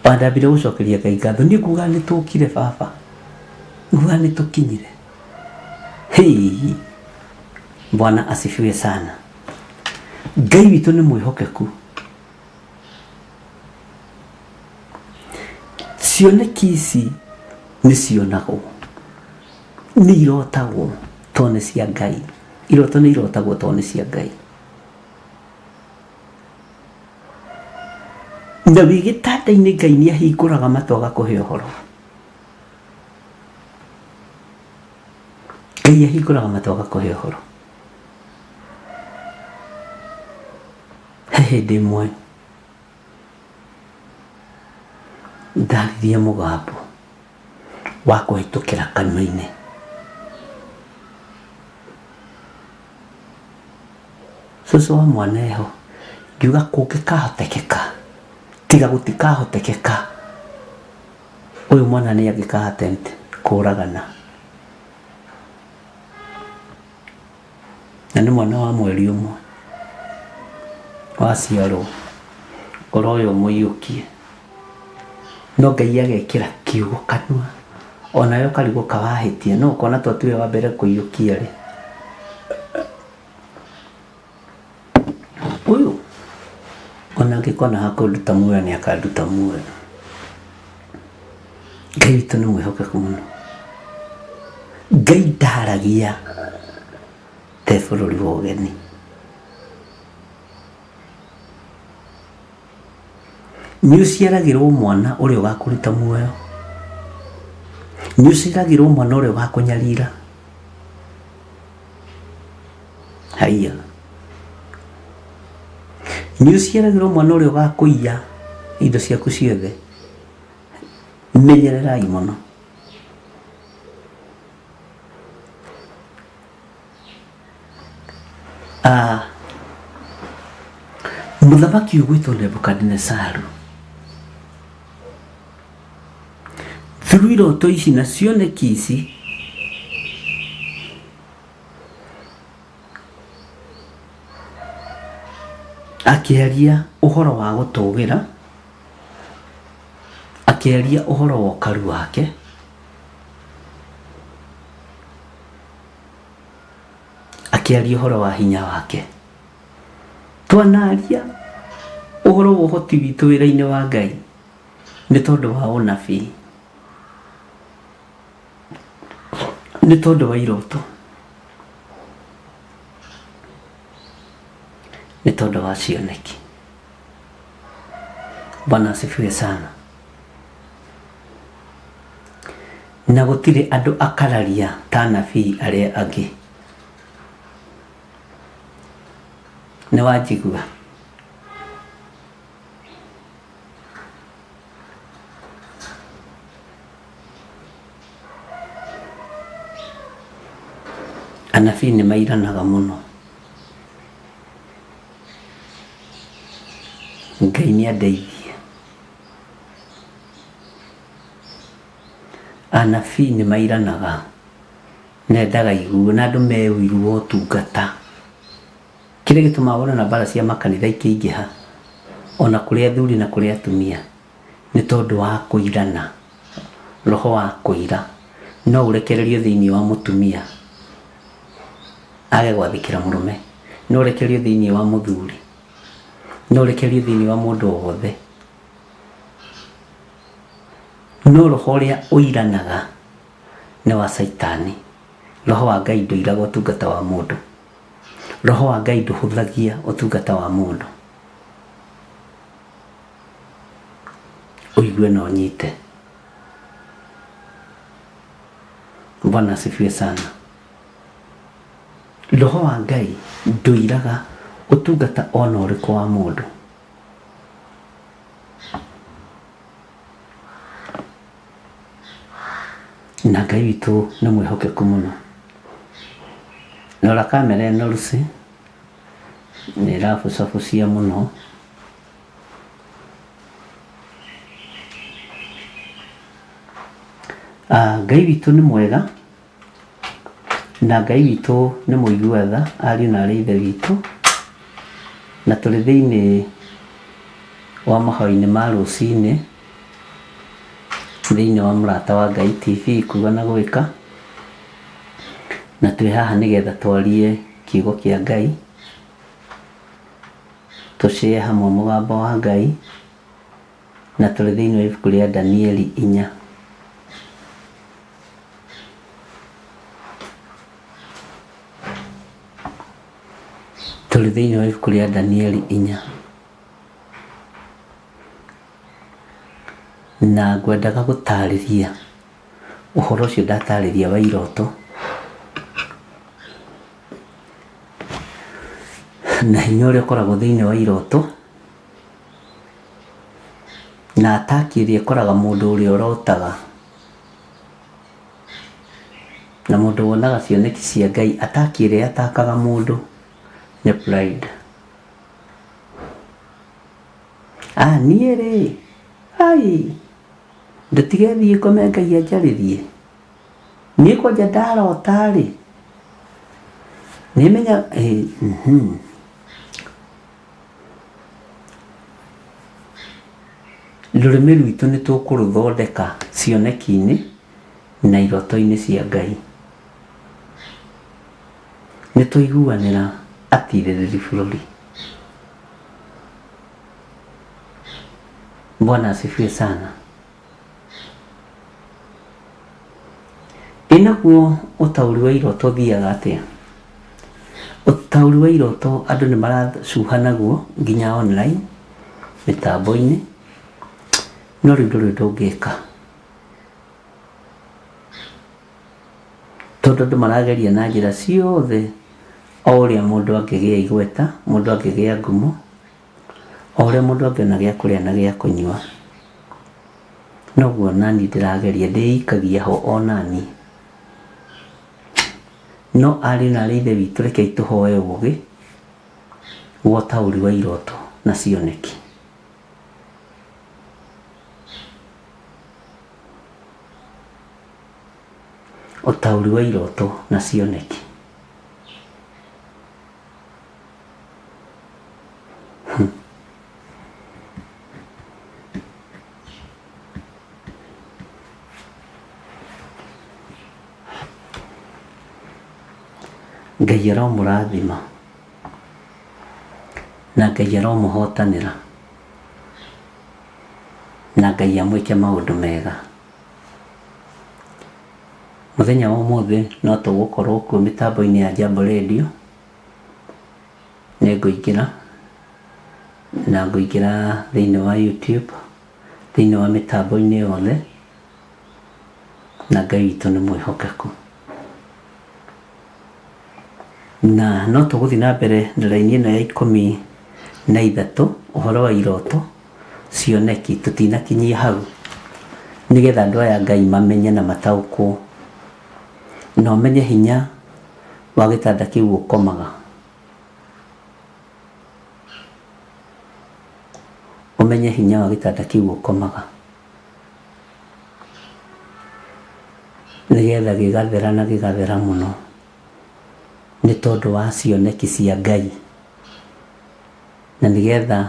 Wandambire gũcokeria Ngai ngatho niĩ nguga nĩ tũkire baba, nguga nĩ tũkinyire. Hii, Bwana asifiwe sana. Ngai witũ nĩ mwĩhokeku. Cioneki ici nĩ cionagwo, nĩ irotagwo tondũ nĩ cia Ngai. Iroto nĩ irotagwo tondũ nĩ cia Ngai. Na wĩ gĩtanda-inĩ Ngai nĩ ahingũraga matũ agakũhe ũhoro. Ngai ahingũraga matũ agakũhe ũhoro. He hĩndĩ ĩmwe ndaririe mũgambo wa kũhĩtũkĩra kanua-inĩ. Cũcũ wa mwana eho, ngiuga kũngĩkahotekeka, tiga gũtikahotekeka, ũyũ mwana nĩ angĩka attempt kũragana. Na nĩ mwana wa mweri ũmwe waciarwo, ũroya ũmũiyũkie. No Ngai agekĩra kiugo kanua, onawe ũkarigwo ka wahĩtia, no ũkona to tiwe wa mbere kũiyũkia rĩ. Ũyũ ona angĩkona ha kũnduta muoyo nĩ akanduta muoyo. Ngai witũ nĩ mwĩhokeku mũno. Ngai ndaragia te bũrũri wa ũgeni. Nĩ ũciaragĩrwo mwana ũrĩa ũgakũruta muoyo. Nĩ ũciaragĩrwo mwana ũrĩa ũgakũnyarira. Haiya. Nĩ ũciaragĩrwo mwana ũrĩa ũgakũiya indo ciaku ciothe. Menyererai mũno. Ah, mũthamaki ũgwĩtwo Nebukadinesaru through iroto ici na cioneki ici akĩaria ũhoro wa gũtũgĩra, akĩaria ũhoro wa ũkaru wake, akĩaria ũhoro wa hinya wake. Twanaria ũhoro wa ũhoti witũ wĩra-inĩ wa Ngai nĩ tondũ wa ũnabii, nĩ tondũ wa iroto, nĩ tondũ wa cioneki. Bwana asifiwe sana. Na gũtirĩ andũ akararia ta anabii arĩa angĩ. Nĩ wanjigua? Anabii nĩ mairanaga mũno. Ngai nĩ andeithie. Anabii nĩ mairanaga, nendaga iguo na andũ me ũiru wa ũtungata. Kĩrĩa gĩtũmaga wone ona mbara cia makanitha ikĩingĩha, ona kũrĩ athuri na kũrĩ atumia, nĩ tondũ wa kũirana, roho wa kũira. No ũrekererio thĩinĩ wa mũtumia age gwathĩkĩra mũrũme, no ũrekererio thĩinĩ wa mũthuri, no ũrekererio thĩinĩ wa mũndũ o wothe. No roho ũrĩa ũiranaga nĩ wa Caitani. Roho wa Ngai ndũiraga ũtungata wa mũndũ. Roho wa Ngai ndũhũthagia ũtungata wa mũndũ. Ũigue na ũnyite. Bwana asifiwe sana. Roho wa Ngai ndũiraga ũtungata ona ũrĩkũ wa mũndũ. Na Ngai witũ nĩ mwĩhokeku mũno. Rora kamera ĩno Lucy, nĩ ĩrabucabucia mũno. Ngai witũ nĩ mwega na Ngai witũ nĩ mũigua tha, ariũ na arĩ ithe witũ, na tũrĩ thĩinĩ wa mahoya-inĩ ma rũcinĩ thĩinĩ wa Mũrata wa Ngai TV kuga na gwĩka, na twĩ haha nĩgetha twarie kiugo kĩa Ngai, tũcĩe hamwe mũgambo wa Ngai, na tũrĩ thĩinĩ wa ibuku rĩa Danieli 4. Tũrĩ thĩinĩ wa ibuku rĩa Danieli 4. Na ngwendaga gũtarĩria ũhoro ũcio ndatarĩria wa iroto, na hinya ũrĩa ũkoragwo thĩinĩ wa iroto, na ataki ĩrĩa ĩkoraga mũndũ ũrĩa ũrotaga, na mũndũ wonaga cioneki cia Ngai, ataki ĩrĩa atakaga mũndũ nĩ pride. Ah, niĩ rĩ, ai, ndũtige thiĩ ngome Ngai anjarĩrie. Niĩ kwanja ndarota rĩ, nĩmenya, Rũrĩmĩ rwitũ nĩ tũkũrũthondeka cioneki-inĩ na iroto-inĩ cia Ngai. Nĩ twaiguanĩra atirĩrĩri bũrũri. Bwana asifiwe sana. Ĩ naguo ũtaũri wa iroto ũthiaga atĩa? Ũtaũri wa iroto andũ nĩ maracuha naguo nginya online mĩtambo-inĩ, no rĩu ndũrĩ ũndũ ũngĩka. Tondũ andũ marageria na njĩra ciothe o ũrĩa mũndũ angĩgĩa igweta, mũndũ angĩgĩa ngumo, o ũrĩa mũndũ angĩona gĩa kũrĩa na gĩa kũnyua. Noguo nani ndĩrageria, ndĩikagia ho o nani. No ariũ na arĩ ithe witũ rekei tũhoe ũgĩ wa ũtaũri wa iroto na cioneki. Ũtaũri wa iroto na cioneki. Ngai aromũrathima na Ngai aromũhotanĩra na Ngai amwĩke maũndũ mega. Mũthenya wa ũmũthĩ no tũgũkorwo kuo mĩtambo-inĩ ya Jambo Radio. Nĩ ngũingĩra na ngũingĩra thĩinĩ wa YouTube, thĩinĩ wa mĩtambo-inĩ yothe, na Ngai witũ nĩ mwĩhokeku. Na no tũgũthiĩ na mbere na raini ĩno ya 13, ũhoro wa iroto, cioneki, tũtinakinyia hau, nĩgetha andũ aya Ngai mamenye na mataũkwo, na ũmenye hinya wa gĩtanda kĩu ũkomaga. Ũmenye hinya wa gĩtanda kĩu ũkomaga, nĩgetha gĩgathera na gĩgathera mũno, nĩ tondũ wa cioneki cia Ngai, na nĩgetha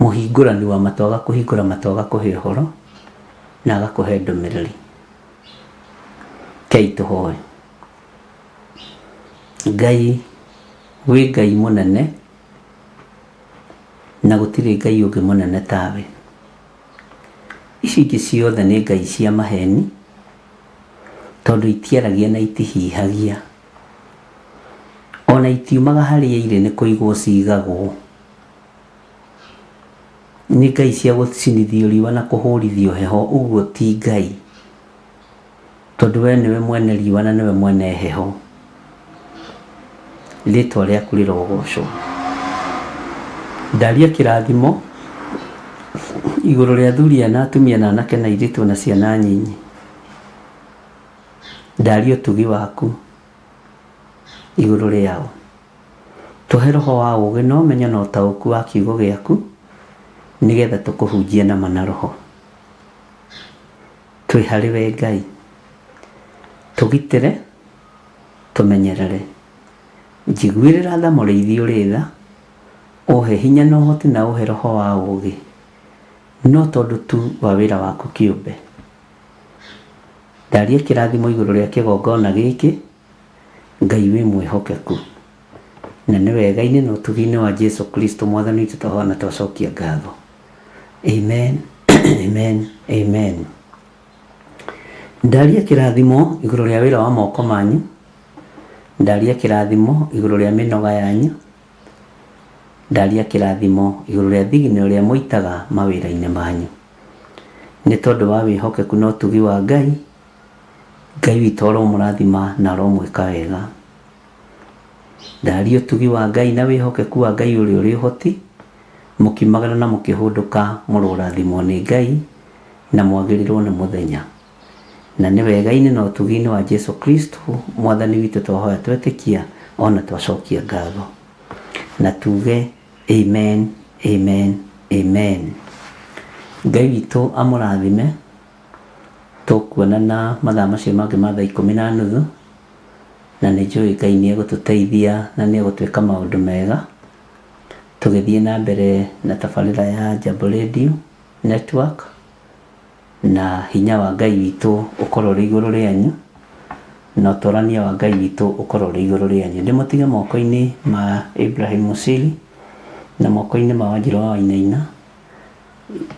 mũhingũrani wa matũ agakũhingũra matũ agakũhe ũhoro na agakũhe ndũmĩrĩri. Rekei tũhoe. Ngai wĩ Ngai mũnene na gũtirĩ Ngai ũngĩ mũnene tawe. Ici ingĩ ciothe nĩ ngai cia maheni, tondũ itiaragia na itihihagia. Ona itiumaga harĩa irĩ nĩ kũigwo cigagwo. Nĩ ngai cia gũcinithio riũa na kũhũrithio heho, ũguo ti Ngai. Tondũ we nĩwe mwene riũa na nĩwe mwene heho. Rĩtwa rĩaku rĩrogocwo. Ndaria kĩrathimo igũrũ rĩa athuri aya na atumia na anake na airĩtu na ciana nyinyi. Ndaria ũtugi waku igũrũ rĩao. Tũhe roho wa ũũgĩ na ũmenyo na ũtaũku wa kiugo gĩaku nĩgetha tũkũhunjie na ma na roho. Twĩ harĩ we Ngai. Tũgitĩre, tũmenyerere. Njiguĩrĩra tha mũrĩithi ũrĩ tha, ũhe hinya na ũhoti na ũhe roho wa ũũgĩ, no tondũ tu wa wĩra waku kĩũmbe. Ndaria kĩrathimo igũrũ rĩa kĩgongona gĩkĩ, Ngai wĩ mwĩhokeku. Na nĩ wega-inĩ na ũtugi-inĩ wa Jesu Kristo Mwathani witũ twahoya na twacokia ngatho. Amen, amen, amen. Ndaria kĩrathimo igũrũ rĩa wĩra wa moko manyu. Ndaria kĩrathimo igũrũ rĩa mĩnoga yanyu. Ndaria kĩrathimo igũrũ rĩa thigino ĩrĩa mũitaga mawĩra-inĩ manyu. Nĩ tondũ wa wĩhokeku na ũtugi wa Ngai, Ngai witũ aromũrathima na aromwĩka wega. Ndaria ũtugi wa Ngai na wĩhokeku wa Ngai ũrĩa ũrĩ ũhoti, mũkiumagara na mũkĩhũndũka mũrorathimwo nĩ Ngai na mwagĩrĩrwo nĩ mũthenya. Na nĩ wega-inĩ na ũtugi-inĩ wa Jesu Kristo Mwathani witũ twahoya twetĩkia ona twacokia ngatho. Na tuge amen, amen, amen. Ngai witũ amũrathime. Tũkuonana mathaa macio mangĩ ma thaa 10:30. Na nĩ njũĩ Ngai nĩ egũtũteithia na nĩ egũtwĩka maũndũ mega. Tũgĩthiĩ na mbere na tabarĩra ya Jambo Radio Network, na hinya wa Ngai witũ ũkorwo ũrĩ igũrũ rĩanyu, na ũtwarania wa Ngai witũ ũkorwo ũrĩ igũrũ rĩanyu. Ndĩmũtige moko-inĩ ma Ibrahim Musili na moko-inĩ ma Wanjirũ wa Wainaina,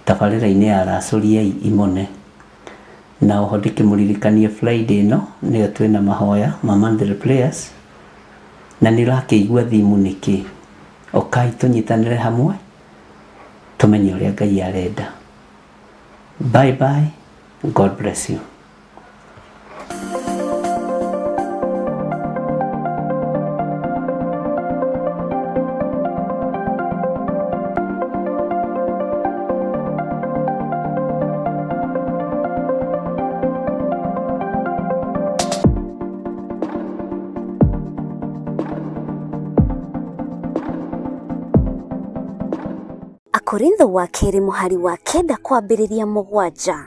tabarĩra-inĩ ya Racũriai Imone. Na oho ndĩkĩmũririkanie Friday ĩno nĩyo twĩna mahoya ma monthly prayers, na nĩ ũrakĩigua thimu nĩkĩ? Ũkai tũnyitanĩre hamwe tũmenye ũrĩa Ngai arenda. Bye bye, God bless you. Akorintho wa kerĩ mũhari wa 9 kwambĩrĩria 7.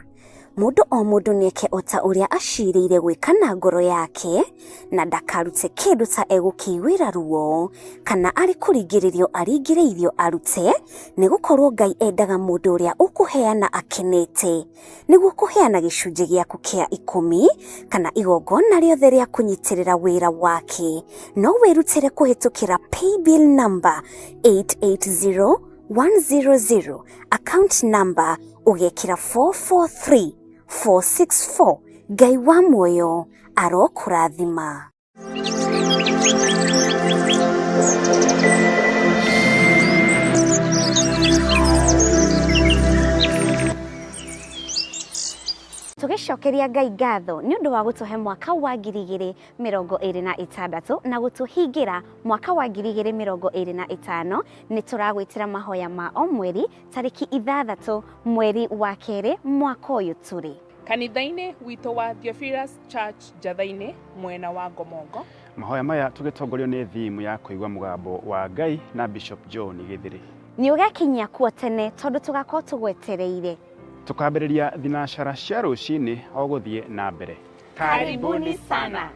Mũndũ o mũndũ nĩeke o ta ũrĩa acirĩire gwĩka na ngoro yake, na ndakarute kĩndũ ta egũkĩiguĩra ruo, kana arĩ kũringĩrĩrio aringĩrĩirio arute, nĩgũkorwo Ngai endaga mũndũ ũrĩa ũkũheana akenete. Nĩguo kũheana gĩcunjĩ gĩaku kĩa 10 kana igongona rĩothe rĩa kũnyitĩrĩra wĩra wake, no wĩrutĩre kũhĩtũkĩra paybill number 880100, account number ũgekĩra 443464. Ngai wa muoyo arokũrathima. Tũgĩcokeria Ngai ngatho nĩ ũndũ wa gũtũhe mwaka wa 2026 na gũtũhingĩra mwaka wa 2025, nĩ tũragwĩtĩra mahoya ma o mweri tarĩki 6 mweri wa 2 mwaka ũyũ tũrĩ. Kanitha-inĩ witũ wa Theophilus Church Njatha-inĩ mwena wa Ngomongo. Mahoya maya tũgĩtongorio nĩ thimu ya kũigua mũgambo wa Ngai na Bishop John Gĩthĩrĩ. Nĩ ũgekinyia kuo tene tondũ tũgakorwo tũgwetereire. Tũkambĩrĩria thinacara cia rũcinĩ o gũthiĩ na mbere. Karibuni sana.